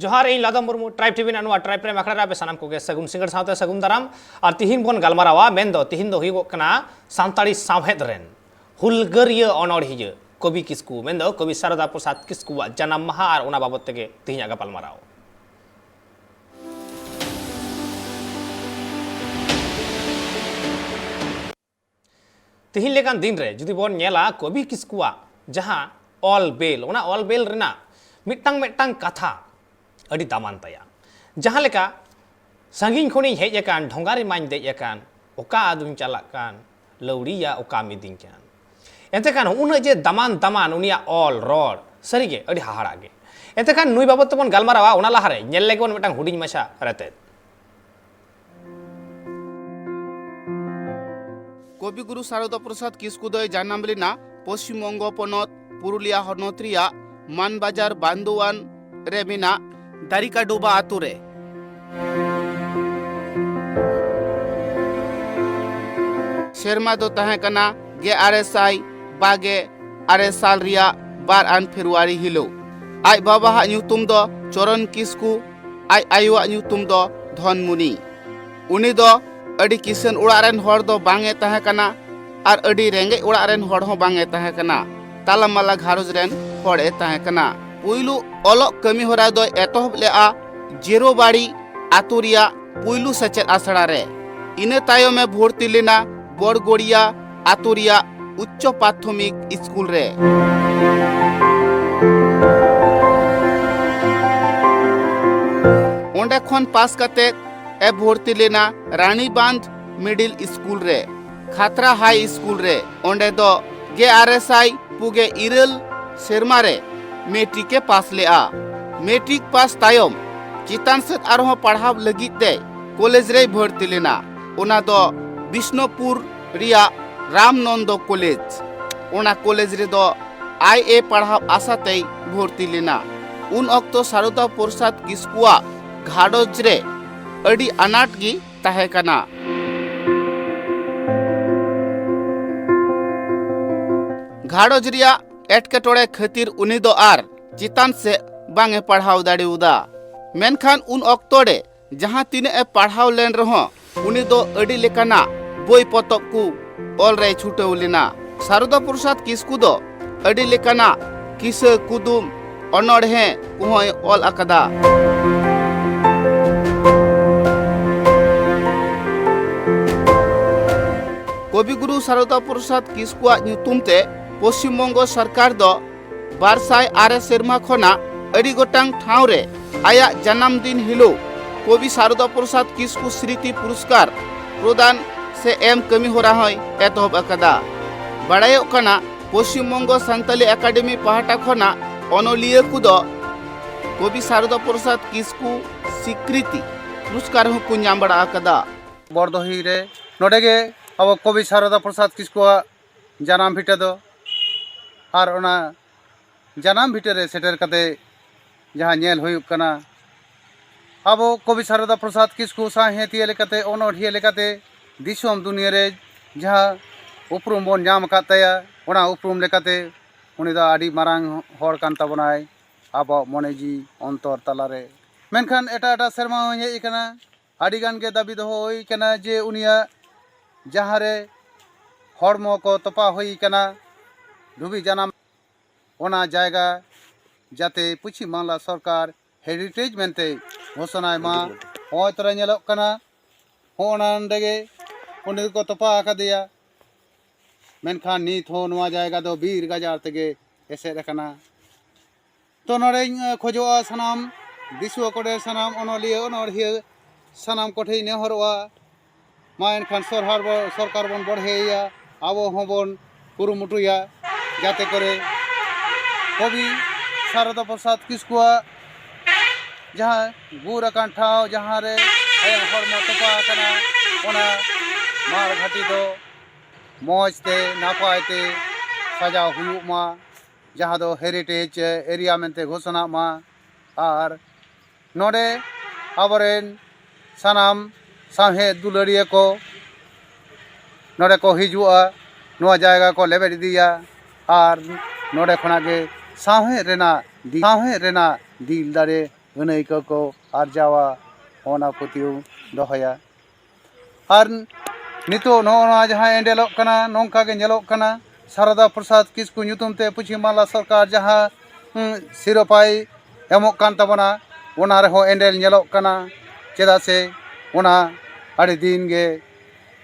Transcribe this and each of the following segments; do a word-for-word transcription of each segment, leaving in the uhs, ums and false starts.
ᱡᱚᱦᱟᱨ, ᱤᱧ ᱞᱟᱫᱚᱢ Murmu, tribe TV ᱨᱮᱱᱟᱜ ᱱᱚᱣᱟ ᱴᱨᱟᱭᱤᱵᱽ ᱴᱟᱭᱤᱢ ᱟᱠᱷᱲᱟ ᱨᱮ ᱟᱯᱮ ᱥᱟᱱᱟᱢ ᱠᱚᱜᱮ ᱥᱟᱹᱜᱩᱱ ᱥᱤᱸᱜᱟᱹᱲ ᱥᱟᱶᱛᱮ ᱥᱟᱹᱜᱩᱱ ᱫᱟᱨᱟᱢ᱾ ᱟᱨ ᱛᱤᱦᱤᱧ ᱵᱚᱱ ᱜᱟᱞᱢᱟᱨᱟᱣᱟ, ᱢᱮᱱᱫᱚ ᱛᱤᱦᱤᱧ ᱫᱚ ᱦᱩᱭᱩᱜᱚᱜ ᱠᱟᱱᱟ ᱥᱟᱱᱛᱟᱲᱤ ᱥᱟᱶᱦᱮᱫ ᱨᱮᱱ ᱦᱩᱞᱜᱟᱹᱨᱤᱭᱟᱹ ᱚᱱᱚᱬᱦᱤᱭᱟᱹ ᱠᱚᱵᱤ ᱠᱤᱥᱠᱩ, ᱢᱮᱱᱫᱚ ᱠᱚᱵᱤ ᱥᱟᱨᱚᱫᱟ ᱯᱨᱚᱥᱟᱫᱽ ᱠᱤᱥᱠᱩᱣᱟᱜ ᱡᱟᱱᱟᱢ ᱢᱟᱦᱟ ᱟᱨ ᱚᱱᱟ ᱵᱟᱵᱚᱛ ᱛᱮᱜᱮ ᱛᱤᱦᱤᱧᱟᱜ ᱜᱟᱯᱟᱞᱢᱟᱨᱟᱣ᱾ ᱛᱤᱦᱤᱧ ᱞᱮᱠᱟᱱ ᱫᱤᱱ ᱨᱮ ᱡᱩᱫᱤ ᱵᱚᱱ ᱧᱮᱞᱟ, ᱠᱚᱵᱤ ᱠᱤᱥᱠᱩᱣᱟᱜ ᱡᱟᱦᱟᱸ ᱚᱞ ᱵᱮᱞ, ᱚᱱᱟ ᱚᱞ ᱵᱮᱞ ᱨᱮᱱᱟᱜ ᱢᱤᱫᱴᱟᱝ ᱢᱤᱫᱴᱟᱝ ᱠᱟᱛᱷᱟ ᱟᱹᱰᱤ ᱫᱟᱢᱟᱱ ᱛᱟᱭᱟ᱾ ᱡᱟᱦᱟᱸ ᱞᱮᱠᱟ, "ᱥᱟᱺᱜᱤᱧ ᱠᱷᱚᱱᱤᱧ ᱦᱮᱡ ᱟᱠᱟᱱ, ᱰᱷᱚᱸᱜᱟ ᱨᱮᱢᱟᱧ ᱫᱮᱡ ᱟᱠᱟᱱ, ᱚᱠᱟ ᱟᱫᱚᱧ ᱪᱟᱞᱟᱜ ᱠᱟᱱ, ᱞᱟᱹᱣᱲᱤᱭᱟ ᱚᱠᱟᱢ ᱤᱫᱤᱧ ᱠᱟᱱ?" ᱮᱱᱛᱮ ᱠᱷᱟᱱ ᱩᱱᱟᱹᱜ ᱡᱮ ᱫᱟᱢᱟᱱ ᱫᱟᱢᱟᱱ ᱩᱱᱤᱭᱟᱜ ᱚᱞ ᱨᱚᱲ, ᱥᱟᱹᱨᱤᱜᱮ ᱟᱹᱰᱤ ᱦᱟᱦᱟᱲᱟᱜ ᱜᱮ᱾ ᱮᱱᱛᱮ ᱠᱷᱟᱱ ᱱᱩᱭ ᱵᱟᱵᱚᱛ ᱛᱮᱵᱚᱱ ᱜᱟᱞᱢᱟᱨᱟᱣᱟ, ᱚᱱᱟ ᱞᱟᱦᱟᱨᱮ ᱧᱮᱞ ᱞᱮᱜᱮ ᱵᱚᱱ ᱢᱤᱫᱴᱟᱝ ᱦᱩᱰᱤᱧ ᱢᱟᱪᱷᱟ ᱨᱮᱛᱮᱫ᱾ ᱠᱚᱵᱤᱜᱩᱨᱩ ᱥᱟᱨᱚᱫᱟ ᱯᱨᱚᱥᱟᱫᱽ ᱠᱤᱥᱠᱩ ᱫᱚᱭ ᱡᱟᱱᱟᱢ ᱞᱮᱱᱟ ᱯᱚᱥᱪᱤᱢ ᱵᱚᱝᱜᱚ ᱯᱚᱱᱚᱛ ᱯᱩᱨᱩᱞᱤᱭᱟ ᱦᱚᱱᱚᱛ ᱨᱮᱭᱟᱜ ᱢᱟᱱᱵᱟᱡᱟᱨ ᱵᱟᱱᱫᱳᱣᱟᱱ ᱨᱮ ᱢᱮᱱᱟᱜ ᱫᱟᱨᱤᱠᱟᱰᱳᱵᱟ ᱟᱛᱳ ᱨᱮ᱾ ᱥᱮᱨᱢᱟ ᱫᱚ ᱛᱟᱦᱮᱸ ᱠᱟᱱᱟ ᱜᱮᱞ ᱟᱨᱮ ᱥᱟᱭ ᱵᱟᱜᱮ ᱟᱨᱮ ᱥᱟᱞ ᱨᱮᱭᱟᱜ ᱵᱟᱨ ᱟᱱ ᱯᱷᱮᱵᱽᱨᱩᱣᱟᱨᱤ ᱦᱤᱞᱳᱜ᱾ ᱟᱡ ᱵᱟᱵᱟᱣᱟᱜ ᱧᱩᱛᱩᱢ ᱫᱚ ᱪᱚᱨᱚᱱ ᱠᱤᱥᱠᱩ, ᱟᱡ ᱟᱭᱳᱣᱟᱜ ᱧᱩᱛᱩᱢ ᱫᱚ ᱫᱷᱚᱱᱢᱩᱱᱤ᱾ ᱩᱱᱤ ᱫᱚ ᱟᱹᱰᱤ ᱠᱤᱥᱟᱹᱬ ᱚᱲᱟᱜ ᱨᱮᱱ ᱦᱚᱲ ᱫᱚ ᱵᱟᱝ ᱮ ᱛᱟᱦᱮᱸ ᱠᱟᱱᱟ ᱟᱨ ᱟᱹᱰᱤ ᱨᱮᱸᱜᱮᱡ ᱚᱲᱟᱜ ᱨᱮᱱ ᱦᱚᱲ ᱦᱚᱸ ᱵᱟᱝ ᱮ ᱛᱟᱦᱮᱸ ᱠᱟᱱᱟ᱾ ᱛᱟᱞᱟᱢᱟᱞᱟ ᱜᱷᱟᱨᱚᱸᱡᱽ ᱨᱮᱱ ᱦᱚᱲ ᱮ ᱛᱟᱦᱮᱸ ᱠᱟᱱᱟ᱾ ᱯᱩᱭᱞᱩ ᱚᱞᱚᱜ ᱠᱟᱹᱢᱤ ᱦᱚᱨᱟ ᱫᱚᱭ ᱮᱛᱚᱦᱚᱵ ᱞᱮᱫᱼᱟ ᱡᱮᱨᱳᱵᱟᱲᱤ ᱟᱛᱳ ᱨᱮᱭᱟᱜ ᱯᱩᱭᱞᱩ ᱥᱮᱪᱮᱫ ᱟᱥᱲᱟ ᱨᱮ᱾ ᱤᱱᱟᱹ ᱛᱟᱭᱚᱢ ᱮ ᱵᱷᱚᱨᱛᱤ ᱞᱮᱱᱟ ᱵᱚᱲᱜᱚᱲᱤᱭᱟ ᱟᱛᱳ ᱨᱮᱭᱟᱜ ᱩᱪᱪᱚ ᱯᱨᱟᱛᱷᱚᱢᱤᱠ ᱥᱠᱩᱞ ᱨᱮ᱾ ᱚᱸᱰᱮ ᱠᱷᱚᱱ ᱯᱟᱥ ᱠᱟᱛᱮ ᱮ ᱵᱷᱚᱨᱛᱤ ᱞᱮᱱᱟ ᱨᱟᱱᱤᱵᱟᱸᱫᱷ ᱢᱤᱰᱤᱞ ᱥᱠᱩᱞ ᱨᱮ, ᱠᱷᱟᱛᱨᱟ ᱦᱟᱭ ᱥᱠᱩᱞ ᱨᱮ᱾ ᱚᱸᱰᱮ ᱫᱚ ᱜᱮᱞ ᱟᱨᱮ ᱥᱟᱭ ᱯᱩᱜᱮ ᱤᱨᱟᱹᱞ ᱥᱮᱨᱢᱟ ᱨᱮ ᱢᱮᱴᱨᱤᱠ ᱮ ᱯᱟᱥ ᱞᱮᱫᱼᱟ᱾ ᱢᱮᱴᱨᱤᱠ ᱯᱟᱥ ᱛᱟᱭᱚᱢ ᱪᱮᱛᱟᱱ ᱥᱮᱫ ᱟᱨᱦᱚᱸ ᱯᱟᱲᱦᱟᱣ ᱞᱟᱹᱜᱤᱫ ᱛᱮ ᱠᱚᱞᱮᱡᱽ ᱨᱮᱭ ᱵᱷᱚᱨᱛᱤ ᱞᱮᱱᱟ᱾ ᱚᱱᱟ ᱫᱚ ᱵᱤᱥᱱᱩᱯᱩᱨ ᱨᱮᱭᱟᱜ ᱨᱟᱢᱱᱚᱱᱫᱚ ᱠᱚᱞᱮᱡᱽ᱾ ᱚᱱᱟ ᱠᱚᱞᱮᱡᱽ ᱨᱮᱫᱚ ᱟᱭ ᱮ ᱯᱟᱲᱦᱟᱣ ᱟᱥᱟ ᱛᱮᱭ ᱵᱷᱚᱨᱛᱤ ᱞᱮᱱᱟ᱾ ᱩᱱ ᱚᱠᱛᱚ ᱥᱟᱨᱚᱫᱟ ᱯᱨᱚᱥᱟᱫᱽ ᱠᱤᱥᱠᱩᱣᱟᱜ ᱜᱷᱟᱨᱚᱸᱡᱽ ᱨᱮ ᱟᱹᱰᱤ ᱟᱱᱟᱴ ᱜᱮ ᱛᱟᱦᱮᱸ ᱠᱟᱱᱟ᱾ ᱜᱷᱟᱨᱚᱸᱡᱽ ᱨᱮᱭᱟᱜ ᱮᱴᱠᱮᱴᱚᱬᱮ ᱠᱷᱟᱹᱛᱤᱨ ᱩᱱᱤ ᱫᱚ ᱟᱨ ᱪᱮᱛᱟᱱ ᱥᱮᱫ ᱵᱟᱝ ᱮ ᱯᱟᱲᱦᱟᱣ ᱫᱟᱲᱮᱭᱟᱫᱟ᱾ ᱢᱮᱱᱠᱷᱟᱱ ᱩᱱ ᱚᱠᱛᱚ ᱨᱮ ᱡᱟᱦᱟᱸ ᱛᱤᱱᱟᱹᱜ ᱮ ᱯᱟᱲᱦᱟᱣ ᱞᱮᱱ ᱨᱮᱦᱚᱸ, ᱩᱱᱤ ᱫᱚ ᱟᱹᱰᱤ ᱞᱮᱠᱟᱱᱟᱜ ᱵᱳᱭ ᱯᱚᱛᱚᱵ ᱠᱚ ᱚᱞ ᱨᱮᱭ ᱪᱷᱩᱴᱟᱹᱣ ᱞᱮᱱᱟ᱾ ᱥᱟᱨᱚᱫᱟ ᱯᱨᱚᱥᱟᱫᱽ ᱠᱤᱥᱠᱩ ᱫᱚ ᱟᱹᱰᱤ ᱞᱮᱠᱟᱱᱟᱜ ᱠᱤᱥᱟᱹ, ᱠᱩᱫᱩᱢ, ᱚᱱᱚᱬᱦᱮ ᱠᱚᱦᱚᱸᱭ ᱚᱞ ᱟᱠᱟᱫᱟ᱾ ᱠᱚᱵᱤᱜᱩᱨᱩ ᱥᱟᱨᱚᱫᱟ ᱯᱨᱚᱥᱟᱫᱽ ᱠᱤᱥᱠᱩᱣᱟᱜ ᱧᱩᱛᱩᱢ ᱛᱮ ᱯᱚᱥᱪᱤᱢ ᱵᱚᱝᱜᱚ ᱥᱚᱨᱠᱟᱨ ᱫᱚ ᱵᱟᱨ ᱥᱟᱭ ᱟᱨᱮ ᱥᱮᱨᱢᱟ ᱠᱷᱚᱱᱟᱜ ᱟᱹᱰᱤ ᱜᱚᱴᱟᱝ ᱴᱷᱟᱶ ᱨᱮ ᱟᱭᱟᱜ ᱡᱟᱱᱟᱢ ᱫᱤᱱ ᱦᱤᱞᱳᱜ ᱠᱚᱵᱤ ᱥᱟᱨᱚᱫᱟ ᱯᱨᱚᱥᱟᱫᱽ ᱠᱤᱥᱠᱩ ᱥᱨᱤᱛᱤ ᱯᱩᱨᱚᱥᱠᱟᱨ ᱯᱨᱚᱫᱟᱱ ᱥᱮ ᱮᱢ ᱠᱟᱹᱢᱤ ᱦᱚᱨᱟ ᱦᱚᱸᱭ ᱮᱛᱚᱦᱚᱵ ᱟᱠᱟᱫᱟ᱾ ᱵᱟᱲᱟᱭᱚᱜ ᱠᱟᱱᱟ, ᱯᱚᱥᱪᱤᱢ ᱵᱚᱝᱜᱚ ᱥᱟᱱᱛᱟᱞᱤ ᱮᱠᱟᱰᱮᱢᱤ ᱯᱟᱦᱴᱟ ᱠᱷᱚᱱᱟᱜ ᱚᱱᱚᱞᱤᱭᱟᱹ ᱠᱚᱫᱚ ᱠᱚᱵᱤ ᱥᱟᱨᱚᱫᱟ ᱯᱨᱚᱥᱟᱫᱽ ᱠᱤᱥᱠᱩ ᱥᱤᱠᱨᱤᱛᱤ ᱯᱩᱨᱚᱥᱠᱟᱨ ᱦᱚᱸᱠᱚ ᱧᱟᱢ ᱵᱟᱲᱟ ᱟᱠᱟᱫᱟ᱾ ᱵᱚᱨᱫᱚᱦᱤ ᱨᱮ ᱱᱚᱰᱮ ᱜᱮ ᱟᱵᱚ ᱠᱚᱵᱤ ᱥᱟᱨᱚᱫᱟ ᱯᱨᱚᱥᱟᱫᱽ ᱠᱤᱥᱠᱩᱣᱟᱜ ᱡᱟᱱᱟᱢ ᱵᱷᱤᱴᱟᱹ ᱫᱚ᱾ ᱟᱨ ᱚᱱᱟ ᱡᱟᱱᱟᱢ ᱵᱷᱤᱴᱟᱹ ᱨᱮ ᱥᱮᱴᱮᱨ ᱠᱟᱛᱮ ᱡᱟᱦᱟᱸ ᱧᱮᱞ ᱦᱩᱭᱩᱜ ᱠᱟᱱᱟ, ᱟᱵᱚ ᱠᱚᱵᱤ ᱥᱟᱨᱚᱫᱟ ᱯᱨᱚᱥᱟᱫᱽ ᱠᱤᱥᱠᱩ ᱥᱟᱶᱦᱮᱫᱤᱭᱟᱹ ᱞᱮᱠᱟᱛᱮ, ᱚᱱᱚᱬᱦᱤᱭᱟᱹ ᱞᱮᱠᱟᱛᱮ ᱫᱤᱥᱚᱢ ᱫᱩᱱᱤᱭᱟᱹ ᱨᱮ ᱡᱟᱦᱟᱸ ᱩᱯᱨᱩᱢ ᱵᱚᱱ ᱧᱟᱢ ᱟᱠᱟᱫ ᱛᱟᱭᱟ, ᱚᱱᱟ ᱩᱯᱨᱩᱢ ᱞᱮᱠᱟᱛᱮ ᱩᱱᱤ ᱫᱚ ᱟᱹᱰᱤ ᱢᱟᱨᱟᱝ ᱦᱚᱲ ᱠᱟᱱ ᱛᱟᱵᱚᱱᱟᱭ ᱟᱵᱚᱣᱟᱜ ᱢᱚᱱᱮ ᱡᱤᱣᱤ ᱚᱱᱛᱚᱨ ᱛᱟᱞᱟᱨᱮ᱾ ᱢᱮᱱᱠᱷᱟᱱ ᱮᱴᱟᱜ ᱮᱴᱟᱜ ᱥᱮᱨᱢᱟ ᱦᱚᱸ ᱦᱮᱡ ᱟᱠᱟᱱᱟ, ᱟᱹᱰᱤ ᱜᱟᱱ ᱜᱮ ᱫᱟᱹᱵᱤ ᱫᱚᱦᱚ ᱦᱩᱭ ᱟᱠᱟᱱᱟ ᱡᱮ ᱩᱱᱤᱭᱟᱜ ᱡᱟᱦᱟᱸ ᱨᱮ ᱦᱚᱲᱢᱚ ᱠᱚ ᱛᱚᱯᱟ ᱦᱩᱭ ᱟᱠᱟᱱᱟ, ᱫᱷᱩᱵᱤ ᱡᱟᱱᱟᱢ, ᱚᱱᱟ ᱡᱟᱭᱜᱟ ᱡᱟᱛᱮ ᱯᱚᱪᱷᱤᱢ ᱵᱟᱝᱞᱟ ᱥᱚᱨᱠᱟᱨ ᱦᱮᱨᱤᱴᱮᱡᱽ ᱢᱮᱱᱛᱮ ᱜᱷᱳᱥᱚᱱᱟᱭ ᱢᱟ᱾ ᱦᱚᱸᱜᱼᱚᱭ ᱛᱚᱨᱟ ᱧᱮᱞᱚᱜ ᱠᱟᱱᱟ, ᱦᱚᱸᱜᱼᱚ ᱱᱚᱸᱰᱮ ᱜᱮ ᱩᱱᱤ ᱫᱚᱠᱚ ᱛᱚᱯᱟ ᱟᱠᱟᱫᱮᱭᱟ, ᱢᱮᱱᱠᱷᱟᱱ ᱱᱤᱛ ᱦᱚᱸ ᱱᱚᱣᱟ ᱡᱟᱭᱜᱟ ᱫᱚ ᱵᱤᱨ ᱜᱟᱡᱟᱲ ᱛᱮᱜᱮ ᱮᱥᱮᱫ ᱟᱠᱟᱱᱟ᱾ ᱛᱚ ᱱᱚᱰᱮᱧ, ᱮ, ᱠᱷᱚᱡᱚᱜᱼᱟ, ᱥᱟᱱᱟᱢ ᱫᱤᱥᱩᱣᱟᱹ ᱠᱚᱲᱮ, ᱥᱟᱱᱟᱢ ᱚᱱᱚᱞᱤᱭᱟᱹ, ᱚᱱᱚᱬᱦᱤᱭᱟᱹ, ᱥᱟᱱᱟᱢ ᱠᱚᱴᱷᱮᱱ ᱱᱮᱦᱚᱨᱚᱜᱼᱟ, ᱢᱟ ᱮᱱᱠᱷᱟᱱ ᱥᱚᱨᱦᱟᱨ ᱵᱚ-, ᱥᱚᱨᱠᱟᱨ ᱵᱚᱱ ᱵᱚᱲᱦᱮᱭᱮᱭᱟ, ᱟᱵᱚ ᱦᱚᱸᱵᱚᱱ ᱠᱩᱨᱩᱢᱩᱴᱩᱭᱟ, ᱡᱟᱛᱮ ᱠᱚᱨᱮ ᱠᱚᱵᱤ ᱥᱟᱨᱚᱫᱟ ᱯᱨᱚᱥᱟᱫᱽ ᱠᱤᱥᱠᱩᱣᱟᱜ ᱡᱟᱦᱟᱸ ᱜᱩᱨ ᱟᱠᱟᱱ ᱴᱷᱟᱶ, ᱡᱟᱦᱟᱸ ᱨᱮ ᱟᱭᱟᱜ ᱦᱚᱲᱢᱚ ᱛᱚᱯᱟ ᱟᱠᱟᱱᱟ, ᱚᱱᱟ ᱢᱟᱲ ᱜᱷᱟᱹᱴᱤ ᱫᱚ ᱢᱚᱡᱽ ᱛᱮ, ᱱᱟᱯᱟᱭ ᱛᱮ ᱥᱟᱡᱟᱣ ᱦᱩᱭᱩᱜ ᱢᱟ, ᱡᱟᱦᱟᱸ ᱫᱚ ᱦᱮᱨᱤᱴᱮᱡᱽ ᱮᱨᱤᱭᱟ ᱢᱮᱱᱛᱮ ᱜᱷᱳᱥᱚᱱᱟᱜ ᱢᱟ᱾ ᱟᱨ ᱱᱚᱰᱮ ᱟᱵᱚᱨᱮᱱ ᱥᱟᱱᱟᱢ ᱥᱟᱶᱦᱮᱫ ᱫᱩᱞᱟᱹᱲᱤᱭᱟᱹ ᱠᱚ ᱱᱚᱰᱮ ᱠᱚ ᱦᱤᱡᱩᱜᱼᱟ, ᱱᱚᱣᱟ ᱡᱟᱭᱜᱟ ᱠᱚ ᱞᱮᱵᱮᱫ ᱤᱫᱤᱭᱟ᱾ ᱟᱨ ᱱᱚᱰᱮ ᱠᱷᱚᱱᱟᱜ ᱜᱮ ᱥᱟᱶᱦᱮᱫ ᱨᱮᱱᱟᱜ ᱫᱤ-, ᱥᱟᱶᱦᱮᱫ ᱨᱮᱱᱟᱜ ᱫᱤᱞ ᱫᱟᱲᱮ ᱟᱹᱱᱟᱹᱭᱠᱟᱹ ᱠᱚ ᱟᱨᱡᱟᱣᱟ, ᱚᱱᱟ ᱯᱟᱹᱛᱭᱟᱹᱣ ᱫᱚᱦᱚᱭᱟ᱾ ᱟᱨ ᱱᱤᱛᱚᱜ ᱱᱚᱜᱼᱚ ᱱᱚᱣᱟ ᱡᱟᱦᱟᱸ ᱮᱸᱰᱮᱞᱚᱜ ᱠᱟᱱᱟ, ᱱᱚᱝᱠᱟ ᱜᱮ ᱧᱮᱞᱚᱜ ᱠᱟᱱᱟ, ᱥᱟᱨᱚᱫᱟ ᱯᱨᱚᱥᱟᱫᱽ ᱠᱤᱥᱠᱩ ᱧᱩᱛᱩᱢ ᱛᱮ ᱯᱚᱪᱷᱤᱢ ᱵᱟᱝᱞᱟ ᱥᱚᱨᱠᱟᱨ ᱡᱟᱦᱟᱸ, ᱦᱩᱸ, ᱥᱤᱨᱳᱯᱟᱭ ᱮᱢᱚᱜ ᱠᱟᱱ ᱛᱟᱵᱚᱱᱟ, ᱚᱱᱟ ᱨᱮᱦᱚᱸ ᱮᱸᱰᱮᱞ ᱧᱮᱞᱚᱜ ᱠᱟᱱᱟ᱾ ᱪᱮᱫᱟᱜ ᱥᱮ ᱚᱱᱟ ᱟᱹᱰᱤ ᱫᱤᱱ ᱜᱮ,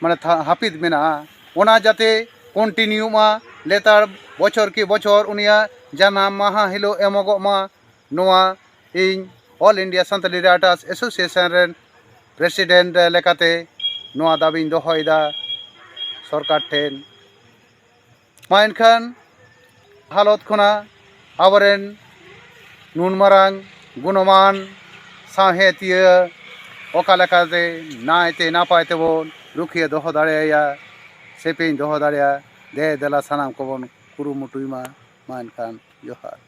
ᱢᱟᱱᱮ, ᱛᱷᱟ-, ᱦᱟᱹᱯᱤᱫ ᱢᱮᱱᱟᱜᱼᱟ, ᱚᱱᱟ ᱡᱟᱛᱮ ᱠᱚᱱᱴᱤᱱᱤᱭᱩᱜ ᱢᱟ, ᱞᱮᱛᱟᱲ ᱵᱚᱪᱷᱚᱨ ᱠᱤ ᱵᱚᱪᱷᱚᱨ ᱩᱱᱤᱭᱟᱜ ᱡᱟᱱᱟᱢ ᱢᱟᱦᱟ ᱦᱤᱞᱳᱜ ᱮᱢᱚᱜᱚᱜ ᱢᱟ᱾ ᱱᱚᱣᱟ ᱤᱧ All India Santali Writers Association ᱨᱮᱱ ᱯᱨᱮᱥᱤᱰᱮᱱᱴ ᱞᱮᱠᱟᱛᱮ ᱱᱚᱣᱟ ᱫᱟᱵᱤᱧ ᱫᱚᱦᱚᱭᱮᱫᱟ ᱥᱚᱨᱠᱟᱨ ᱴᱷᱮᱱ᱾ ᱢᱟ ᱮᱱᱠᱷᱟᱱ ᱦᱟᱞᱚᱛ ᱠᱷᱚᱱᱟᱜ ᱟᱵᱚᱨᱮᱱ ᱱᱩᱱ ᱢᱟᱨᱟᱝ ᱜᱩᱱᱚᱢᱟᱱ ᱥᱟᱶᱦᱮᱫᱤᱭᱟᱹ ᱚᱠᱟ ᱞᱮᱠᱟᱛᱮ ᱱᱟᱭᱛᱮ ᱱᱟᱯᱟᱭ ᱛᱮᱵᱚᱱ ᱨᱩᱠᱷᱤᱭᱟᱹ ᱫᱚᱦᱚ ᱫᱟᱲᱮᱭᱟᱭᱟ, ᱥᱮᱯᱮᱧ ᱫᱚᱦᱚ ᱫᱟᱲᱮᱭᱟᱭᱟ, ᱫᱮ ᱫᱮᱞᱟ ᱥᱟᱱᱟᱢ ᱠᱚᱵᱚᱱ ᱠᱩᱨᱩᱢᱩᱴᱩᱭ ᱢᱟ᱾ ᱢᱟ ᱮᱱᱠᱷᱟᱱ ᱡᱚᱦᱟᱨ᱾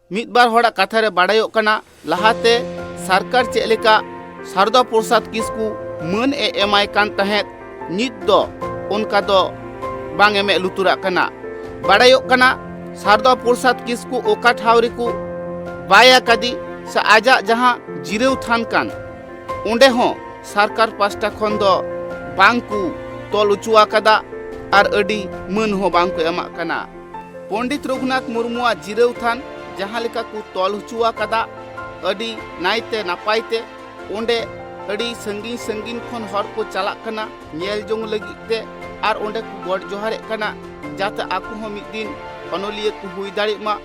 ᱢᱤᱫ ᱵᱟᱨ ᱦᱚᱲᱟᱜ ᱠᱟᱛᱷᱟ ᱨᱮ ᱵᱟᱲᱟᱭᱚᱜ ᱠᱟᱱᱟ, ᱞᱟᱦᱟᱛᱮ ᱥᱚᱨᱠᱟᱨ ᱪᱮᱫ ᱞᱮᱠᱟ ᱥᱟᱨᱚᱫᱟ ᱯᱨᱚᱥᱟᱫᱽ ᱠᱤᱥᱠᱩ ᱢᱟᱹᱱ ᱮ ᱮᱢᱟᱭ ᱠᱟᱱ ᱛᱟᱦᱮᱸᱫ, ᱱᱤᱛ ᱫᱚ ᱚᱱᱠᱟ ᱫᱚ ᱵᱟᱝ ᱮ ᱢᱮᱫ ᱞᱩᱛᱩᱨᱟᱜ ᱠᱟᱱᱟ᱾ ᱵᱟᱲᱟᱭᱚᱜ ᱠᱟᱱᱟ, ᱥᱟᱨᱚᱫᱟ ᱯᱨᱚᱥᱟᱫᱽ ᱠᱤᱥᱠᱩ ᱚᱠᱟ ᱴᱷᱟᱶ ᱨᱮᱠᱚ ᱵᱟᱭ ᱟᱠᱟᱫᱮ ᱥᱮ ᱟᱡᱟᱜ ᱡᱟᱦᱟᱸ ᱡᱤᱨᱟᱹᱣ ᱛᱷᱟᱱ ᱠᱟᱱ, ᱚᱸᱰᱮ ᱦᱚᱸ ᱥᱚᱨᱠᱟᱨ ᱯᱟᱥᱴᱟ ᱠᱷᱚᱱ ᱫᱚ ᱵᱟᱝ ᱠᱚ ᱛᱚᱞ ᱦᱚᱪᱚ ᱟᱠᱟᱫᱟ ᱟᱨ ᱟᱹᱰᱤ ᱢᱟᱹᱱ ᱦᱚᱸ ᱵᱟᱝ ᱠᱚ ᱮᱢᱟᱜ ᱠᱟᱱᱟ᱾ ᱯᱚᱱᱰᱤᱛ ᱨᱚᱜᱷᱩᱱᱟᱛᱷ ᱢᱩᱨᱢᱩᱣᱟᱜ ᱡᱤᱨᱟᱹᱣ ᱛᱷᱟᱱ ᱡᱟᱦᱟᱸ ᱞᱮᱠᱟ ᱠᱚ ᱛᱚᱞ ᱦᱚᱪᱚ ᱟᱠᱟᱫᱟ, ᱟᱹᱰᱤ ᱱᱟᱭᱛᱮ ᱱᱟᱯᱟᱭ ᱛᱮ ᱚᱸᱰᱮ ᱟᱹᱰᱤ ᱥᱟᱺᱜᱤᱧ ᱥᱟᱺᱜᱤᱧ ᱠᱷᱚᱱ ᱦᱚᱲ ᱠᱚ ᱪᱟᱞᱟᱜ ᱠᱟᱱᱟ ᱧᱮᱞ ᱡᱚᱝ ᱞᱟᱹᱜᱤᱫ ᱛᱮ, ᱟᱨ ᱚᱸᱰᱮ ᱠᱚ ᱜᱚᱰ ᱡᱚᱦᱟᱨᱮᱫ ᱠᱟᱱᱟ, ᱡᱟᱛᱮ ᱟᱠᱚ ᱦᱚᱸ ᱢᱤᱫ ᱫᱤᱱ ᱚᱱᱚᱞᱤᱭᱟᱹ ᱠᱚ ᱦᱩᱭ ᱫᱟᱲᱮᱜ ᱢᱟ᱾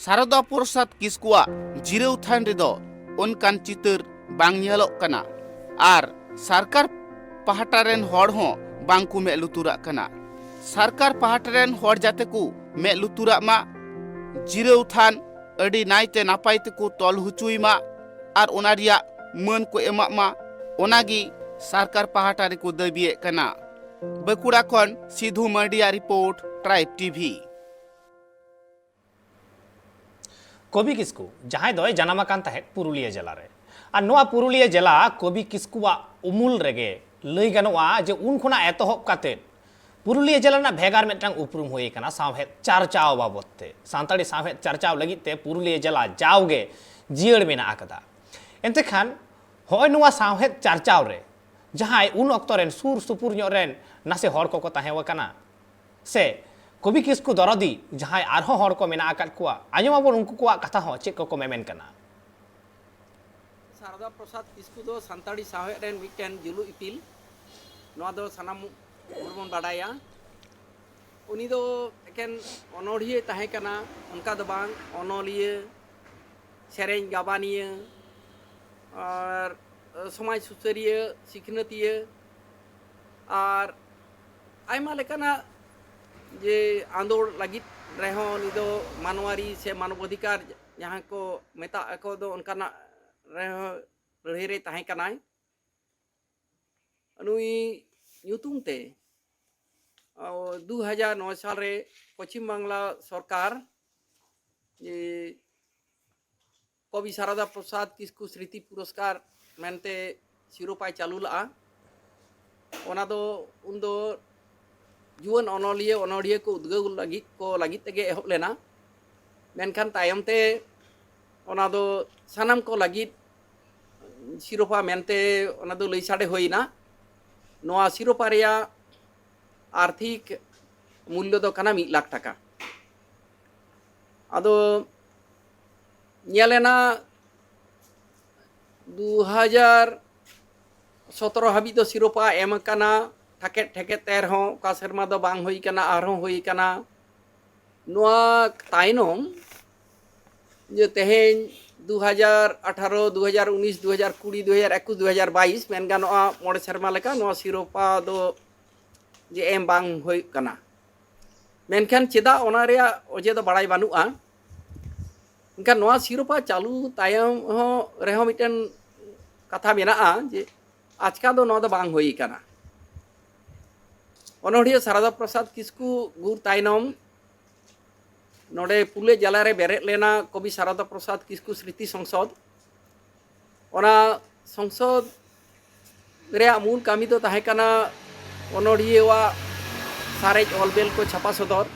ᱥᱟᱨᱚᱫᱟ ᱯᱨᱚᱥᱟᱫᱽ ᱠᱤᱥᱠᱩᱣᱟᱜ ᱡᱤᱨᱟᱹᱣ ᱛᱷᱟᱱ ᱨᱮᱫᱚ ᱚᱱᱠᱟᱱ ᱪᱤᱛᱟᱹᱨ ᱵᱟᱝ ᱧᱮᱞᱚᱜ ᱠᱟᱱᱟ ᱟᱨ ᱥᱚᱨᱠᱟᱨ ᱯᱟᱦᱴᱟ ᱨᱮᱱ ᱦᱚᱲ ᱦᱚᱸ ᱵᱟᱝ ᱠᱚ ᱢᱮᱫ ᱞᱩᱛᱩᱨᱟᱜ ᱠᱟᱱᱟ᱾ ᱥᱚᱨᱠᱟᱨ ᱯᱟᱦᱴᱟ ᱨᱮᱱ ᱦᱚᱲ ᱡᱟᱛᱮ ᱠᱚ ᱢᱮᱫ ᱞᱩᱛᱩᱨᱟᱜ ᱢᱟ, ᱡᱤᱨᱟᱹᱣ ᱛᱷᱟᱱ ᱟᱹᱰᱤ ᱱᱟᱭᱛᱮ ᱱᱟᱯᱟᱭ ᱛᱮᱠᱚ ᱛᱚᱞ ᱦᱚᱪᱚᱭ ᱢᱟ ᱟᱨ ᱚᱱᱟ ᱨᱮᱭᱟᱜ ᱢᱟᱹᱱ ᱠᱚ ᱮᱢᱟᱜ ᱢᱟ, ᱚᱱᱟᱜᱮ ᱥᱚᱨᱠᱟᱨ ᱯᱟᱦᱴᱟ ᱨᱮᱠᱚ ᱫᱟᱹᱵᱤᱭᱮᱫ ᱠᱟᱱᱟ᱾ ᱵᱟᱸᱠᱩᱲᱟ ᱠᱷᱚᱱ ᱥᱤᱫᱷᱩ ᱢᱟᱨᱰᱤᱭᱟᱜ ᱨᱤᱯᱳᱨᱴ, ᱴᱨᱟᱭᱤᱵᱽ ᱴᱤᱵᱷᱤ᱾ ᱠᱚᱵᱤ ᱠᱤᱥᱠᱩ, ᱡᱟᱦᱟᱸᱭ ᱫᱚᱭ ᱡᱟᱱᱟᱢ ᱟᱠᱟᱱ ᱛᱟᱦᱮᱸᱫ ᱯᱩᱨᱩᱞᱤᱭᱟᱹ ᱡᱮᱞᱟ ᱨᱮ, ᱟᱨ ᱱᱚᱣᱟ ᱯᱩᱨᱩᱞᱤᱭᱟᱹ ᱡᱮᱞᱟ ᱠᱚᱵᱤ ᱠᱤᱥᱠᱩᱣᱟᱜ ᱩᱢᱩᱞ ᱨᱮᱜᱮ ᱞᱟᱹᱭ ᱜᱟᱱᱚᱜᱼᱟ ᱡᱮ ᱩᱱ ᱠᱷᱚᱱᱟᱜ ᱮᱛᱚᱦᱚᱵ ᱠᱟᱛᱮ ᱯᱩᱨᱩᱞᱤᱭᱟᱹ ᱡᱮᱞᱟ ᱨᱮᱱᱟᱜ ᱵᱷᱮᱜᱟᱨ ᱢᱤᱫᱴᱟᱝ ᱩᱯᱨᱩᱢ ᱦᱩᱭ ᱟᱠᱟᱱᱟ ᱥᱟᱶᱦᱮᱫ ᱪᱟᱨᱪᱟᱣ ᱵᱟᱵᱚᱛ ᱛᱮ᱾ ᱥᱟᱱᱛᱟᱲᱤ ᱥᱟᱶᱦᱮᱫ ᱪᱟᱨᱪᱟᱣ ᱞᱟᱹᱜᱤᱫ ᱛᱮ ᱯᱩᱨᱩᱞᱤᱭᱟᱹ ᱡᱮᱞᱟ ᱡᱟᱣᱜᱮ ᱡᱤᱭᱟᱹᱲ ᱢᱮᱱᱟᱜ ᱟᱠᱟᱫᱟ᱾ ᱮᱱᱛᱮ ᱠᱷᱟᱱ ᱦᱚᱸᱜᱼᱚᱭ ᱱᱚᱣᱟ ᱥᱟᱶᱦᱮᱫ ᱪᱟᱨᱪᱟᱣ ᱨᱮ ᱡᱟᱦᱟᱸᱭ ᱩᱱ ᱚᱠᱛᱚ ᱨᱮᱱ ᱥᱩᱨ ᱥᱩᱯᱩᱨ ᱧᱚᱜ ᱨᱮᱱ ᱱᱟᱥᱮ ᱦᱚᱲ ᱠᱚᱠᱚ ᱛᱟᱦᱮᱸ ᱟᱠᱟᱱᱟ, ᱥᱮ ᱠᱚᱵᱤ ᱠᱤᱥᱠᱩ ᱫᱚᱨᱚᱫᱤ ᱡᱟᱦᱟᱸᱭ ᱟᱨᱦᱚᱸ ᱦᱚᱲ ᱠᱚ ᱢᱮᱱᱟᱜ ᱟᱠᱟᱫ ᱠᱚᱣᱟ, ᱟᱸᱡᱚᱢ ᱟᱵᱚᱱ ᱩᱱᱠᱩ ᱠᱚᱣᱟᱜ ᱠᱟᱛᱷᱟ ᱦᱚᱸ ᱪᱮᱫ ᱠᱚᱠᱚ ᱢᱮᱢᱮᱱ ᱠᱟᱱᱟ᱾ ᱥᱟᱨᱚᱫᱟ ᱯᱨᱚᱥᱟᱫᱽ ᱠᱤᱥᱠᱩ ᱫᱚ ᱥᱟᱱᱛᱟᱲᱤ ᱥᱟᱶᱦᱮᱫ ᱨᱮᱱ ᱢᱤᱫᱴᱮᱱ ᱡᱩᱞᱩᱜ ᱤᱯᱤᱞ, ᱱᱚᱣᱟ ᱫᱚ ᱥᱟᱱᱟᱢ ᱦᱚᱲ ᱵᱚᱱ ᱵᱟᱰᱟᱭᱟ᱾ ᱩᱱᱤ ᱫᱚ ᱮᱠᱮᱱ ᱚᱱᱚᱬᱦᱤᱭᱟᱹ ᱛᱟᱦᱮᱸ ᱠᱟᱱᱟ, ᱚᱱᱠᱟ ᱫᱚ ᱵᱟᱝ, ᱚᱱᱚᱞᱤᱭᱟᱹ, ᱥᱮᱨᱮᱧ ᱜᱟᱵᱟᱱᱤᱭᱟᱹ, ᱟᱨ ᱥᱚᱢᱟᱡᱽ ᱥᱩᱥᱟᱹᱨᱤᱭᱟᱹ, ᱥᱤᱠᱷᱱᱟᱹᱛᱤᱭᱟᱹ, ᱟᱨ ᱟᱭᱢᱟ ᱞᱮᱠᱟᱱᱟᱜ ᱡᱮ ᱟᱸᱫᱳᱲ ᱞᱟᱹᱜᱤᱫ ᱨᱮᱦᱚᱸ ᱩᱱᱤ ᱫᱚ ᱢᱟᱱᱣᱟᱨᱤ ᱥᱮ ᱢᱟᱱᱚᱵ ᱚᱫᱷᱤᱠᱟᱨ ᱡᱟᱦᱟᱸ ᱠᱚ ᱢᱮᱛᱟᱜ ᱟᱠᱚ ᱫᱚ, ᱚᱱᱠᱟᱱᱟᱜ ᱨᱮᱦᱚᱸ ᱞᱟᱹᱲᱦᱟᱹᱭ ᱨᱮ ᱛᱟᱦᱮᱸ ᱠᱟᱱᱟᱭ᱾ ᱱᱩᱭ ᱧᱩᱛᱩᱢ ᱛᱮ ᱫᱩ ᱦᱟᱡᱟᱨ ᱱᱚᱭ ᱥᱟᱞ ᱨᱮ ᱯᱚᱪᱷᱤᱢ ᱵᱟᱝᱞᱟ ᱥᱚᱨᱠᱟᱨ ᱡᱮ ᱠᱚᱵᱤ ᱥᱟᱨᱚᱫᱟ ᱯᱨᱚᱥᱟᱫᱽ ᱠᱤᱥᱠᱩ ᱥᱢᱨᱤᱛᱤ ᱯᱩᱨᱚᱥᱠᱟᱨ ᱢᱮᱱᱛᱮ ᱥᱤᱨᱳᱯᱟᱭ ᱪᱟᱹᱞᱩ ᱞᱟᱜᱼᱟ᱾ ᱚᱱᱟ ᱫᱚ ᱩᱱᱫᱚ ᱡᱩᱣᱟᱹᱱ ᱚᱱᱚᱞᱤᱭᱟᱹ, ᱚᱱᱚᱲᱦᱤᱭᱟᱹ ᱠᱚ ᱩᱫᱽᱜᱟᱹᱣ ᱞᱟᱹᱜᱤᱫ ᱠᱚ ᱞᱟᱹᱜᱤᱫ ᱛᱮᱜᱮ ᱮᱦᱚᱵ ᱞᱮᱱᱟ᱾ ᱢᱮᱱᱠᱷᱟᱱ ᱛᱟᱭᱚᱢ ᱛᱮ ᱚᱱᱟ ᱫᱚ ᱥᱟᱱᱟᱢ ᱠᱚ ᱞᱟᱹᱜᱤᱫ ᱥᱤᱨᱳᱯᱟ ᱢᱮᱱᱛᱮ ᱚᱱᱟ ᱫᱚ ᱞᱟᱹᱭ ᱥᱟᱰᱮ ᱦᱩᱭᱱᱟ᱾ ᱱᱚᱣᱟ ᱥᱤᱨᱳᱯᱟ ᱨᱮᱭᱟᱜ ᱟᱨᱛᱷᱤᱠ ᱢᱩᱞᱞᱚ ᱫᱚ ᱠᱟᱱᱟ ᱢᱤᱫ ᱞᱟᱠᱷ ᱴᱟᱠᱟ᱾ ᱟᱫᱚ ᱧᱮᱞᱮᱱᱟ ᱫᱩ ᱦᱟᱡᱟᱨ ᱥᱚᱛᱨᱚ ᱦᱟᱹᱵᱤᱡ ᱫᱚ ᱥᱤᱨᱳᱯᱟ ᱮᱢ ᱟᱠᱟᱱᱟ, ᱴᱷᱟᱠᱮᱫ ᱴᱷᱮᱠᱮᱫ ᱛᱮ ᱨᱮᱦᱚᱸ ᱚᱠᱟ ᱥᱮᱨᱢᱟ ᱫᱚ ᱵᱟᱝ ᱦᱩᱭ ᱟᱠᱟᱱᱟ, ᱟᱨᱦᱚᱸ ᱦᱩᱭ ᱟᱠᱟᱱᱟ᱾ ᱱᱚᱣᱟ ᱛᱟᱭᱱᱚᱢ ᱡᱮ ᱛᱮᱦᱮᱧ ᱫᱩ ᱦᱟᱡᱟᱨ ᱟᱴᱷᱟᱨᱚ, ᱫᱩ ᱦᱟᱡᱟᱨ ᱩᱱᱤᱥ, ᱫᱩ ᱦᱟᱡᱟᱨ ᱠᱩᱲᱤ, ᱫᱩ ᱦᱟᱡᱟᱨ ᱮᱠᱩᱥ, ᱫᱩ ᱦᱟᱡᱟᱨ ᱵᱟᱭᱤᱥ ᱢᱮᱱ ᱜᱟᱱᱚᱜᱼᱟ, ᱢᱚᱬᱮ ᱥᱮᱨᱢᱟ ᱞᱮᱠᱟ ᱱᱚᱣᱟ ᱥᱤᱨᱳᱯᱟ ᱫᱚ ᱡᱮ ᱮᱢ ᱵᱟᱝ ᱦᱩᱭᱩᱜ ᱠᱟᱱᱟ᱾ ᱢᱮᱱᱠᱷᱟᱱ ᱪᱮᱫᱟᱜ, ᱚᱱᱟ ᱨᱮᱭᱟᱜ ᱚᱡᱮ ᱫᱚ ᱵᱟᱲᱟᱭ ᱵᱟᱹᱱᱩᱜᱼᱟ᱾ ᱢᱮᱱᱠᱷᱟᱱ ᱱᱚᱣᱟ ᱥᱤᱨᱳᱯᱟ ᱪᱟᱹᱞᱩ ᱛᱟᱭᱚᱢ ᱦᱚᱸ ᱨᱮᱦᱚᱸ ᱢᱤᱫᱴᱮᱱ ᱠᱟᱛᱷᱟ ᱢᱮᱱᱟᱜᱼᱟ ᱡᱮ ᱟᱪᱠᱟ ᱫᱚ ᱱᱚᱣᱟ ᱫᱚ ᱵᱟᱝ ᱦᱩᱭ ᱟᱠᱟᱱᱟ᱾ ᱚᱱᱚᱬᱦᱤᱭᱟᱹ ᱥᱟᱨᱚᱫᱟ ᱯᱨᱚᱥᱟᱫᱽ ᱠᱤᱥᱠᱩ ᱜᱩᱨ ᱛᱟᱭᱱᱚᱢ ᱱᱚᱰᱮ ᱯᱩᱨᱩᱞᱤᱭᱟᱹ ᱡᱮᱞᱟ ᱨᱮ ᱵᱮᱨᱮᱫ ᱞᱮᱱᱟ ᱠᱚᱵᱤ ᱥᱟᱨᱚᱫᱟ ᱯᱨᱚᱥᱟᱫᱽ ᱠᱤᱥᱠᱩ ᱥᱢᱨᱤᱛᱤ ᱥᱚᱝᱥᱚᱫᱽ᱾ ᱚᱱᱟ ᱥᱚᱝᱥᱚᱫ ᱨᱮᱭᱟᱜ ᱢᱩᱞ ᱠᱟᱹᱢᱤ ᱫᱚ ᱛᱟᱦᱮᱸ ᱠᱟᱱᱟ ᱚᱱᱚᱲᱦᱤᱭᱟᱹᱣᱟᱜ ᱥᱟᱨᱮᱡ ᱚᱞ ᱵᱮᱞ ᱠᱚ ᱪᱷᱟᱯᱟ ᱥᱚᱫᱚᱨ,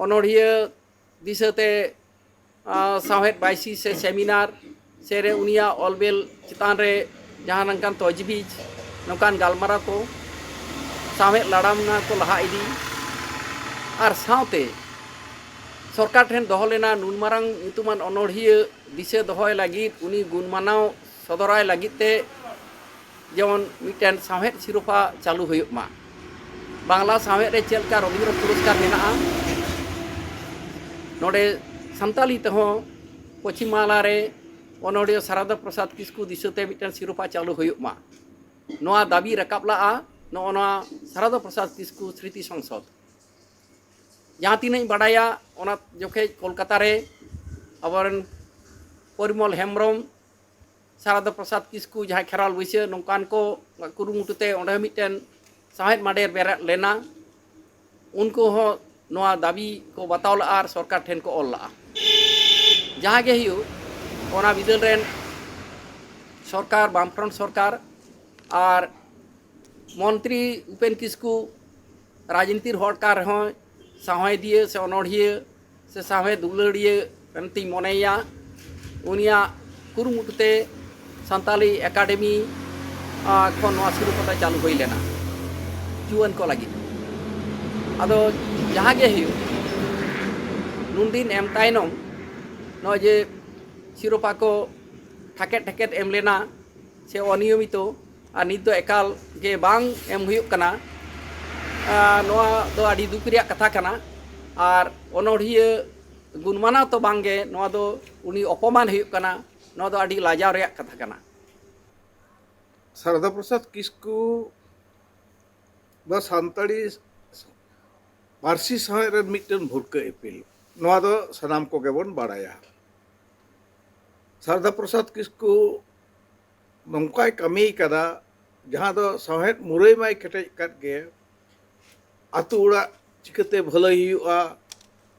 ᱚᱱᱚᱲᱦᱤᱭᱟᱹ ᱫᱤᱥᱟᱹᱛᱮ ᱥᱟᱶᱦᱮᱫ ᱵᱟᱭᱥᱤ ᱥᱮ ᱥᱮᱢᱤᱱᱟᱨ ᱥᱮ ᱨᱮ ᱩᱱᱤᱭᱟᱜ ᱚᱞ ᱵᱮᱞ ᱪᱮᱛᱟᱱ ᱨᱮ ᱡᱟᱦᱟᱸ ᱱᱚᱝᱠᱟᱱ ᱛᱚᱡᱽᱵᱤᱡᱽ, ᱱᱚᱝᱠᱟᱱ ᱜᱟᱞᱢᱟᱨᱟᱣ ᱠᱚ ᱥᱟᱶᱦᱮᱫ ᱞᱟᱲᱟᱢᱱᱟ ᱠᱚ ᱞᱟᱦᱟ ᱤᱫᱤ, ᱟᱨ ᱥᱟᱶᱛᱮ ᱥᱚᱨᱠᱟᱨ ᱴᱷᱮᱱ ᱫᱚᱦᱚ ᱞᱮᱱᱟ ᱱᱩᱱ ᱢᱟᱨᱟᱝ ᱧᱩᱛᱩᱢᱟᱱ ᱚᱱᱚᱲᱦᱤᱭᱟᱹ ᱫᱤᱥᱟᱹ ᱫᱚᱦᱚᱭ ᱞᱟᱹᱜᱤᱫ, ᱩᱱᱤ ᱜᱩᱱ ᱢᱟᱱᱟᱣ ᱥᱚᱫᱚᱨᱟᱭ ᱞᱟᱹᱜᱤᱫ ᱛᱮ ᱡᱮᱢᱚᱱ ᱢᱤᱫᱴᱮᱱ ᱥᱟᱶᱦᱮᱫ ᱥᱤᱨᱳᱯᱟ ᱪᱟᱹᱞᱩ ᱦᱩᱭᱩᱜ ᱢᱟ᱾ ᱵᱟᱝᱞᱟ ᱥᱟᱶᱦᱮᱫ ᱨᱮ ᱪᱮᱫ ᱞᱮᱠᱟ ᱨᱚᱵᱤᱱᱫᱨᱚ ᱯᱩᱨᱚᱥᱠᱟᱨ ᱢᱮᱱᱟᱜᱼᱟ, ᱱᱚᱰᱮ ᱥᱟᱱᱛᱟᱞᱤ ᱛᱮᱦᱚᱸ ᱯᱚᱪᱷᱤᱢ ᱵᱟᱝᱞᱟ ᱨᱮ ᱚᱱᱚᱲᱦᱤᱭᱟᱹ ᱥᱟᱨᱟᱫᱟ ᱯᱨᱚᱥᱟᱫᱽ ᱠᱤᱥᱠᱩ ᱫᱤᱥᱟᱹᱛᱮ ᱢᱤᱫᱴᱮᱱ ᱥᱤᱨᱳᱯᱟ ᱪᱟᱹᱞᱩ ᱦᱩᱭᱩᱜ ᱢᱟ, ᱱᱚᱣᱟ ᱫᱟᱹᱵᱤ ᱨᱟᱠᱟᱵ ᱞᱟᱜᱼᱟ ᱱᱚᱜᱼᱚ ᱱᱚᱣᱟ ᱥᱟᱨᱟᱫᱟ ᱯᱨᱚᱥᱟᱫᱽ ᱠᱤᱥᱠᱩ ᱥᱨᱤᱛᱤ ᱥᱚᱝᱥᱚᱫᱽ᱾ ᱡᱟᱦᱟᱸ ᱛᱤᱱᱟᱹᱜ ᱤᱧ ᱵᱟᱰᱟᱭᱟ, ᱚᱱᱟ ᱡᱚᱠᱷᱮᱡ ᱠᱳᱞᱠᱟᱛᱟ ᱨᱮ ᱟᱵᱚᱨᱮᱱ ᱯᱚᱨᱤᱢᱚᱞ ᱦᱮᱢᱵᱨᱚᱢ ᱥᱟᱨᱟᱫᱟ ᱯᱨᱚᱥᱟᱫᱽ ᱠᱤᱥᱠᱩ, ᱡᱟᱦᱟᱸᱭ ᱠᱷᱮᱨᱣᱟᱞ ᱵᱟᱹᱭᱥᱤ, ᱱᱚᱝᱠᱟᱱ ᱠᱚ ᱠᱩᱨᱩᱢᱩᱴᱩ ᱛᱮ ᱚᱸᱰᱮ ᱢᱤᱫᱴᱮᱱ ᱥᱟᱶᱦᱮᱫ ᱢᱟᱰᱮᱨ ᱵᱮᱨᱮᱫ ᱞᱮᱱᱟ᱾ ᱩᱱᱠᱩ ᱦᱚᱸ ᱱᱚᱣᱟ ᱫᱟᱹᱵᱤ ᱠᱚ ᱵᱟᱛᱟᱣ ᱞᱟᱜᱼᱟ ᱟᱨ ᱥᱚᱨᱠᱟᱨ ᱴᱷᱮᱱ ᱠᱚ ᱚᱞ ᱞᱟᱜᱼᱟ᱾ ᱡᱟᱦᱟᱸ ᱜᱮ ᱦᱩᱭᱩᱜ, ᱚᱱᱟ ᱵᱤᱫᱟᱹᱞ ᱨᱮᱱ ᱥᱚᱨᱠᱟᱨ, ᱵᱟᱢᱯᱷᱨᱚᱱᱴ ᱥᱚᱨᱠᱟᱨ ᱟᱨ ᱢᱚᱱᱛᱨᱤ ᱩᱯᱮᱱ ᱠᱤᱥᱠᱩ ᱨᱟᱡᱽᱱᱤᱛᱤᱨ ᱦᱚᱲ ᱠᱟᱱ ᱨᱮᱦᱚᱸ, ᱥᱟᱶᱦᱮᱫᱤᱭᱟᱹ ᱥᱮ ᱚᱱᱚᱲᱦᱤᱭᱟᱹ ᱥᱮ ᱥᱟᱶᱦᱮᱫ ᱫᱩᱞᱟᱹᱲᱤᱭᱟᱹ ᱢᱮᱱᱛᱮᱧ ᱢᱚᱱᱮᱭᱮᱭᱟ᱾ ᱩᱱᱤᱭᱟᱜ ᱠᱩᱨᱩᱢᱩᱴᱩ ᱛᱮ ᱥᱟᱱᱛᱟᱞᱤ ᱮᱠᱟᱰᱮᱢᱤ, ᱟ, ᱠᱷᱚᱱ ᱱᱚᱣᱟ ᱥᱤᱨᱳᱯᱟ ᱫᱚ ᱪᱟᱹᱞᱩ ᱦᱩᱭ ᱞᱮᱱᱟ ᱡᱩᱣᱟᱹᱱ ᱠᱚ ᱞᱟᱹᱜᱤᱫ᱾ ᱟᱫᱚ ᱡᱟᱦᱟᱸ ᱜᱮ ᱦᱩᱭᱩᱜ, ᱱᱩᱱᱫᱤᱱ ᱮᱢ ᱛᱟᱭᱱᱚᱢ ᱱᱚᱜᱼᱚᱭ ᱡᱮ ᱥᱤᱨᱳᱯᱟ ᱠᱚ ᱴᱷᱟᱠᱮᱫ ᱴᱷᱮᱠᱮᱫ ᱮᱢ ᱞᱮᱱᱟ ᱥᱮ ᱚᱱᱤᱭᱚᱢᱤᱛᱚ, ᱟᱨ ᱱᱤᱛ ᱫᱚ ᱮᱠᱟᱞ ᱜᱮ ᱵᱟᱝ ᱮᱢ ᱦᱩᱭᱩᱜ ᱠᱟᱱᱟ᱾ ᱟ, ᱱᱚᱣᱟ ᱫᱚ ᱟᱹᱰᱤ ᱫᱩᱠ ᱨᱮᱭᱟᱜ ᱠᱟᱛᱷᱟ ᱠᱟᱱᱟ᱾ ᱟᱨ ᱚᱱᱚᱲᱦᱤᱭᱟᱹ ᱜᱩᱱᱢᱟᱱᱟᱣ ᱛᱚ ᱵᱟᱝ ᱜᱮ, ᱱᱚᱣᱟ ᱫᱚ ᱩᱱᱤ ᱚᱯᱚᱢᱟᱱ ᱦᱩᱭᱩᱜ ᱠᱟᱱᱟ᱾ ᱱᱚᱣᱟ ᱫᱚ ᱟᱹᱰᱤ ᱞᱟᱡᱟᱣ ᱨᱮᱭᱟᱜ ᱠᱟᱛᱷᱟ ᱠᱟᱱᱟ᱾ ᱥᱟᱨᱚᱫᱟ ᱯᱨᱚᱥᱟᱫᱽ ᱠᱤᱥᱠᱩ ᱫᱚ ᱥᱟᱱᱛᱟᱲᱤ ᱯᱟᱹᱨᱥᱤ ᱥᱟᱶᱦᱮᱫ ᱨᱮᱱ ᱢᱤᱫᱴᱮᱱ ᱵᱷᱩᱨᱠᱟᱹ ᱤᱯᱤᱞ, ᱱᱚᱣᱟ ᱫᱚ ᱥᱟᱱᱟᱢ ᱠᱚᱜᱮ ᱵᱚᱱ ᱵᱟᱲᱟᱭᱟ᱾ ᱥᱟᱨᱚᱫᱟ ᱯᱨᱚᱥᱟᱫᱽ ᱠᱤᱥᱠᱩ ᱱᱚᱝᱠᱟᱭ ᱠᱟᱹᱢᱤ ᱠᱟᱫᱟ, ᱡᱟᱦᱟᱸ ᱫᱚ ᱥᱟᱶᱦᱮᱫ ᱢᱩᱨᱟᱹᱭ ᱢᱟᱭ ᱠᱮᱴᱮᱡ ᱟᱠᱟᱫ ᱜᱮ, ᱟᱹᱛᱩ ᱚᱲᱟᱜ ᱪᱤᱠᱟᱹᱛᱮ ᱵᱷᱟᱹᱞᱟᱹᱭ ᱦᱩᱭᱩᱜᱼᱟ,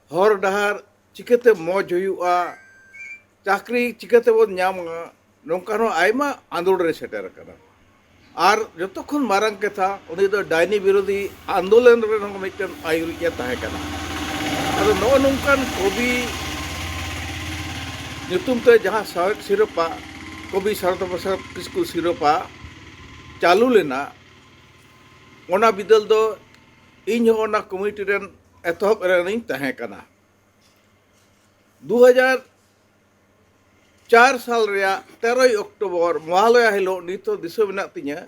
ᱦᱚᱨ ᱰᱟᱦᱟᱨ ᱪᱤᱠᱟᱹᱛᱮ ᱢᱚᱡᱽ ᱦᱩᱭᱩᱜᱼᱟ, ᱪᱟᱹᱠᱨᱤ ᱪᱤᱠᱟᱹᱛᱮᱵᱚᱱ ᱧᱟᱢᱟ, ᱱᱚᱝᱠᱟᱱ ᱦᱚᱸ ᱟᱭᱢᱟ ᱟᱸᱫᱳᱲ ᱨᱮ ᱥᱮᱴᱮᱨ ᱟᱠᱟᱱᱟ᱾ ᱟᱨ ᱡᱚᱛᱚ ᱠᱷᱚᱱ ᱢᱟᱨᱟᱝ ᱠᱟᱛᱷᱟ, ᱩᱱᱤ ᱫᱚ ᱰᱟᱭᱱᱤ ᱵᱤᱨᱳᱫᱷᱤ ᱟᱱᱫᱳᱞᱚᱱ ᱨᱮᱱ ᱦᱚᱸ ᱢᱤᱫᱴᱮᱱ ᱟᱹᱭᱩᱨᱤᱡ ᱮ ᱛᱟᱦᱮᱸ ᱠᱟᱱᱟ᱾ ᱟᱫᱚ ᱱᱚᱜᱼᱚ ᱱᱚᱝᱠᱟᱱ ᱠᱚᱵᱤ ᱧᱩᱛᱩᱢ ᱛᱮ ᱡᱟᱦᱟᱸ ᱥᱟᱶᱦᱮᱫ ᱥᱤᱨᱯᱟᱹ, ᱠᱚᱵᱤ ᱥᱟᱨᱚᱫᱟ ᱯᱨᱚᱥᱟᱫᱽ ᱠᱤᱥᱠᱩ ᱥᱤᱨᱯᱟᱹ ᱪᱟᱹᱞᱩ ᱞᱮᱱᱟ, ᱚᱱᱟ ᱵᱤᱫᱟᱹᱞ ᱫᱚ ᱤᱧ ᱦᱚᱸ ᱚᱱᱟ ᱠᱚᱢᱤᱴᱤ ᱨᱮᱱ ᱮᱛᱚᱦᱚᱵ ᱨᱮᱱᱤᱧ ᱛᱟᱦᱮᱸ ᱠᱟᱱᱟ᱾ ᱫᱩ ᱦᱟᱡᱟᱨ ᱪᱟᱨ ᱥᱟᱞ ᱨᱮᱭᱟᱜ ᱛᱮᱨᱚᱭ ᱚᱠᱴᱳᱵᱚᱨ, ᱢᱚᱦᱟᱞᱚᱭᱟ ᱦᱤᱞᱳᱜ, ᱱᱤᱛ ᱦᱚᱸ ᱫᱤᱥᱟᱹ ᱢᱮᱱᱟᱜ ᱛᱤᱧᱟᱹ,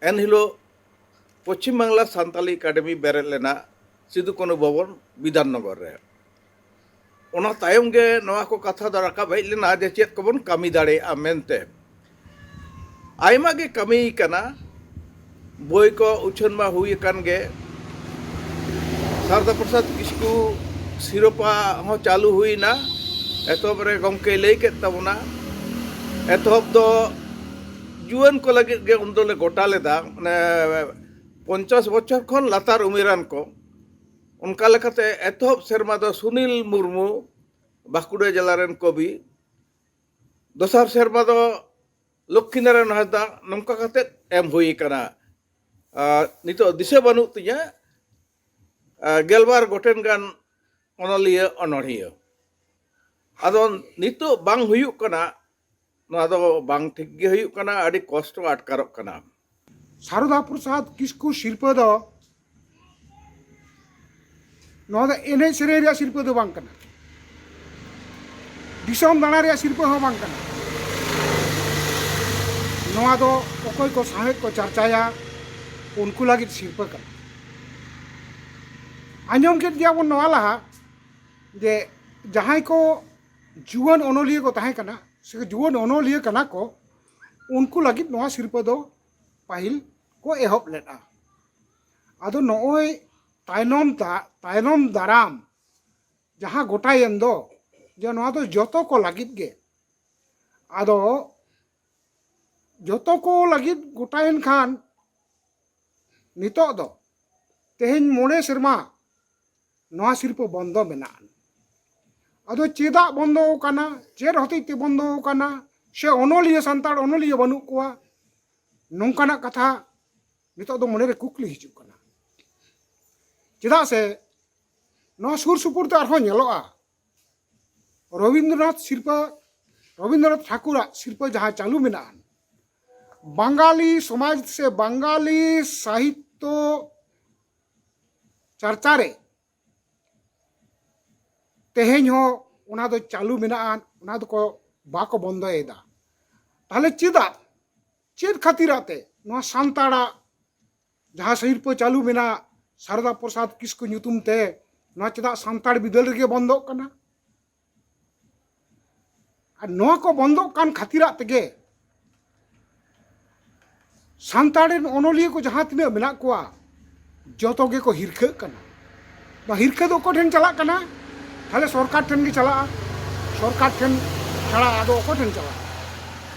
ᱮᱱ ᱦᱤᱞᱳᱜ ᱯᱚᱪᱷᱤᱢ ᱵᱟᱝᱞᱟ ᱥᱟᱱᱛᱟᱞᱤ ᱮᱠᱟᱰᱮᱢᱤ ᱵᱮᱨᱮᱫ ᱞᱮᱱᱟ ᱥᱤᱫᱩ ᱠᱟᱹᱱᱦᱩ ᱵᱷᱚᱵᱚᱱ, ᱵᱤᱫᱷᱟᱱ ᱱᱚᱜᱚᱨ ᱨᱮ᱾ ᱚᱱᱟ ᱛᱟᱭᱚᱢ ᱜᱮ ᱱᱚᱣᱟ ᱠᱚ ᱠᱟᱛᱷᱟ ᱫᱚ ᱨᱟᱠᱟᱵ ᱦᱮᱡ ᱞᱮᱱᱟ ᱡᱮ ᱪᱮᱫ ᱠᱚᱵᱚᱱ ᱠᱟᱹᱢᱤ ᱫᱟᱲᱮᱭᱟᱜᱼᱟ ᱢᱮᱱᱛᱮ᱾ ᱟᱭᱢᱟ ᱜᱮ ᱠᱟᱹᱢᱤ ᱠᱟᱱᱟ, ᱵᱳᱭ ᱠᱚ ᱩᱪᱷᱟᱹᱱ ᱢᱟ ᱦᱩᱭ ᱟᱠᱟᱱ ᱜᱮ, ᱥᱟᱨᱚᱫᱟ ᱯᱨᱚᱥᱟᱫᱽ ᱠᱤᱥᱠᱩ ᱥᱤᱨᱳᱯᱟ ᱦᱚᱸ ᱪᱟᱹᱞᱩ ᱦᱩᱭᱱᱟ᱾ ᱮᱛᱚᱦᱚᱵ ᱨᱮ ᱜᱚᱢᱠᱮᱭ ᱞᱟᱹᱭ ᱠᱮᱫ ᱛᱟᱵᱚᱱᱟ, ᱮᱛᱚᱦᱚᱵ ᱫᱚ ᱡᱩᱣᱟᱹᱱ ᱠᱚ ᱞᱟᱹᱜᱤᱫ ᱜᱮ ᱩᱱ ᱫᱚᱞᱮ ᱜᱚᱴᱟ ᱞᱮᱫᱟ, ᱢᱟᱱᱮ ᱯᱚᱧᱪᱟᱥ ᱵᱚᱪᱷᱚᱨ ᱠᱷᱚᱱ ᱞᱟᱛᱟᱨ ᱩᱢᱮᱨᱟᱱ ᱠᱚ᱾ ᱚᱱᱠᱟ ᱞᱮᱠᱟᱛᱮ ᱮᱛᱚᱦᱚᱵ ᱥᱮᱨᱢᱟ ᱫᱚ ᱥᱩᱱᱤᱞ ᱢᱩᱨᱢᱩ, ᱵᱟᱸᱠᱩᱲᱟ ᱡᱮᱞᱟ ᱨᱮᱱ ᱠᱚᱵᱤ, ᱫᱚᱥᱟᱨ ᱥᱮᱨᱢᱟ ᱫᱚ ᱞᱚᱠᱠᱷᱤᱱᱟᱨᱟᱭᱚᱱ ᱦᱟᱸᱥᱫᱟ, ᱱᱚᱝᱠᱟ ᱠᱟᱛᱮ ᱮᱢ ᱦᱩᱭ ᱟᱠᱟᱱᱟ᱾ ᱟᱨ ᱱᱤᱛᱚᱜ ᱫᱤᱥᱟᱹ ᱵᱟᱹᱱᱩᱜ ᱛᱤᱧᱟᱹ, ᱟᱨ ᱜᱮᱞᱵᱟᱨ ᱜᱚᱴᱮᱱ ᱜᱟᱱ ᱚᱱᱚᱞᱤᱭᱟᱹ, ᱚᱱᱚᱲᱦᱤᱭᱟᱹ᱾ ᱟᱫᱚ ᱱᱤᱛᱚᱜ ᱵᱟᱝ ᱦᱩᱭᱩᱜ ᱠᱟᱱᱟ, ᱱᱚᱣᱟ ᱫᱚ ᱵᱟᱝ ᱴᱷᱤᱠ ᱜᱮ ᱦᱩᱭᱩᱜ ᱠᱟᱱᱟ, ᱟᱹᱰᱤ ᱠᱚᱥᱴᱚ ᱟᱴᱠᱟᱨᱚᱜ ᱠᱟᱱᱟ᱾ ᱥᱟᱨᱚᱫᱟ ᱯᱨᱚᱥᱟᱫᱽ ᱠᱤᱥᱠᱩ ᱥᱤᱨᱯᱟᱹ ᱫᱚ, ᱱᱚᱣᱟ ᱫᱚ ᱮᱱᱮᱡ ᱥᱮᱨᱮᱧ ᱨᱮᱭᱟᱜ ᱥᱤᱨᱯᱟᱹ ᱫᱚ ᱵᱟᱝ ᱠᱟᱱᱟ, ᱫᱤᱥᱚᱢ ᱫᱟᱬᱟ ᱨᱮᱭᱟᱜ ᱥᱤᱨᱯᱟᱹ ᱦᱚᱸ ᱵᱟᱝ ᱠᱟᱱᱟ᱾ ᱱᱚᱣᱟ ᱫᱚ ᱚᱠᱚᱭ ᱠᱚ ᱥᱟᱶᱦᱮᱫ ᱠᱚ ᱪᱟᱨᱪᱟᱭᱟ, ᱩᱱᱠᱩ ᱞᱟᱹᱜᱤᱫ ᱥᱤᱨᱯᱟᱹ ᱠᱟᱱᱟ᱾ ᱟᱸᱡᱚᱢ ᱠᱮᱫ ᱜᱮᱭᱟᱵᱚᱱ ᱱᱚᱣᱟ ᱞᱟᱦᱟ ᱡᱮ ᱡᱟᱦᱟᱸᱭ ᱠᱚ ᱡᱩᱣᱟᱹᱱ ᱚᱱᱚᱞᱤᱭᱟᱹ ᱠᱚ ᱛᱟᱦᱮᱸ ᱠᱟᱱᱟ, ᱥᱮ ᱡᱩᱣᱟᱹᱱ ᱚᱱᱚᱞᱤᱭᱟᱹ ᱠᱟᱱᱟ ᱠᱚ, ᱩᱱᱠᱩ ᱞᱟᱹᱜᱤᱫ ᱱᱚᱣᱟ ᱥᱤᱨᱯᱟᱹ ᱫᱚ ᱯᱟᱹᱦᱤᱞ ᱠᱚ ᱮᱦᱚᱵ ᱞᱮᱫᱼᱟ᱾ ᱟᱫᱚ ᱱᱚᱜᱼᱚᱭ ᱛᱟᱭᱱᱚᱢ ᱫᱟ-, ᱛᱟᱭᱱᱚᱢ ᱫᱟᱨᱟᱢ ᱡᱟᱦᱟᱸ ᱜᱚᱴᱟᱭᱮᱱ ᱫᱚ, ᱡᱮ ᱱᱚᱣᱟ ᱫᱚ ᱡᱚᱛᱚ ᱠᱚ ᱞᱟᱹᱜᱤᱫ ᱜᱮ᱾ ᱟᱫᱚ ᱡᱚᱛᱚ ᱠᱚ ᱞᱟᱹᱜᱤᱫ ᱜᱚᱴᱟᱭᱮᱱ ᱠᱷᱟᱱ, ᱱᱤᱛᱚᱜ ᱫᱚ ᱛᱮᱦᱮᱧ ᱢᱚᱬᱮ ᱥᱮᱨᱢᱟ ᱱᱚᱣᱟ ᱥᱤᱨᱯᱟᱹ ᱵᱚᱱᱫᱚ ᱢᱮᱱᱟᱜᱼᱟ᱾ ᱟᱫᱚ ᱪᱮᱫᱟᱜ ᱵᱚᱱᱫᱚ ᱟᱠᱟᱱᱟ, ᱪᱮᱫ ᱦᱚᱛᱮᱡ ᱛᱮ ᱵᱚᱱᱫᱚ ᱟᱠᱟᱱᱟ, ᱥᱮ ᱚᱱᱚᱞᱤᱭᱟᱹ, ᱥᱟᱱᱛᱟᱲ ᱚᱱᱚᱞᱤᱭᱟᱹ ᱵᱟᱹᱱᱩᱜ ᱠᱚᱣᱟ, ᱱᱚᱝᱠᱟᱱᱟᱜ ᱠᱟᱛᱷᱟ ᱱᱤᱛᱚᱜ ᱫᱚ ᱢᱚᱱᱮᱨᱮ ᱠᱩᱠᱞᱤ ᱦᱤᱡᱩᱜ ᱠᱟᱱᱟ᱾ ᱪᱮᱫᱟᱜ ᱥᱮ ᱱᱚᱣᱟ ᱥᱩᱨ ᱥᱩᱯᱩᱨ ᱛᱮ ᱟᱨᱦᱚᱸ ᱧᱮᱞᱚᱜᱼᱟ, ᱨᱚᱵᱤᱱᱫᱨᱚᱱᱟᱛᱷ ᱥᱤᱨᱯᱟᱹ, ᱨᱚᱵᱤᱱᱫᱨᱚᱱᱟᱛᱷ ᱴᱷᱟᱠᱩᱨᱟᱜ ᱥᱤᱨᱯᱟᱹ ᱡᱟᱦᱟᱸ ᱪᱟᱹᱞᱩ ᱢᱮᱱᱟᱜᱼᱟ, ᱵᱟᱝᱜᱟᱞᱤ ᱥᱚᱢᱟᱡᱽ ᱥᱮ ᱵᱟᱝᱜᱟᱞᱤ ᱥᱟᱦᱤᱛᱛᱚ ᱪᱟᱨᱪᱟ ᱨᱮ ᱛᱮᱦᱮᱧ ᱦᱚᱸ ᱚᱱᱟ ᱫᱚ ᱪᱟᱹᱞᱩ ᱢᱮᱱᱟᱜᱼᱟ, ᱚᱱᱟ ᱫᱚᱠᱚ ᱵᱟᱠᱚ ᱵᱚᱱᱫᱚᱭᱮᱫᱟ᱾ ᱛᱟᱦᱚᱞᱮ ᱪᱮᱫᱟᱜ, ᱪᱮᱫ ᱠᱷᱟᱹᱛᱤᱨᱟᱜ ᱛᱮ ᱱᱚᱣᱟ ᱥᱟᱱᱛᱟᱲᱟᱜ ᱡᱟᱦᱟᱸ ᱥᱤᱨᱯᱟᱹ ᱪᱟᱹᱞᱩ ᱢᱮᱱᱟᱜ ᱥᱟᱨᱚᱫᱟ ᱯᱨᱚᱥᱟᱫᱽ ᱠᱤᱥᱠᱩ ᱧᱩᱛᱩᱢ ᱛᱮ, ᱱᱚᱣᱟ ᱪᱮᱫᱟᱜ ᱥᱟᱱᱛᱟᱲ ᱵᱤᱫᱟᱹᱞ ᱨᱮᱜᱮ ᱵᱚᱱᱫᱚᱜ ᱠᱟᱱᱟ? ᱟᱨ ᱱᱚᱣᱟ ᱠᱚ ᱵᱚᱱᱫᱚᱜ ᱠᱟᱱ ᱠᱷᱟᱹᱛᱤᱨᱟᱜ ᱛᱮᱜᱮ ᱥᱟᱱᱛᱟᱲ ᱨᱮᱱ ᱚᱱᱚᱞᱤᱭᱟᱹ ᱠᱚ ᱡᱟᱦᱟᱸ ᱛᱤᱱᱟᱹᱜ ᱢᱮᱱᱟᱜ ᱠᱚᱣᱟ, ᱡᱚᱛᱚ ᱜᱮᱠᱚ ᱦᱤᱨᱠᱷᱟᱹᱜ ᱠᱟᱱᱟ᱾ ᱱᱚᱣᱟ ᱦᱤᱨᱠᱷᱟᱹ ᱫᱚ ᱚᱠᱚᱭ ᱴᱷᱮᱱ ᱪᱟᱞᱟᱜ ᱠᱟᱱᱟ? ᱛᱟᱦᱞᱮ ᱥᱚᱨᱠᱟᱨ ᱴᱷᱮᱱ ᱜᱮ ᱪᱟᱞᱟᱜᱼᱟ᱾ ᱥᱚᱨᱠᱟᱨ ᱴᱷᱮᱱ ᱪᱷᱟᱲᱟ ᱟᱫᱚ ᱚᱠᱚᱭ ᱴᱷᱮᱱ ᱪᱟᱞᱟᱜᱼᱟ?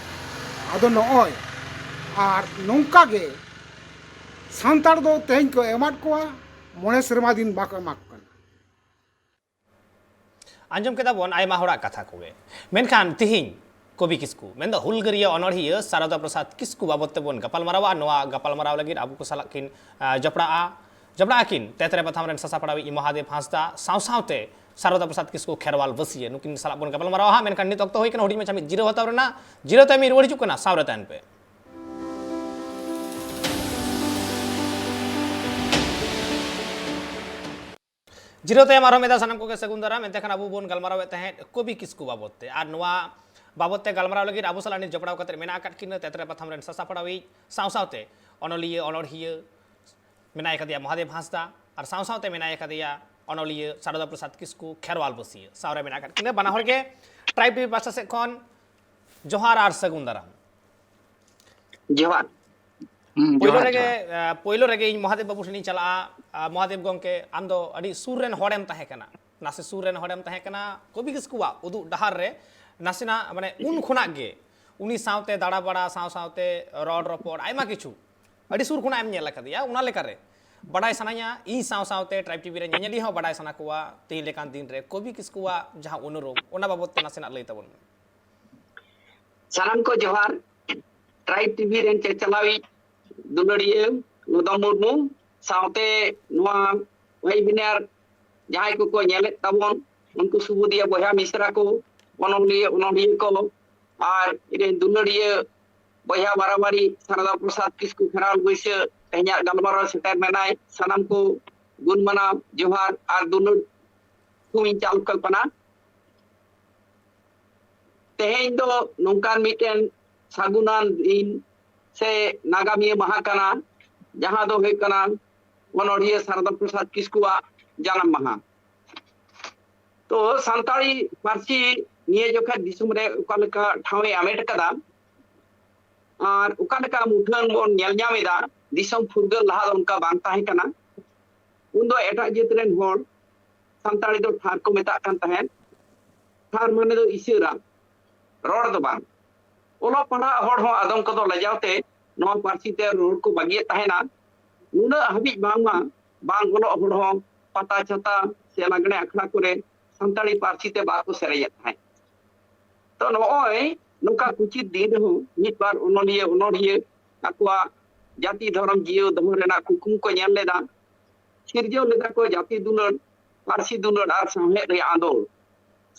ᱟᱫᱚ ᱱᱚᱜᱼᱚᱭ ᱟᱨ ᱱᱚᱝᱠᱟ ᱜᱮ ᱥᱟᱱᱛᱟᱲ ᱫᱚ ᱛᱮᱦᱮᱧ ᱠᱚ ᱮᱢᱟᱫ ᱠᱚᱣᱟ, ᱢᱚᱬᱮ ᱥᱮᱨᱢᱟ ᱫᱤᱱ ᱵᱟᱠᱚ ᱮᱢᱟ ᱠᱚ ᱠᱟᱱᱟ᱾ ᱟᱸᱡᱚᱢ ᱠᱮᱫᱟ ᱵᱚᱱ ᱟᱭᱢᱟ ᱦᱚᱲᱟᱜ ᱠᱟᱛᱷᱟ ᱠᱚᱜᱮ, ᱢᱮᱱᱠᱷᱟᱱ ᱛᱤᱦᱤᱧ ᱠᱚᱵᱤ ᱠᱤᱥᱠᱩ, ᱢᱮᱱᱫᱚ ᱦᱩᱞᱜᱟᱹᱨᱤᱭᱟᱹ ᱚᱱᱚᱬᱦᱤᱭᱟᱹ ᱥᱟᱨᱚᱫᱟ ᱯᱨᱚᱥᱟᱫᱽ ᱠᱤᱥᱠᱩ ᱵᱟᱵᱚᱛ ᱛᱮᱵᱚᱱ ᱜᱟᱯᱟᱞᱢᱟᱨᱟᱣᱟ᱾ ᱱᱚᱣᱟ ᱜᱟᱯᱟᱞᱢᱟᱨᱟᱣ ᱞᱟᱹᱜᱤᱫ ᱟᱵᱚ ᱠᱚ ᱥᱟᱞᱟᱜ ᱠᱤᱱ ᱟ, ᱡᱚᱯᱲᱟᱜᱼᱟ, ᱡᱚᱯᱲᱟᱜ ᱟᱹᱠᱤᱱ ᱛᱮᱛᱨᱮ ᱯᱟᱛᱷᱟᱢ ᱨᱮᱱ ᱥᱟᱥᱟᱯᱲᱟᱣᱤᱡ ᱢᱚᱦᱟᱫᱮᱵ ᱦᱟᱸᱥᱫᱟ ᱥᱟᱶ ᱥᱟᱶᱛᱮ ᱥᱟᱨᱚᱫᱟ ᱯᱨᱚᱥᱟᱫᱽ ᱠᱤᱥᱠᱩ ᱠᱷᱮᱨᱣᱟᱞ ᱵᱟᱹᱥᱤᱭᱟᱹ, ᱱᱩᱠᱤᱱ ᱥᱟᱞᱟᱜ ᱵᱚᱱ ᱜᱟᱯᱟᱞᱢᱟᱨᱟᱣᱟ ᱦᱟᱸᱜ᱾ ᱢᱮᱱᱠᱷᱟᱱ ᱱᱤᱛ ᱚᱠᱛᱚ ᱦᱩᱭ ᱠᱟᱱᱟ ᱦᱩᱰᱤᱧ ᱢᱟᱪᱷᱟ ᱢᱤᱫ ᱡᱤᱨᱟᱹᱣ ᱦᱟᱛᱟᱣ ᱨᱮᱱᱟᱜ᱾ ᱡᱤᱨᱟᱹᱣ ᱛᱟᱭᱚᱢ ᱤᱧ ᱨᱩᱣᱟᱹᱲ ᱦᱤᱡᱩᱜ ᱠᱟᱱᱟ, ᱥᱟᱶᱨᱮ ᱛᱟᱦᱮᱱ ᱯᱮ᱾ ᱡᱤᱨᱟᱹᱣ ᱛᱟᱭᱚᱢ ᱟᱨᱦᱚᱸ ᱢᱤᱫ ᱫᱷᱟᱣ ᱥᱟᱱᱟᱢ ᱠᱚᱜᱮ ᱥᱟᱹᱜᱩᱱ ᱫᱟᱨᱟᱢ᱾ ᱮᱱᱛᱮ ᱠᱷᱟᱱ ᱟᱵᱚ ᱵᱚᱱ ᱜᱟᱞᱢᱟᱨᱟᱣᱮᱫ ᱛᱟᱦᱮᱸᱫ ᱠᱚᱵᱤ ᱠᱤᱥᱠᱩ ᱵᱟᱵᱚᱛ ᱛᱮ, ᱟᱨ ᱱᱚᱣᱟ ᱵᱟᱵᱚᱛ ᱛᱮ ᱜᱟᱞᱢᱟᱨᱟᱣ ᱞᱟᱹᱜᱤᱫ ᱟᱵᱚ ᱥᱟᱞᱟᱜ ᱱᱤᱛ ᱡᱚᱯᱲᱟᱣ ᱠᱟᱛᱮ ᱢᱮᱱᱟᱜ ᱟᱠᱟᱫ ᱠᱤᱱᱟ ᱛᱮᱛᱨᱮ ᱯᱟᱛᱷᱟᱢ ᱨᱮᱱ ᱥᱟᱥᱟᱯᱲᱟᱣᱤᱡ ᱥᱟᱶ ᱥᱟᱶᱛᱮ ᱚᱱᱚᱞᱤᱭᱟᱹ, ᱚᱱᱚᱬᱦᱤᱭᱟᱹ ᱢᱮᱱᱟᱭ ᱟᱠᱟᱫᱮᱭᱟ ᱢᱚᱦᱟᱫᱮᱵ ᱦᱟᱸᱥᱫᱟ, ᱟᱨ ᱥᱟᱶ ᱥᱟᱶᱛᱮ ᱢᱮᱱᱟᱭ ᱟᱠᱟᱫᱮᱭᱟ ᱚᱱᱚᱞᱤᱭᱟᱹ ᱥᱟᱨᱚᱫᱟ ᱯᱨᱚᱥᱟᱫᱽ ᱠᱤᱥᱠᱩ ᱠᱷᱮᱨᱣᱟᱞ ᱵᱟᱹᱥᱤᱭᱟᱹ᱾ ᱥᱟᱶᱨᱮ ᱢᱮᱱᱟᱜ ᱟᱠᱟᱫ ᱠᱤᱱᱟ ᱵᱟᱱᱟ ᱦᱚᱲ ᱜᱮ᱾ ᱴᱨᱟᱭᱤᱵᱽ ᱴᱤᱵᱷᱤ ᱯᱟᱦᱴᱟ ᱥᱮᱫ ᱠᱷᱚᱱ ᱡᱚᱦᱟᱨ ᱟᱨ ᱥᱟᱹᱜᱩᱱ ᱫᱟᱨᱟᱢ᱾ ᱡᱚᱦᱟᱨ᱾ ᱦᱩᱸ, ᱯᱳᱭᱞᱳ ᱡᱚᱦᱟᱨ, ᱨᱮᱜᱮ ᱡᱚᱦᱟᱨ᱾ ᱟ, ᱯᱳᱭᱞᱳ ᱨᱮᱜᱮ ᱤᱧ ᱢᱚᱦᱟᱫᱮᱵ ᱵᱟᱹᱵᱩ ᱴᱷᱮᱱᱤᱧ ᱪᱟᱞᱟᱜᱼᱟ᱾ ᱟ, ᱢᱚᱦᱟᱫᱮᱵ ᱜᱚᱢᱠᱮ, ᱟᱢ ᱫᱚ ᱟᱹᱰᱤ ᱥᱩᱨ ᱨᱮᱱ ᱦᱚᱲᱮᱢ ᱛᱟᱦᱮᱸ ᱠᱟᱱᱟ, ᱱᱟᱥᱮ ᱥᱩᱨ ᱨᱮᱱ ᱦᱚᱲᱮᱢ ᱛᱟᱦᱮᱸ ᱠᱟᱱᱟ ᱠᱚᱵᱤ ᱠᱤᱥᱠᱩᱣᱟᱜ ᱩᱫᱩᱜ ᱰᱟᱦᱟᱨ ᱨᱮ᱾ ᱱᱟᱥᱮᱱᱟᱜ ᱢᱟᱱᱮ ᱩᱱ ᱠᱷᱚᱱᱟᱜ ᱜᱮ ᱩᱱᱤ ᱥᱟᱶᱛᱮ ᱫᱟᱬᱟᱵᱟᱲᱟ, ᱥᱟᱶ ᱥᱟᱶᱛᱮ ᱨᱚᱲ ᱨᱚᱯᱚᱲ, ᱟᱭᱢᱟ ᱠᱤᱪᱷᱩ ᱟᱹᱰᱤ ᱥᱩᱨ ᱠᱷᱚᱱᱟᱜ ᱮᱢ ᱧᱮᱞ ᱟᱠᱟᱫᱮᱭᱟ, ᱚᱱᱟ ᱞᱮᱠᱟᱨᱮ ᱵᱟᱰᱟᱭ ᱥᱟᱱᱟᱧᱟ᱾ ᱤᱧ ᱥᱟᱶ ᱥᱟᱶᱛᱮ ᱴᱨᱟᱭᱤᱵᱽ ᱴᱤᱵᱷᱤ ᱨᱮ ᱧᱮᱧᱮᱞᱤᱭᱟᱹ ᱦᱚᱸ ᱵᱟᱰᱟᱭ ᱥᱟᱱᱟ ᱠᱚᱣᱟ ᱛᱮᱦᱮᱧ ᱞᱮᱠᱟᱱ ᱫᱤᱱ ᱨᱮ ᱠᱚᱵᱤ ᱠᱤᱥᱠᱩᱣᱟᱜ ᱡᱟᱦᱟᱸ ᱩᱱᱩᱨᱩᱢ, ᱚᱱᱟ ᱵᱟᱵᱚᱛ ᱛᱮ ᱱᱟᱥᱮᱱᱟᱜ ᱞᱟᱹᱭ ᱛᱟᱵᱚᱱ ᱢᱮ᱾ ᱥᱟᱱᱟᱢ ᱠᱚ ᱡᱚᱦᱟᱨ᱾ ᱴᱨᱟᱭᱤᱵᱽ ᱴᱤᱵᱷᱤ ᱨᱮᱱ ᱪᱟᱪᱟᱞᱟᱣᱤᱡ ᱫᱩᱞᱟᱹᱲᱤᱭᱟᱹ ᱞᱚᱫᱚᱢ ᱢᱩᱨᱢᱩ ᱥᱟᱶᱛᱮ ᱱᱚᱣᱟ ᱣᱮᱵᱤᱱᱟᱨ ᱡᱟᱦᱟᱸᱭ ᱠᱚᱠᱚ ᱧᱮᱞᱮᱫ ᱛᱟᱵᱚᱱ, ᱩᱱᱠᱩ ᱥᱩᱵᱩᱫᱤᱭᱟᱹ ᱵᱚᱭᱦᱟ ᱢᱤᱥᱨᱟ ᱠᱚ, ᱚᱱᱚᱞᱤᱭᱟᱹ ᱚᱱᱚᱞᱤᱭᱟᱹ ᱠᱚ, ᱟᱨ ᱤᱧᱨᱮᱱ ᱫᱩᱞᱟᱹᱲᱤᱭᱟᱹ ᱵᱚᱭᱦᱟ ᱵᱟᱨᱟᱵᱟᱨᱤ ᱥᱟᱨᱚᱫᱟ ᱯᱨᱚᱥᱟᱫᱽ ᱠᱤᱥᱠᱩ ᱠᱷᱮᱨᱣᱟᱞ ᱵᱟᱹᱭᱥᱟᱹ, ᱛᱮᱦᱮᱧᱟᱜ ᱜᱟᱞᱢᱟᱨᱟᱣ ᱥᱮᱴᱮᱨ ᱢᱮᱱᱟᱭ᱾ ᱥᱟᱱᱟᱢ ᱠᱚ ᱜᱩᱱ ᱢᱟᱱᱟᱣ ᱡᱚᱦᱟᱨ ᱟᱨ ᱫᱩᱞᱟᱹᱲ ᱠᱚᱧ ᱪᱟᱞ ᱠᱟᱞᱯᱟᱱᱟ᱾ ᱛᱮᱦᱮᱧ ᱫᱚ ᱱᱚᱝᱠᱟᱱ ᱢᱤᱫᱴᱮᱱ ᱥᱟᱹᱜᱩᱱᱟᱱ ᱫᱤᱱ ᱥᱮ ᱱᱟᱜᱟᱢᱤᱭᱟᱹ ᱢᱟᱦᱟ ᱠᱟᱱᱟ, ᱡᱟᱦᱟᱸ ᱫᱚ ᱦᱩᱭᱩᱜ ᱠᱟᱱᱟ ᱚᱱᱚᱲᱦᱤᱭᱟᱹ ᱥᱟᱨᱚᱫᱟ ᱯᱨᱚᱥᱟᱫᱽ ᱠᱤᱥᱠᱩᱣᱟᱜ ᱡᱟᱱᱟᱢ ᱢᱟᱦᱟ᱾ ᱛᱚ ᱥᱟᱱᱛᱟᱲᱤ ᱯᱟᱹᱨᱥᱤ ᱱᱤᱭᱟᱹ ᱡᱚᱠᱷᱟᱡ ᱫᱤᱥᱚᱢ ᱨᱮ ᱚᱠᱟ ᱞᱮᱠᱟ ᱴᱷᱟᱶ ᱮ ᱦᱟᱢᱮᱴ ᱠᱟᱫᱟ ᱟᱨ ᱚᱠᱟ ᱞᱮᱠᱟ ᱢᱩᱴᱷᱟᱹᱱ ᱵᱚᱱ ᱧᱮᱞ ᱧᱟᱢ ᱮᱫᱟ ᱫᱤᱥᱚᱢ ᱯᱷᱩᱨᱜᱟᱹᱞ ᱞᱟᱦᱟ ᱫᱚ ᱚᱱᱠᱟ ᱵᱟᱝ ᱛᱟᱦᱮᱸ ᱠᱟᱱᱟ᱾ ᱩᱱᱫᱚ ᱮᱴᱟᱜ ᱡᱟᱹᱛ ᱨᱮᱱ ᱦᱚᱲ ᱥᱟᱱᱛᱟᱲᱤ ᱫᱚ ᱴᱷᱟᱨ ᱠᱚ ᱢᱮᱛᱟᱜ ᱠᱟᱱ ᱛᱟᱦᱮᱸᱫ᱾ ᱴᱷᱟᱨ ᱢᱟᱱᱮ ᱫᱚ ᱤᱥᱟᱹᱨᱟ, ᱨᱚᱲ ᱫᱚ ᱵᱟᱝ᱾ ᱚᱞᱚᱜ ᱯᱟᱲᱦᱟᱜ ᱦᱚᱲ ᱦᱚᱸ ᱟᱫᱚᱢ ᱠᱚᱫᱚ ᱞᱟᱡᱟᱣ ᱛᱮ ᱱᱚᱣᱟ ᱯᱟᱹᱨᱥᱤ ᱛᱮ ᱨᱚᱲ ᱠᱚ ᱵᱟᱹᱜᱤᱭᱮᱫ ᱛᱟᱦᱮᱱᱟ᱾ ᱱᱩᱱᱟᱹᱜ ᱦᱟᱹᱵᱤᱡ ᱵᱟᱝᱢᱟ ᱵᱟᱝ ᱚᱞᱚᱜ ᱦᱚᱲ ᱦᱚᱸ ᱯᱟᱛᱟ ᱪᱷᱟᱛᱟ ᱥᱮ ᱞᱟᱜᱽᱲᱮ ᱟᱠᱷᱲᱟ ᱠᱚᱨᱮ ᱥᱟᱱᱛᱟᱲᱤ ᱯᱟᱹᱨᱥᱤ ᱛᱮ ᱵᱟᱠᱚ ᱥᱮᱨᱮᱧᱮᱫ ᱛᱟᱦᱮᱸᱫ᱾ ᱛᱚ ᱱᱚᱜᱼᱚᱭ ᱱᱚᱝᱠᱟ ᱠᱩᱪᱤᱛ ᱫᱤᱱ ᱨᱮᱦᱚᱸ ᱢᱤᱫ ᱵᱟᱨ ᱚᱱᱚᱞᱤᱭᱟᱹ ᱚᱱᱚᱲᱦᱤᱭᱟᱹ ᱟᱠᱚᱣᱟᱜ ᱡᱟᱹᱛᱤ ᱫᱷᱚᱨᱚᱢ ᱡᱤᱭᱟᱹᱣ ᱫᱚᱦᱚ ᱨᱮᱱᱟᱜ ᱠᱩᱠᱢᱩ ᱠᱚ ᱧᱮᱞ ᱞᱮᱫᱟ᱾ ᱥᱤᱨᱡᱟᱹᱣ ᱞᱮᱫᱟ ᱠᱚ ᱡᱟᱹᱛᱤ ᱫᱩᱞᱟᱹᱲ, ᱯᱟᱹᱨᱥᱤ ᱫᱩᱞᱟᱹᱲ ᱟᱨ ᱥᱟᱶᱦᱮᱫ ᱨᱮᱭᱟᱜ ᱟᱸᱫᱳᱲ᱾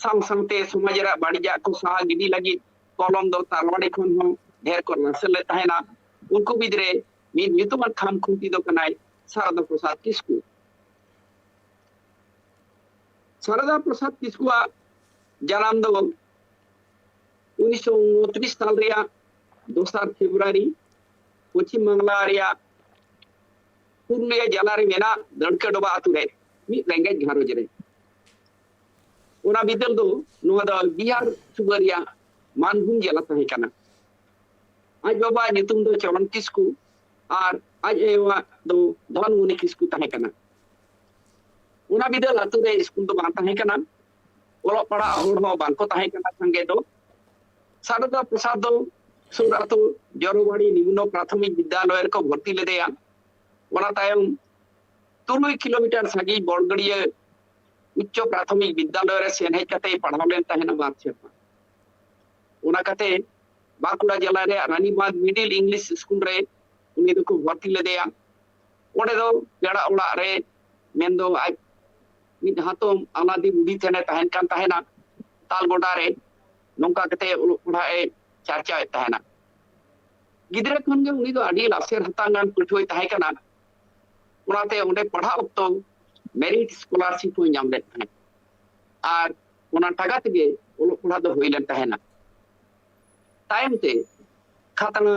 ᱥᱟᱶ ᱥᱟᱶᱛᱮ ᱥᱚᱢᱟᱡᱽ ᱨᱮᱭᱟᱜ ᱵᱟᱹᱲᱤᱡᱟᱜ ᱠᱚ ᱥᱟᱦᱟ ᱜᱤᱰᱤ ᱞᱟᱹᱜᱤᱫ ᱠᱚᱞᱚᱢ ᱫᱚ ᱛᱟᱨᱣᱟᱲᱤ ᱠᱷᱚᱱ ᱦᱚᱸ ᱰᱷᱮᱨ ᱠᱚ ᱞᱟᱥᱮᱨ ᱞᱮᱫ ᱛᱟᱦᱮᱱᱟ᱾ ᱩᱱᱠᱩ ᱵᱤᱫᱽᱨᱮ ᱢᱤᱫ ᱧᱩᱛᱩᱢᱟᱱ ᱠᱷᱟᱢ ᱠᱷᱩᱱᱴᱤ ᱫᱚ ᱠᱟᱱᱟᱭ ᱥᱟᱨᱚᱫᱟ ᱯᱨᱚᱥᱟᱫᱽ ᱠᱤᱥᱠᱩ᱾ ᱥᱟᱨᱚᱫᱟ ᱯᱨᱚᱥᱟᱫᱽ ᱠᱤᱥᱠᱩᱣᱟᱜ ᱡᱟᱱᱟᱢ ᱫᱚ ᱩᱱᱤᱥᱥᱚ ᱩᱱᱛᱨᱤᱥ ᱥᱟᱞ ᱨᱮᱭᱟᱜ ᱫᱚᱥᱟᱨ ᱯᱷᱮᱵᱽᱨᱩᱣᱟᱨᱤ ᱯᱚᱪᱷᱤᱢ ᱵᱟᱝᱞᱟ ᱨᱮᱭᱟᱜ ᱯᱩᱨᱩᱞᱤᱭᱟᱹ ᱡᱮᱞᱟ ᱨᱮ ᱢᱮᱱᱟᱜ ᱫᱟᱹᱲᱠᱟᱹ ᱰᱚᱵᱟ ᱟᱛᱳ ᱨᱮ ᱢᱤᱫ ᱨᱮᱸᱜᱮᱡ ᱜᱷᱟᱨᱚᱸᱡᱽ ᱨᱮ᱾ ᱚᱱᱟ ᱵᱤᱫᱟᱹᱞ ᱫᱚ ᱱᱚᱣᱟ ᱫᱚ ᱵᱤᱦᱟᱨ ᱥᱩᱵᱟᱹ ᱨᱮᱭᱟᱜ ᱢᱟᱱᱵᱷᱩᱢ ᱡᱮᱞᱟ ᱛᱟᱦᱮᱸ ᱠᱟᱱᱟ᱾ ᱟᱡ ᱵᱟᱵᱟᱣᱟᱜ ᱧᱩᱛᱩᱢ ᱫᱚ ᱪᱚᱨᱚᱱ ᱠᱤᱥᱠᱩ ᱟᱨ ᱟᱡ ᱟᱭᱳᱣᱟᱜ ᱫᱚ ᱫᱷᱚᱱᱢᱩᱱᱤ ᱠᱤᱥᱠᱩ ᱛᱟᱦᱮᱸ ᱠᱟᱱᱟ᱾ ᱚᱱᱟ ᱵᱤᱫᱟᱹᱞ ᱟᱛᱳ ᱨᱮ ᱥᱠᱩᱞ ᱫᱚ ᱵᱟᱝ ᱛᱟᱦᱮᱸ ᱠᱟᱱᱟ᱾ ᱚᱞᱚᱜ ᱯᱟᱲᱦᱟᱜ ᱦᱚᱲ ᱦᱚᱸ ᱵᱟᱝᱠᱚ ᱛᱟᱦᱮᱸ ᱠᱟᱱᱟ ᱥᱟᱸᱜᱮ ᱫᱚ᱾ ᱥᱟᱨᱚᱫᱟ ᱯᱨᱚᱥᱟᱫᱽ ᱫᱚ ᱥᱩᱨ ᱟᱛᱳ ᱡᱚᱨᱚᱵᱟᱲᱤ ᱱᱤᱢᱱᱚ ᱯᱨᱟᱛᱷᱚᱢᱤᱠ ᱵᱤᱫᱽᱭᱟᱞᱚᱭ ᱨᱮᱠᱚ ᱵᱷᱚᱨᱛᱤ ᱞᱮᱫᱮᱭᱟ᱾ ᱚᱱᱟ ᱛᱟᱭᱚᱢ ᱛᱩᱨᱩᱭ ᱠᱤᱞᱳᱢᱤᱴᱟᱨ ᱥᱟᱺᱜᱤᱧ ᱵᱚᱲᱜᱟᱹᱲᱤᱭᱟᱹ ᱩᱪᱪᱚ ᱯᱨᱟᱛᱷᱚᱢᱤᱠ ᱵᱤᱫᱽᱭᱟᱞᱚᱭ ᱨᱮ ᱥᱮᱱ ᱦᱮᱡ ᱠᱟᱛᱮ ᱯᱟᱲᱦᱟᱣ ᱞᱮᱱ ᱛᱟᱦᱮᱱᱟ ᱵᱟᱨ ᱥᱮᱨᱢᱟ᱾ ᱚᱱᱟ ᱠᱟᱛᱮ ᱵᱟᱸᱠᱩᱲᱟ ᱡᱮᱞᱟ ᱨᱮᱭᱟᱜ ᱨᱟᱱᱤᱵᱟᱸᱫᱷ ᱢᱤᱰᱤᱞ ᱤᱝᱞᱤᱥ ᱥᱠᱩᱞ ᱨᱮ ᱩᱱᱤ ᱫᱚᱠᱚ ᱵᱷᱚᱨᱛᱤ ᱞᱮᱫᱮᱭᱟ᱾ ᱚᱸᱰᱮ ᱫᱚ ᱯᱮᱲᱟ ᱚᱲᱟᱜ ᱨᱮ, ᱢᱮᱱᱫᱚ ᱟᱡ ᱢᱤᱫ ᱦᱟᱛᱚᱢ ᱟᱞᱟᱫᱤ ᱵᱩᱰᱷᱤ ᱴᱷᱮᱱᱮ ᱛᱟᱦᱮᱱ ᱠᱟᱱ ᱛᱟᱦᱮᱱᱟ, ᱛᱟᱞᱜᱚᱰᱟ ᱨᱮ᱾ ᱱᱚᱝᱠᱟ ᱠᱟᱛᱮ ᱚᱞᱚᱜ ᱯᱟᱲᱦᱟᱜ ᱮ ᱪᱟᱨᱪᱟᱣᱮᱫ ᱛᱟᱦᱮᱱᱟ᱾ ᱜᱤᱫᱽᱨᱟᱹ ᱠᱷᱚᱱ ᱜᱮ ᱩᱱᱤ ᱫᱚ ᱟᱹᱰᱤ ᱞᱟᱥᱮᱨ ᱦᱟᱛᱟᱝ ᱟᱱ ᱯᱟᱹᱴᱷᱩᱣᱟᱹᱭ ᱛᱟᱦᱮᱸ ᱠᱟᱱᱟ᱾ ᱚᱱᱟᱛᱮ ᱚᱸᱰᱮ ᱯᱟᱲᱦᱟᱜ ᱚᱠᱛᱚ ᱢᱮᱨᱤᱴ ᱥᱠᱚᱞᱟᱨᱥᱤᱯ ᱦᱚᱸᱭ ᱧᱟᱢ ᱞᱮᱫ ᱛᱟᱦᱮᱸᱫ᱾ ᱟᱨ ᱚᱱᱟ ᱴᱟᱠᱟ ᱛᱮᱜᱮ ᱚᱞᱚᱜ ᱯᱟᱲᱦᱟᱜ ᱫᱚ ᱦᱩᱭ ᱞᱮᱱ ᱛᱟᱦᱮᱱᱟ᱾ ᱛᱟᱭᱚᱢ ᱛᱮ ᱠᱷᱟᱛᱲᱟ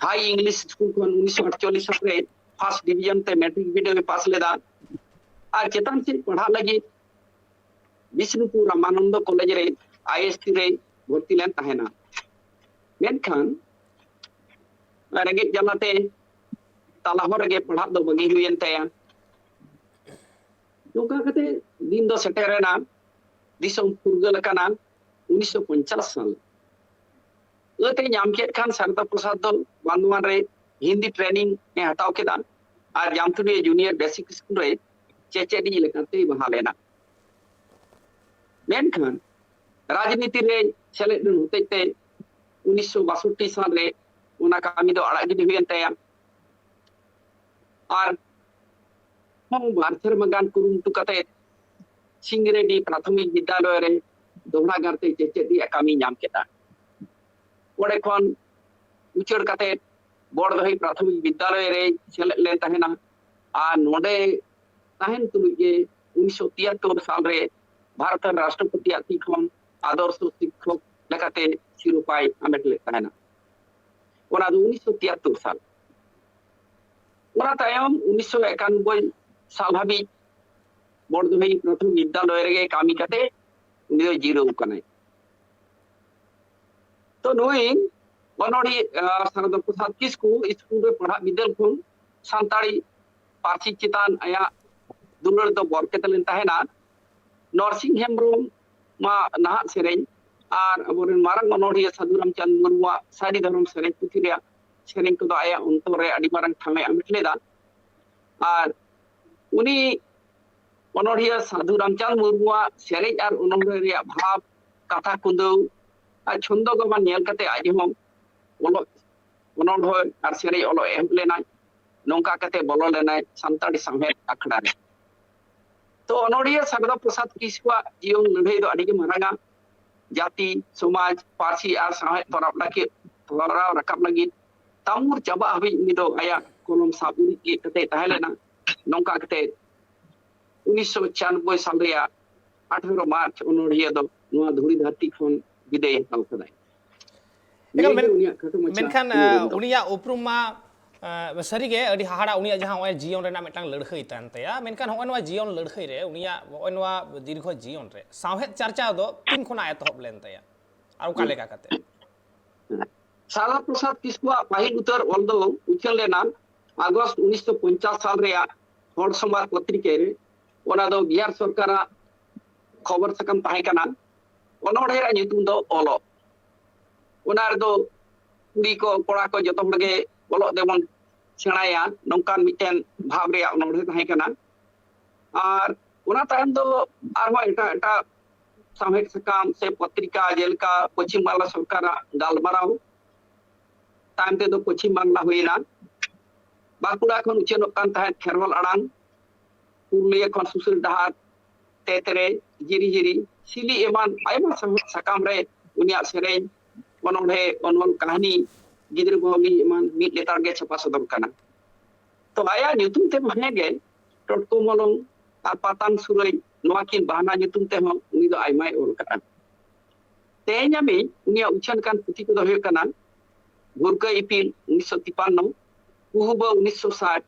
ᱦᱟᱭ ᱤᱝᱞᱤᱥ ᱥᱠᱩᱞ ᱠᱷᱚᱱ ᱩᱱᱤᱥᱥᱚ ᱟᱴᱪᱚᱞᱞᱤᱥ ᱥᱟᱞ ᱨᱮ ᱯᱷᱟᱥᱴ ᱰᱤᱵᱤᱡᱚᱱ ᱛᱮ ᱢᱮᱴᱨᱤᱠ ᱵᱤᱰᱟᱹᱣ ᱮ ᱯᱟᱥ ᱞᱮᱫᱟ᱾ ᱟᱨ ᱪᱮᱛᱟᱱ ᱥᱮᱫ ᱯᱟᱲᱦᱟᱜ ᱞᱟᱹᱜᱤᱫ ᱵᱤᱥᱱᱩᱯᱩᱨ ᱨᱟᱢᱟᱱᱚᱱᱫᱚ ᱠᱚᱞᱮᱡᱽ ᱨᱮ ᱟᱭᱮᱥᱴᱤ ᱨᱮ ᱵᱷᱚᱨᱛᱤ ᱞᱮᱱ ᱛᱟᱦᱮᱱᱟ᱾ ᱢᱮᱱᱠᱷᱟᱱ ᱨᱮᱸᱜᱮᱡ ᱡᱟᱞᱟᱛᱮ ᱛᱟᱞᱟ ᱦᱚᱨ ᱨᱮᱜᱮ ᱯᱟᱲᱦᱟᱜ ᱫᱚ ᱵᱟᱹᱜᱤ ᱦᱩᱭᱮᱱ ᱛᱟᱭᱟ᱾ ᱱᱚᱝᱠᱟ ᱠᱟᱛᱮ ᱫᱤᱱ ᱫᱚ ᱥᱮᱴᱮᱨᱮᱱᱟ, ᱫᱤᱥᱚᱢ ᱯᱷᱩᱨᱜᱟᱹᱞ ᱟᱠᱟᱱᱟ ᱩᱱᱤᱥᱥᱚ ᱯᱚᱧᱪᱟᱥ ᱥᱟᱞ᱾ ᱟᱹᱛ ᱮ ᱧᱟᱢ ᱠᱮᱫ ᱠᱷᱟᱱ ᱥᱟᱨᱚᱫᱟ ᱯᱨᱚᱥᱟᱫᱽ ᱫᱚ ᱵᱟᱱᱫᱷᱣᱟᱱ ᱨᱮ ᱦᱤᱱᱫᱤ ᱴᱨᱮᱱᱤᱝ ᱮ ᱦᱟᱛᱟᱣ ᱠᱮᱫᱟ ᱟᱨ ᱡᱟᱢᱛᱩᱲᱤᱭᱟᱹ ᱡᱩᱱᱤᱭᱚᱨ ᱵᱮᱥᱤᱠ ᱥᱠᱩᱞ ᱨᱮ ᱪᱮᱪᱮᱫᱤᱡ ᱞᱮᱠᱟᱛᱮᱭ ᱵᱟᱦᱟᱞ ᱮᱱᱟ᱾ ᱢᱮᱱᱠᱷᱟᱱ ᱨᱟᱡᱽᱱᱤᱛᱤ ᱨᱮ ᱥᱮᱞᱮᱫ ᱞᱮᱱ ᱦᱚᱛᱮᱡ ᱛᱮ ᱩᱱᱤᱥᱥᱚ ᱵᱟᱥᱚᱴᱴᱤ ᱥᱟᱞ ᱨᱮ ᱚᱱᱟ ᱠᱟᱹᱢᱤ ᱫᱚ ᱟᱲᱟᱜ ᱜᱤᱰᱤ ᱦᱩᱭᱮᱱ ᱛᱟᱭᱟ᱾ ᱟᱨ ᱦᱚᱸ ᱵᱟᱨ ᱥᱮᱨᱢᱟ ᱜᱟᱱ ᱠᱩᱨᱩᱢᱩᱴᱩ ᱠᱟᱛᱮ ᱥᱤᱝᱨᱮᱰᱤ ᱯᱨᱟᱛᱷᱚᱢᱤᱠ ᱵᱤᱫᱽᱭᱟᱞᱚᱭ ᱨᱮ ᱫᱚᱦᱲᱟ ᱜᱟᱨᱛᱮ ᱪᱮᱪᱮᱫ ᱨᱮᱭᱟᱜ ᱠᱟᱹᱢᱤ ᱧᱟᱢ ᱠᱮᱫᱟ᱾ ᱚᱸᱰᱮ ᱠᱷᱚᱱ ᱩᱪᱟᱹᱲ ᱠᱟᱛᱮ ᱵᱚᱲᱫᱚᱦᱤ ᱯᱨᱟᱛᱷᱚᱢᱤᱠ ᱵᱤᱫᱽᱭᱟᱞᱚᱭ ᱨᱮ ᱥᱮᱞᱮᱫ ᱞᱮᱱ ᱛᱟᱦᱮᱱᱟ᱾ ᱟᱨ ᱱᱚᱰᱮ ᱛᱟᱦᱮᱱ ᱛᱩᱞᱩᱡ ᱜᱮ ᱩᱱᱤᱥᱥᱚ ᱛᱤᱭᱟᱛᱛᱳᱨ ᱥᱟᱞ ᱨᱮ ᱵᱷᱟᱨᱚᱛ ᱨᱮᱱ ᱨᱟᱥᱴᱨᱚᱯᱚᱛᱤᱭᱟᱜ ᱛᱤ ᱠᱷᱚᱱ ᱟᱫᱚᱨᱥᱚ ᱥᱤᱠᱠᱷᱚᱠ ᱞᱮᱠᱟᱛᱮ ᱥᱤᱨᱳᱯᱟᱭ ᱦᱟᱢᱮᱴ ᱞᱮᱫ ᱛᱟᱦᱮᱱᱟ᱾ ᱚᱱᱟ ᱫᱚ ᱩᱱᱤᱥᱥᱚ ᱛᱤᱭᱟᱛᱛᱳᱨ ᱥᱟᱞ᱾ ᱚᱱᱟ ᱛᱟᱭᱚᱢ ᱩᱱᱤᱥᱥᱚ ᱮᱠᱟᱱᱚᱵᱵᱳᱭ ᱥᱟᱞ ᱦᱟᱹᱵᱤᱡ ᱵᱚᱲᱫᱚᱦᱤ ᱯᱨᱟᱛᱷᱚᱢᱤᱠ ᱵᱤᱫᱽᱭᱟᱞᱚᱭ ᱨᱮᱜᱮ ᱠᱟᱹᱢᱤ ᱠᱟᱛᱮ ᱩᱱᱤ ᱫᱚ ᱡᱤᱨᱟᱹᱣ ᱠᱟᱱᱟᱭ᱾ ᱛᱚ ᱱᱩᱭ ᱚᱱᱚᱬᱦᱤᱭᱟᱹ, ᱟᱸ, ᱥᱟᱨᱚᱫᱟ ᱯᱨᱚᱥᱟᱫᱽ ᱠᱤᱥᱠᱩ ᱥᱠᱩᱞ ᱨᱮ ᱯᱟᱲᱦᱟᱜ ᱵᱤᱫᱟᱹᱞ ᱠᱷᱚᱱ ᱥᱟᱱᱛᱟᱲᱤ ᱯᱟᱹᱨᱥᱤ ᱪᱮᱛᱟᱱ ᱟᱭᱟᱜ ᱫᱩᱞᱟᱹᱲ ᱫᱚ ᱵᱚᱨᱠᱮᱛ ᱞᱮᱱ ᱛᱟᱦᱮᱱᱟ᱾ ᱱᱚᱨᱥᱤᱝ ᱦᱮᱢᱵᱨᱚᱢ ᱢᱟ ᱱᱟᱦᱟᱜ ᱥᱮᱨᱮᱧ ᱟᱨ ᱟᱵᱚᱨᱮᱱ ᱢᱟᱨᱟᱝ ᱚᱱᱚᱬᱦᱤᱭᱟᱹ ᱥᱟᱹᱫᱷᱩ ᱨᱟᱢᱪᱟᱸᱫᱽ ᱢᱩᱨᱢᱩᱣᱟᱜ ᱥᱟᱹᱨᱤ ᱫᱷᱚᱨᱚᱢ ᱥᱮᱨᱮᱧ ᱯᱩᱛᱷᱤ ᱨᱮᱭᱟᱜ ᱥᱮᱨᱮᱧ ᱠᱚᱫᱚ ᱟᱭᱟᱜ ᱚᱱᱛᱚᱨ ᱨᱮ ᱟᱹᱰᱤ ᱢᱟᱨᱟᱝ ᱴᱷᱟᱶ ᱮ ᱦᱟᱢᱮᱴ ᱞᱮᱫᱟ᱾ ᱟᱨ ᱩᱱᱤ ᱚᱱᱚᱬᱦᱤᱭᱟᱹ ᱥᱟᱹᱫᱷᱩ ᱨᱟᱢᱪᱟᱸᱫᱽ ᱢᱩᱨᱢᱩᱣᱟᱜ ᱥᱮᱨᱮᱧ ᱟᱨ ᱚᱱᱚᱬᱦᱮ ᱨᱮᱭᱟᱜ ᱵᱷᱟᱵᱽ, ᱠᱟᱛᱷᱟ ᱠᱩᱸᱫᱟᱹᱣ, ᱟᱨ ᱪᱷᱚᱱᱫᱚ ᱜᱟᱵᱟᱱ ᱧᱮᱞ ᱠᱟᱛᱮ ᱟᱡ ᱦᱚᱸ ᱚᱞᱚᱜ, ᱚᱱᱚᱬᱦᱮ ᱟᱨ ᱥᱮᱨᱮᱧ ᱚᱞᱚᱜ ᱮᱦᱚᱵ ᱞᱮᱱᱟᱭ᱾ ᱱᱚᱝᱠᱟ ᱠᱟᱛᱮ ᱵᱚᱞᱚ ᱞᱮᱱᱟᱭ ᱥᱟᱱᱛᱟᱲᱤ ᱥᱟᱶᱦᱮᱫ ᱟᱠᱷᱲᱟ ᱨᱮ᱾ ᱛᱚ ᱚᱱᱚᱬᱦᱤᱭᱟᱹ ᱥᱟᱨᱚᱫᱟ ᱯᱨᱚᱥᱟᱫᱽ ᱠᱤᱥᱠᱩᱣᱟᱜ ᱡᱤᱭᱚᱱ ᱞᱟᱹᱲᱦᱟᱹᱭ ᱫᱚ ᱟᱹᱰᱤ ᱜᱮ ᱢᱟᱨᱟᱝᱟ᱾ ᱡᱟᱹᱛᱤ, ᱥᱚᱢᱟᱡᱽ, ᱯᱟᱹᱨᱥᱤ ᱟᱨ ᱥᱟᱶᱦᱮᱫ ᱛᱚᱨᱟᱣ ᱞᱟᱹᱜᱤᱫ, ᱛᱚᱨᱟᱣ ᱨᱟᱠᱟᱵ ᱞᱟᱹᱜᱤᱫ ᱛᱟᱢᱩᱨ ᱪᱟᱵᱟᱜ ᱦᱟᱹᱵᱤᱡ ᱩᱱᱤ ᱫᱚ ᱟᱭᱟᱜ ᱠᱚᱞᱚᱢ ᱥᱟᱵ ᱩᱨᱤᱡ ᱠᱮᱫ ᱠᱟᱛᱮ ᱛᱟᱦᱮᱸ ᱞᱮᱱᱟ᱾ ᱱᱚᱝᱠᱟ ᱠᱟᱛᱮ ᱩᱱᱤᱥᱥᱚ ᱪᱷᱤᱭᱟᱱᱚᱵᱵᱳᱭ ᱥᱟᱞ ᱨᱮᱭᱟᱜ ᱟᱴᱷᱟᱨᱚ ᱢᱟᱨᱪ ᱚᱱᱚᱬᱦᱤᱭᱟᱹ ᱫᱚ ᱱᱚᱣᱟ ᱫᱷᱩᱲᱤ ᱫᱷᱟᱹᱨᱛᱤ ᱠᱷᱚᱱ ᱵᱤᱫᱟᱹᱭ ᱦᱟᱛᱟᱣ ᱠᱟᱫᱟᱭ᱾ ᱮᱠᱟᱞ, ᱱᱤᱭᱟᱹ ᱜᱮ ᱢᱮᱱ- ᱩᱱᱤᱭᱟᱜ ᱠᱷᱟᱴᱚ ᱢᱟᱪᱷᱟ ᱢᱮᱱᱠᱷᱟᱱ ᱩᱭᱦᱟᱹᱨ ᱟᱸ, ᱫᱚ᱾ ᱩᱱᱤᱭᱟᱜ ᱩᱯᱨᱩᱢ ᱢᱟ ᱟᱸ, ᱥᱟᱹᱨᱤᱜᱮ ᱟᱹᱰᱤ ᱦᱟᱦᱟᱲᱟ, ᱩᱱᱤᱭᱟᱜ ᱡᱟᱦᱟᱸ ᱱᱚᱜᱼᱚᱭ ᱡᱤᱭᱚᱱ ᱨᱮᱱᱟᱜ ᱢᱤᱫᱴᱟᱝ ᱞᱟᱹᱲᱦᱟᱹᱭ ᱛᱟᱦᱮᱱ ᱛᱟᱭᱟ, ᱢᱮᱱᱠᱷᱟᱱ ᱱᱚᱜᱼᱚᱭ ᱱᱚᱣᱟ ᱡᱤᱭᱚᱱ ᱞᱟᱹᱲᱦᱟᱹᱭ ᱨᱮ, ᱩᱱᱤᱭᱟᱜ ᱱᱚᱜᱼᱚᱭ ᱱᱚᱣᱟ ᱫᱤᱨᱜᱷᱚ ᱡᱤᱭᱚᱱ ᱨᱮ ᱥᱟᱶᱦᱮᱫ ᱪᱟᱨᱪᱟᱣ ᱫᱚ ᱛᱤᱱ ᱠᱷᱚᱱᱟᱜ ᱮᱛᱚᱦᱚᱵ ᱞᱮᱱ ᱛᱟᱭᱟ ᱟᱨ ᱚᱠᱟ ᱞᱮᱠᱟ ᱠᱟᱛᱮ? ᱥᱟᱨᱚᱫᱟ ᱯᱨᱚᱥᱟᱫᱽ ᱠᱤᱥᱠᱩᱣᱟᱜ ᱯᱟᱹᱦᱤᱞ ᱩᱛᱟᱹᱨ ᱚᱞ ᱫᱚ ᱩᱪᱷᱟᱹᱱ ᱞᱮᱱᱟ ᱟᱜᱚᱥᱴ ᱩᱱᱤᱥᱥᱚ ᱯᱚᱧᱪᱟᱥ ᱥᱟᱞ ᱨᱮᱭᱟᱜ ᱦᱚᱲ ᱥᱚᱢᱟᱡᱽ ᱯᱚᱛᱨᱤᱠᱟ ᱨᱮ᱾ ᱚᱱᱟ ᱫᱚ ᱵᱤᱦᱟᱨ ᱥᱚᱨᱠᱟᱨᱟᱜ ᱠᱷᱚᱵᱚᱨ ᱥᱟᱠᱟᱢ ᱛᱟᱦᱮᱸ ᱠᱟᱱᱟ᱾ ᱚᱱᱚᱬᱦᱮ ᱨᱮᱭᱟᱜ ᱧᱩᱛᱩᱢ ᱫᱚ ᱚᱞᱚᱜ᱾ ᱚᱱᱟ ᱨᱮᱫᱚ ᱠᱩᱲᱤ ᱠᱚ ᱠᱚᱲᱟ ᱠᱚ ᱡᱚᱛᱚ ᱦᱚᱲ ᱜᱮ ᱚᱞᱚᱜ ᱫᱮᱵᱚᱱ ᱥᱮᱬᱟᱭᱟ, ᱱᱚᱝᱠᱟᱱ ᱢᱤᱫᱴᱮᱱ ᱵᱷᱟᱵᱽ ᱨᱮᱭᱟᱜ ᱚᱱᱚᱬᱦᱮ ᱛᱟᱦᱮᱸ ᱠᱟᱱᱟ᱾ ᱟᱨ ᱚᱱᱟ ᱛᱟᱭᱚᱢ ᱫᱚ ᱟᱨᱦᱚᱸ ᱮᱴᱟᱜ ᱮᱴᱟᱜ ᱥᱟᱶᱦᱮᱫ ᱥᱟᱠᱟᱢ ᱥᱮ ᱯᱚᱛᱨᱤᱠᱟ, ᱡᱮᱞᱮᱠᱟ ᱯᱚᱪᱷᱤᱢ ᱵᱟᱝᱞᱟ ᱥᱚᱨᱠᱟᱨᱟᱜ ᱜᱟᱞᱢᱟᱨᱟᱣ, ᱛᱟᱭᱚᱢ ᱛᱮᱫᱚ ᱯᱚᱪᱷᱤᱢ ᱵᱟᱝᱞᱟ ᱦᱩᱭᱮᱱᱟ᱾ ᱵᱟᱸᱠᱩᱲᱟ ᱠᱷᱚᱱ ᱩᱪᱷᱟᱹᱱᱚᱜ ᱠᱟᱱ ᱛᱟᱦᱮᱸᱫ ᱠᱷᱮᱨᱣᱟᱞ ᱟᱲᱟᱝ, ᱯᱩᱨᱩᱞᱤᱭᱟᱹ ᱠᱷᱚᱱ ᱥᱩᱥᱤᱞ ᱰᱟᱦᱟᱨ, ᱛᱮᱛᱨᱮ, ᱡᱤᱨᱤ ᱦᱤᱨᱤ, ᱥᱤᱞᱤ ᱮᱢᱟᱱ ᱟᱭᱢᱟ ᱥᱟᱶᱦᱮᱫ ᱥᱟᱠᱟᱢ ᱨᱮ ᱩᱱᱤᱭᱟᱜ ᱥᱮᱨᱮᱧ, ᱚᱱᱚᱬᱦᱮ, ᱚᱱᱚᱞ, ᱠᱟᱹᱦᱱᱤ, ᱜᱤᱫᱽᱨᱟᱹ ᱵᱟᱹᱣᱞᱤ ᱮᱢᱟᱱ ᱢᱤᱫ ᱞᱮᱛᱟᱲ ᱜᱮ ᱪᱷᱟᱯᱟ ᱥᱚᱫᱚᱨ ᱠᱟᱱᱟ᱾ ᱛᱚ ᱟᱭᱟᱜ ᱧᱩᱛᱩᱢ ᱛᱮ ᱢᱟᱦᱮ ᱜᱮ ᱴᱚᱴᱠᱚ ᱢᱚᱞᱚᱝ ᱟᱨ ᱯᱟᱛᱟᱱ ᱥᱩᱨᱟᱹᱭ, ᱱᱚᱣᱟ ᱠᱤᱱ ᱵᱟᱦᱱᱟ ᱧᱩᱛᱩᱢ ᱛᱮᱦᱚᱸ ᱩᱱᱤ ᱫᱚ ᱟᱭᱢᱟᱭ ᱚᱞ ᱠᱟᱜᱼᱟ᱾ ᱛᱮᱦᱮᱧ ᱦᱟᱹᱵᱤᱡ ᱩᱱᱤᱭᱟᱜ ᱩᱪᱷᱟᱹᱱ ᱟᱠᱟᱱ ᱯᱩᱛᱷᱤ ᱠᱚᱫᱚ ᱦᱩᱭᱩᱜ ᱠᱟᱱᱟ ᱵᱷᱩᱨᱠᱟᱹ ᱤᱯᱤᱞ ᱩᱱᱤᱥᱥᱚ ᱛᱤᱯᱟᱱᱱᱚ, ᱩᱦᱩᱵᱟᱹ ᱩᱱᱤᱥᱥᱚ ᱥᱟᱴ,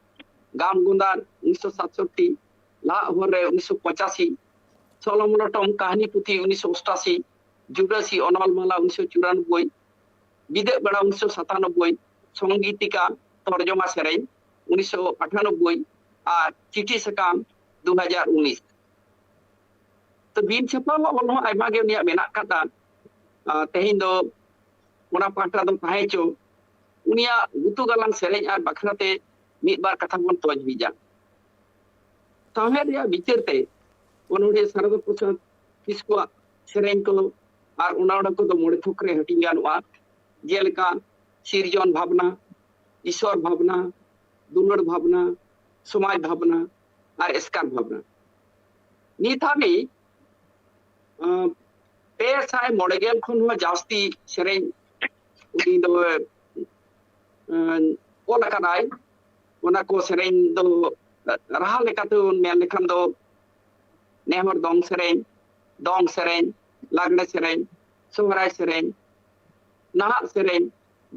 ᱜᱟᱢ ᱜᱚᱸᱫᱟᱨ ᱩᱱᱤᱥᱥᱚ ᱥᱟᱛᱥᱚᱴᱴᱤ, ᱞᱟᱦᱟᱜ ᱦᱚᱨ ᱨᱮ ᱩᱱᱤᱥᱥᱚ ᱯᱚᱸᱪᱟᱥᱤ, ᱥᱚᱞᱚᱢ ᱞᱚᱴᱚᱢ ᱠᱟᱹᱦᱱᱤ ᱯᱩᱛᱷᱤ ᱩᱱᱤᱥᱥᱚ ᱚᱥᱴᱟᱥᱤ, ᱡᱩᱰᱟᱹᱥᱤ ᱚᱱᱚᱞ ᱢᱟᱞᱟ ᱩᱱᱤᱥᱥᱚ ᱪᱩᱨᱟᱱᱚᱵᱵᱳᱭ, ᱵᱤᱫᱟᱹᱜ ᱵᱮᱲᱟ ᱩᱱᱤᱥᱥᱚ ᱥᱟᱛᱟᱱᱚᱵᱵᱳᱭ, ᱥᱚᱝᱜᱤᱛᱤᱠᱟ ᱛᱚᱨᱡᱚᱢᱟ ᱥᱮᱨᱮᱧ ᱩᱱᱤᱥᱥᱚ ᱟᱴᱷᱟᱱᱚᱵᱵᱳᱭ ᱟᱨ ᱪᱤᱴᱷᱤ ᱥᱟᱠᱟᱢ ᱫᱩ ᱦᱟᱡᱟᱨ ᱩᱱᱤᱥ᱾ ᱛᱚ ᱵᱤᱱ ᱪᱷᱟᱯᱟ ᱚᱞ ᱦᱚᱸ ᱟᱭᱢᱟ ᱜᱮ ᱩᱱᱤᱭᱟᱜ ᱢᱮᱱᱟᱜ ᱟᱠᱟᱫᱟ᱾ ᱟᱨ ᱛᱮᱦᱮᱧ ᱫᱚ ᱚᱱᱟ ᱯᱟᱦᱴᱟ ᱫᱚ ᱛᱟᱦᱮᱸ ᱪᱚ, ᱩᱱᱤᱭᱟᱜ ᱜᱩᱛᱩ ᱜᱟᱞᱟᱝ ᱥᱮᱨᱮᱧ ᱟᱨ ᱵᱟᱠᱷᱨᱟ ᱛᱮ ᱢᱤᱫ ᱵᱟᱨ ᱠᱟᱛᱷᱟ ᱵᱚᱱ ᱛᱚᱡᱵᱤᱡᱟ᱾ ᱥᱟᱶᱦᱮᱫ ᱨᱮᱭᱟᱜ ᱵᱤᱪᱟᱹᱨ ᱛᱮ ᱚᱱᱚᱬᱦᱮ ᱥᱟᱨᱚᱫᱟ ᱯᱨᱚᱥᱟᱫᱽ ᱠᱤᱥᱠᱩᱣᱟᱜ ᱥᱮᱨᱮᱧ ᱠᱚ ᱟᱨ ᱚᱱᱟ ᱚᱰᱚᱠ ᱠᱚᱫᱚ ᱢᱚᱬᱮ ᱛᱷᱚᱠ ᱨᱮ ᱦᱟᱹᱴᱤᱧ ᱜᱟᱱᱚᱜᱼᱟ, ᱡᱮᱞᱮᱠᱟ ᱥᱤᱨᱡᱚᱱ ᱵᱷᱟᱵᱽᱱᱟ, ᱤᱥᱚᱨ ᱵᱷᱟᱵᱽᱱᱟ, ᱫᱩᱞᱟᱹᱲ ᱵᱷᱟᱵᱽᱱᱟ, ᱥᱚᱢᱟᱡᱽ ᱵᱷᱟᱵᱽᱱᱟ ᱟᱨ ᱮᱥᱠᱟᱨ ᱵᱷᱟᱵᱽᱱᱟ᱾ ᱱᱤᱛ ᱦᱟᱹᱵᱤᱡ ᱟᱸ, ᱯᱮ ᱥᱟᱭ ᱢᱚᱬᱮ ᱜᱮᱞ ᱠᱷᱚᱱ ᱦᱚᱸ ᱡᱟᱹᱥᱛᱤ ᱥᱮᱨᱮᱧ ᱩᱱᱤ ᱫᱚ ᱟᱸ, ᱚᱞ ᱟᱠᱟᱫᱟᱭ᱾ ᱚᱱᱟ ᱠᱚ ᱥᱮᱨᱮᱧ ᱫᱚ ᱨᱟᱦᱟ ᱞᱮᱠᱟᱛᱮ ᱵᱚᱱ ᱢᱮᱱ ᱞᱮᱠᱷᱟᱱ ᱫᱚ ᱱᱮᱦᱚᱨ ᱫᱚᱝ ᱥᱮᱨᱮᱧ, ᱫᱚᱝ ᱥᱮᱨᱮᱧ, ᱞᱟᱜᱽᱲᱮ ᱥᱮᱨᱮᱧ, ᱥᱚᱦᱨᱟᱭ ᱥᱮᱨᱮᱧ, ᱱᱟᱦᱟᱜ ᱥᱮᱨᱮᱧ,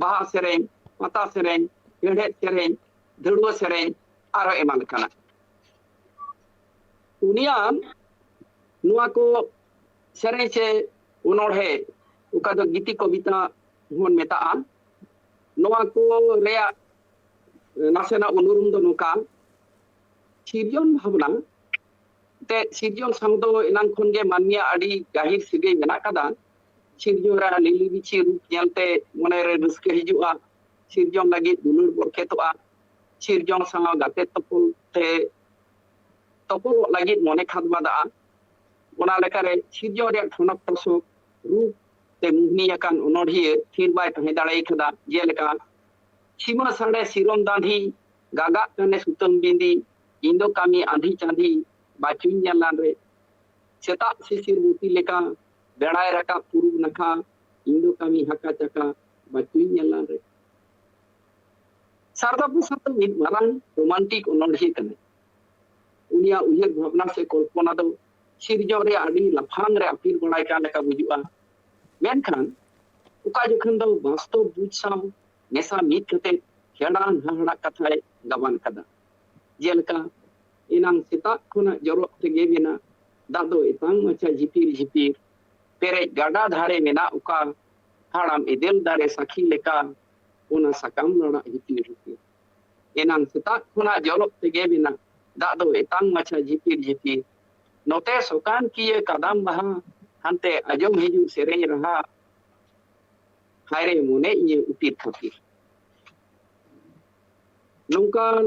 ᱵᱟᱦᱟ ᱥᱮᱨᱮᱧ, ᱯᱟᱛᱟ ᱥᱮᱨᱮᱧ, ᱦᱮᱲᱦᱮᱫ ᱥᱮᱨᱮᱧ, ᱫᱷᱟᱹᱲᱩᱣᱟᱹ ᱥᱮᱨᱮᱧ, ᱟᱨᱚ ᱮᱢᱟᱱ ᱞᱮᱠᱟᱱᱟᱜ᱾ ᱩᱱᱤᱭᱟᱜ ᱱᱚᱣᱟ ᱠᱚ ᱥᱮᱨᱮᱧ ᱥᱮ ᱚᱱᱚᱬᱦᱮ, ᱚᱠᱟ ᱫᱚ ᱜᱤᱛᱤ ᱠᱚᱵᱤᱛᱟ ᱵᱚᱱ ᱢᱮᱛᱟᱜᱼᱟ, ᱱᱚᱣᱟ ᱠᱚ ᱨᱮᱭᱟᱜ ᱱᱟᱥᱮᱱᱟᱜ ᱩᱱᱩᱨᱩᱢ ᱫᱚ ᱱᱚᱝᱠᱟ᱾ ᱥᱤᱨᱡᱚᱱ ᱵᱷᱟᱵᱽᱱᱟ ᱛᱮ ᱥᱤᱨᱡᱚᱱ ᱥᱟᱶ ᱫᱚ ᱮᱱᱟᱝ ᱠᱷᱚᱱ ᱜᱮ ᱢᱟᱹᱱᱢᱤᱭᱟᱜ ᱟᱹᱰᱤ ᱜᱟᱹᱦᱤᱨ ᱥᱟᱹᱜᱟᱹᱭ ᱢᱮᱱᱟᱜ ᱟᱠᱟᱫᱟ᱾ ᱥᱤᱨᱡᱚᱱ ᱨᱮ ᱞᱤᱞᱤ ᱵᱤᱪᱷᱤ ᱨᱩᱯ ᱧᱮᱞᱛᱮ ᱢᱚᱱᱮᱨᱮ ᱨᱟᱹᱥᱠᱟᱹ ᱦᱤᱡᱩᱜᱼᱟ᱾ ᱥᱤᱨᱡᱚᱱ ᱞᱟᱹᱜᱤᱫ ᱫᱩᱞᱟᱹᱲ ᱵᱚᱨᱠᱮᱛᱚᱜᱼᱟ᱾ ᱥᱤᱨᱡᱚᱱ ᱥᱟᱶ ᱜᱟᱛᱮ ᱛᱚᱯᱚᱞ ᱛᱮ ᱛᱚᱯᱚᱞᱚᱜ ᱞᱟᱹᱜᱤᱫ ᱢᱚᱱᱮ ᱠᱷᱟᱫᱽ ᱵᱟᱫᱟᱜᱼᱟ᱾ ᱚᱱᱟ ᱞᱮᱠᱟᱨᱮ ᱥᱤᱨᱡᱚᱱ ᱨᱮᱭᱟᱜ ᱴᱷᱚᱱᱚᱠ ᱴᱚᱥᱚᱠ ᱨᱩᱯ ᱛᱮ ᱢᱩᱦᱱᱤ ᱟᱠᱟᱱ ᱚᱱᱚᱬᱦᱤᱭᱟᱹ ᱛᱷᱤᱨ ᱵᱟᱭ ᱛᱟᱦᱮᱸ ᱫᱟᱲᱮ ᱠᱟᱫᱟ᱾ ᱡᱮᱞᱮᱠᱟ, ᱥᱤᱢᱟᱹ ᱥᱟᱰᱮ ᱥᱤᱨᱚᱢ ᱫᱟᱸᱫᱷᱤ, ᱜᱟᱜᱟᱜ ᱠᱟᱱᱮ ᱥᱩᱛᱟᱹᱢ ᱵᱤᱸᱫᱤ, ᱤᱧ ᱫᱚ ᱠᱟᱹᱢᱤ ᱟᱸᱫᱷᱤ ᱪᱟᱸᱫᱷᱤ, ᱵᱟᱪᱩᱧ ᱧᱮᱞᱟᱱ ᱨᱮ᱾ ᱥᱮᱛᱟᱜ ᱥᱤᱥᱤᱨ ᱢᱩᱛᱤ ᱞᱮᱠᱟ, ᱵᱮᱲᱟᱭ ᱨᱟᱠᱟᱵ ᱯᱩᱨᱩᱵ ᱱᱟᱠᱷᱟ, ᱤᱧ ᱫᱚ ᱠᱟᱹᱢᱤ ᱦᱟᱠᱟ ᱪᱟᱠᱟ, ᱵᱟᱪᱩᱧ ᱧᱮᱞᱟᱱ ᱨᱮ᱾ ᱥᱟᱨᱫᱟ ᱯᱨᱚᱥᱟᱫᱽ ᱫᱚ ᱢᱤᱫ ᱢᱟᱨᱟᱝ ᱨᱳᱢᱟᱱᱴᱤᱠ ᱚᱱᱚᱬᱦᱤᱭᱟᱹ ᱠᱟᱱᱟᱭ᱾ ᱩᱱᱤᱭᱟᱜ ᱩᱭᱦᱟᱹᱨ ᱵᱷᱟᱵᱽᱱᱟ ᱥᱮ ᱠᱚᱞᱯᱚᱱᱟ ᱫᱚ ᱥᱤᱨᱡᱚᱱ ᱨᱮᱭᱟᱜ ᱟᱹᱰᱤ ᱞᱟᱯᱷᱟᱝ ᱨᱮ ᱟᱹᱯᱤᱞ ᱵᱟᱲᱟᱭ ᱠᱟᱱ ᱞᱮᱠᱟ ᱵᱩᱡᱩᱜᱼᱟ᱾ ᱢᱮᱱᱠᱷᱟᱱ ᱚᱠᱟ ᱡᱚᱠᱷᱚᱱ ᱫᱚ ᱵᱟᱥᱛᱚᱵ ᱵᱩᱡᱽ ᱥᱟᱶ ᱢᱮᱥᱟ ᱢᱤᱫ ᱠᱟᱛᱮ ᱠᱷᱮᱲᱟᱱ ᱦᱟᱦᱟᱲᱟᱜ ᱠᱟᱛᱷᱟᱭ ᱜᱟᱵᱟᱱ ᱠᱟᱫᱟ᱾ ᱡᱮᱞᱮᱠᱟ, ᱮᱱᱟᱝ ᱥᱮᱛᱟᱜ ᱠᱷᱚᱱᱟᱜ ᱡᱚᱨᱚᱜ ᱛᱮᱜᱮ ᱢᱮᱱᱟᱜ ᱫᱟᱜ ᱫᱚ ᱮᱛᱟᱝ ᱢᱟᱪᱷᱟ ᱡᱷᱤᱯᱤᱨ ᱡᱷᱤᱯᱤᱨ, ᱯᱮᱨᱮᱡ ᱜᱟᱰᱟ ᱫᱷᱟᱨᱮ ᱢᱮᱱᱟᱜ ᱚᱠᱟ, ᱦᱟᱲᱟᱢ ᱮᱫᱮᱞ ᱫᱟᱨᱮ ᱥᱟᱹᱠᱷᱤ ᱞᱮᱠᱟ, ᱚᱱᱟ ᱥᱟᱠᱟᱢ ᱞᱟᱲᱟᱜ ᱦᱤᱯᱤᱨ ᱦᱤᱯᱤᱨ᱾ ᱮᱱᱟᱝ ᱥᱮᱛᱟᱜ ᱠᱷᱚᱱᱟᱜ ᱡᱚᱨᱚᱜ ᱛᱮᱜᱮ ᱢᱮᱱᱟᱜ ᱫᱟᱜ ᱫᱚ ᱮᱛᱟᱝ ᱢᱟᱪᱷᱟ ᱡᱷᱤᱯᱤᱨ ᱡᱷᱤᱯᱤᱨ᱾ ᱱᱚᱛᱮ ᱥᱚᱠᱟᱱ ᱠᱤᱭᱟᱹ ᱠᱟᱫᱟᱢ ᱵᱟᱦᱟ, ᱦᱟᱱᱛᱮ ᱟᱸᱡᱚᱢ ᱦᱤᱡᱩᱜ ᱥᱮᱨᱮᱧ ᱨᱟᱦᱟ᱾ ᱦᱟᱭᱨᱮ ᱢᱚᱱᱮ ᱤᱧᱟᱹ ᱩᱯᱤᱨ ᱛᱷᱟᱹᱯᱤᱨ᱾ ᱱᱚᱝᱠᱟᱱ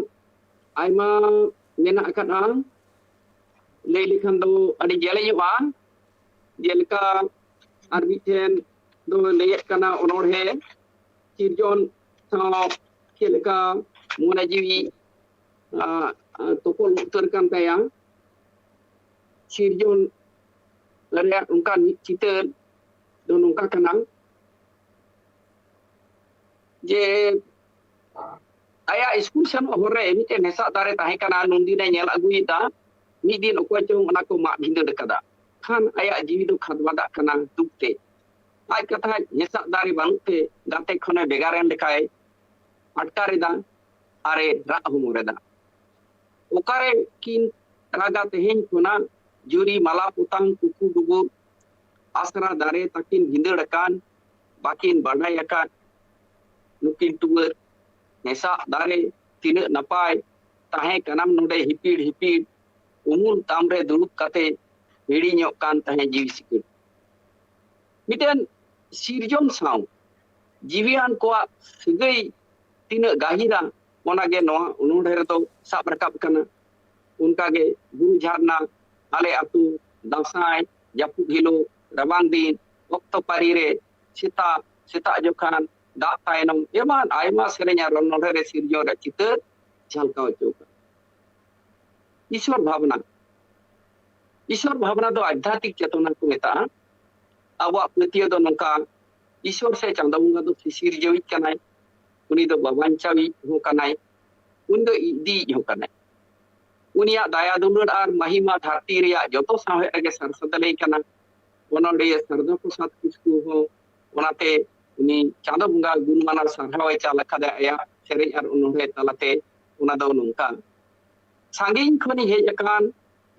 ᱟᱭᱢᱟ ᱢᱮᱱᱟᱜ ᱟᱠᱟᱫᱼᱟ, ᱞᱟᱹᱭ ᱞᱮᱠᱷᱟᱱ ᱫᱚ ᱟᱹᱰᱤ ᱡᱮᱞᱮᱧᱚᱜᱼᱟ᱾ ᱡᱮᱞᱮᱠᱟ, ᱟᱨ ᱢᱤᱫᱴᱷᱮᱱ ᱫᱚ ᱞᱟᱹᱭᱮᱫ ᱠᱟᱱᱟ ᱚᱱᱚᱬᱦᱮ ᱥᱤᱨᱡᱚᱱ ᱥᱟᱶ ᱪᱮᱫ ᱞᱮᱠᱟ ᱢᱚᱱᱮ ᱡᱤᱣᱤ, ᱟ, ᱟ, ᱛᱚᱯᱚᱞ ᱩᱛᱟᱹᱨ ᱠᱟᱱ ᱛᱟᱭᱟ᱾ ᱥᱤᱨᱡᱚᱱ ᱨᱮᱭᱟᱜ ᱚᱱᱠᱟᱱ ᱢᱤᱫ ᱪᱤᱛᱟᱹᱨ ᱫᱚ ᱱᱚᱝᱠᱟ ᱠᱟᱱᱟ ᱡᱮ ᱟᱭᱟᱜ ᱥᱠᱩᱞ ᱥᱮᱱᱚᱜ ᱦᱚᱨ ᱨᱮ ᱢᱤᱫᱴᱮᱱ ᱦᱮᱸᱥᱟᱜ ᱫᱟᱨᱮ ᱛᱟᱦᱮᱸ ᱠᱟᱱᱟ, ᱱᱩᱱᱫᱤᱱᱮ ᱧᱮᱞ ᱟᱹᱜᱩᱭᱮᱫᱟ᱾ ᱢᱤᱫ ᱫᱤᱱ ᱚᱠᱚᱭ ᱪᱚᱝ ᱚᱱᱟ ᱠᱚ ᱢᱟᱜ ᱵᱷᱤᱸᱫᱟᱹᱲ ᱟᱠᱟᱫᱟ᱾ ᱠᱷᱟᱱ ᱟᱭᱟᱜ ᱡᱤᱣᱤ ᱫᱚ ᱠᱷᱟᱫᱽᱵᱟᱫᱟᱜ ᱠᱟᱱᱟ ᱫᱩᱠ ᱛᱮ᱾ ᱟᱡ ᱠᱟᱛᱷᱟ ᱦᱮᱸᱥᱟᱜ ᱫᱟᱨᱮ ᱵᱟᱹᱱᱩᱜ ᱛᱮ ᱜᱟᱛᱮ ᱠᱷᱚᱱᱮ ᱵᱷᱮᱜᱟᱨ ᱮᱱ ᱞᱮᱠᱟᱭ ᱟᱴᱠᱟᱨ ᱮᱫᱟ ᱟᱨᱮ ᱨᱟᱜ ᱦᱚᱢᱚᱨ ᱮᱫᱟ᱾ ᱚᱠᱟᱨᱮ ᱠᱤᱱ ᱨᱟᱜᱟ ᱛᱮᱦᱮᱧ ᱠᱷᱚᱱᱟᱜ? ᱡᱩᱨᱤ ᱢᱟᱞᱟ ᱯᱚᱛᱟᱢ ᱠᱩᱠᱩ ᱰᱩᱵᱩᱨ ᱟᱥᱨᱟ ᱫᱟᱨᱮ ᱛᱟᱹᱠᱤᱱ ᱵᱷᱤᱸᱫᱟᱹᱲ ᱟᱠᱟᱱ, ᱵᱟᱹᱠᱤᱱ ᱵᱟᱰᱟᱭ ᱟᱠᱟᱫ ᱱᱩᱠᱤᱱ ᱴᱩᱣᱟᱹᱨ᱾ ᱦᱮᱸᱥᱟᱜ ᱫᱟᱨᱮ ᱛᱤᱱᱟᱹᱜ ᱱᱟᱯᱟᱭ ᱛᱟᱦᱮᱸ ᱠᱟᱱᱟᱢ ᱱᱚᱰᱮ ᱦᱤᱯᱤᱲ ᱦᱤᱯᱤᱲ, ᱩᱢᱩᱞ ᱛᱟᱢ ᱨᱮ ᱫᱩᱲᱩᱵ ᱠᱟᱛᱮ ᱦᱤᱲᱤᱧᱚᱜ ᱠᱟᱱ ᱛᱟᱦᱮᱸ ᱡᱤᱣᱤ ᱥᱤᱠᱤᱲ᱾ ᱢᱤᱫᱴᱮᱱ ᱥᱤᱨᱡᱚᱱ ᱥᱟᱶ ᱡᱤᱣᱤᱭᱟᱱ ᱠᱚᱣᱟᱜ ᱥᱟᱹᱜᱟᱹᱭ ᱛᱤᱱᱟᱹᱜ ᱜᱟᱹᱦᱤᱨᱟ, ᱚᱱᱟᱜᱮ ᱱᱚᱣᱟ ᱚᱱᱚᱬᱦᱮ ᱨᱮᱫᱚ ᱥᱟᱵ ᱨᱟᱠᱟᱵ ᱠᱟᱱᱟ᱾ ᱚᱱᱠᱟᱜᱮ ᱵᱩᱨᱩ ᱡᱷᱟᱨᱱᱟ, ᱟᱞᱮ ᱟᱹᱛᱩ, ᱫᱟᱸᱥᱟᱭ, ᱡᱟᱹᱯᱩᱫ ᱦᱤᱞᱳᱜ, ᱨᱟᱵᱟᱝ ᱫᱤᱱ, ᱚᱠᱛᱚ ᱯᱟᱹᱨᱤ ᱨᱮ, ᱥᱮᱛᱟᱜ, ᱥᱮᱛᱟᱜ ᱡᱚᱠᱷᱟᱱ, ᱫᱟᱜ ᱛᱟᱭᱱᱚᱢ, ᱮᱢᱟᱱ ᱟᱭᱢᱟ ᱥᱮᱨᱮᱧ ᱟᱨ ᱚᱱᱚᱬᱦᱮ ᱨᱮ ᱥᱤᱨᱡᱚᱱ ᱨᱮ ᱪᱤᱛᱟᱹᱨ ᱡᱷᱟᱞᱠᱟᱣ ᱦᱚᱪᱚ ᱟᱠᱟᱱᱟ᱾ ᱤᱥᱚᱨ ᱵᱷᱟᱵᱽᱱᱟ᱾ ᱤᱥᱚᱨ ᱵᱷᱟᱵᱽᱱᱟ ᱫᱚ ᱟᱫᱷᱭᱟᱛᱢᱤᱠ ᱪᱮᱛᱚᱱᱟ ᱠᱚ ᱢᱮᱛᱟᱜᱼᱟ᱾ ᱟᱵᱚᱣᱟᱜ ᱯᱟᱹᱛᱭᱟᱹᱣ ᱫᱚ ᱱᱚᱝᱠᱟ, ᱤᱥᱚᱨ ᱥᱮ ᱪᱟᱸᱫᱚ ᱵᱚᱸᱜᱟ ᱫᱚ ᱥᱤᱥᱤᱨᱡᱟᱹᱣᱤᱡ ᱠᱟᱱᱟᱭ, ᱩᱱᱤ ᱫᱚ ᱵᱟᱵᱟᱧᱪᱟᱣᱤᱡ ᱦᱚᱸ ᱠᱟᱱᱟᱭ, ᱩᱱᱤ ᱫᱚ ᱤᱫᱤᱭᱤᱡ ᱦᱚᱸ ᱠᱟᱱᱟᱭ᱾ ᱩᱱᱤᱭᱟᱜ ᱫᱟᱭᱟ ᱫᱩᱞᱟᱹᱲ ᱟᱨ ᱢᱟᱦᱤᱢᱟ ᱫᱷᱟᱹᱨᱛᱤ ᱨᱮᱭᱟᱜ ᱡᱚᱛᱚ ᱥᱟᱶᱦᱮᱫ ᱨᱮᱜᱮ ᱥᱟᱨᱥᱟᱫ ᱞᱟᱹᱭ ᱠᱟᱱᱟ᱾ ᱚᱱᱚᱬᱦᱤᱭᱟᱹ ᱥᱟᱨᱫᱟ ᱯᱨᱚᱥᱟᱫᱽ ᱠᱤᱥᱠᱩ ᱦᱚᱸ ᱚᱱᱟᱛᱮ ᱩᱱᱤ ᱪᱟᱸᱫᱚ ᱵᱚᱸᱜᱟ ᱜᱩᱱ ᱢᱟᱱᱟᱣ ᱥᱟᱨᱦᱟᱣ ᱮ ᱪᱟᱞ ᱟᱠᱟᱫᱟ ᱟᱭᱟᱜ ᱥᱮᱨᱮᱧ ᱟᱨ ᱚᱱᱚᱬᱦᱮ ᱛᱟᱞᱟᱛᱮ᱾ ᱚᱱᱟ ᱫᱚ ᱱᱚᱝᱠᱟ: ᱥᱟᱺᱜᱤᱧ ᱠᱷᱚᱱᱤᱧ ᱦᱮᱡ ᱟᱠᱟᱱ,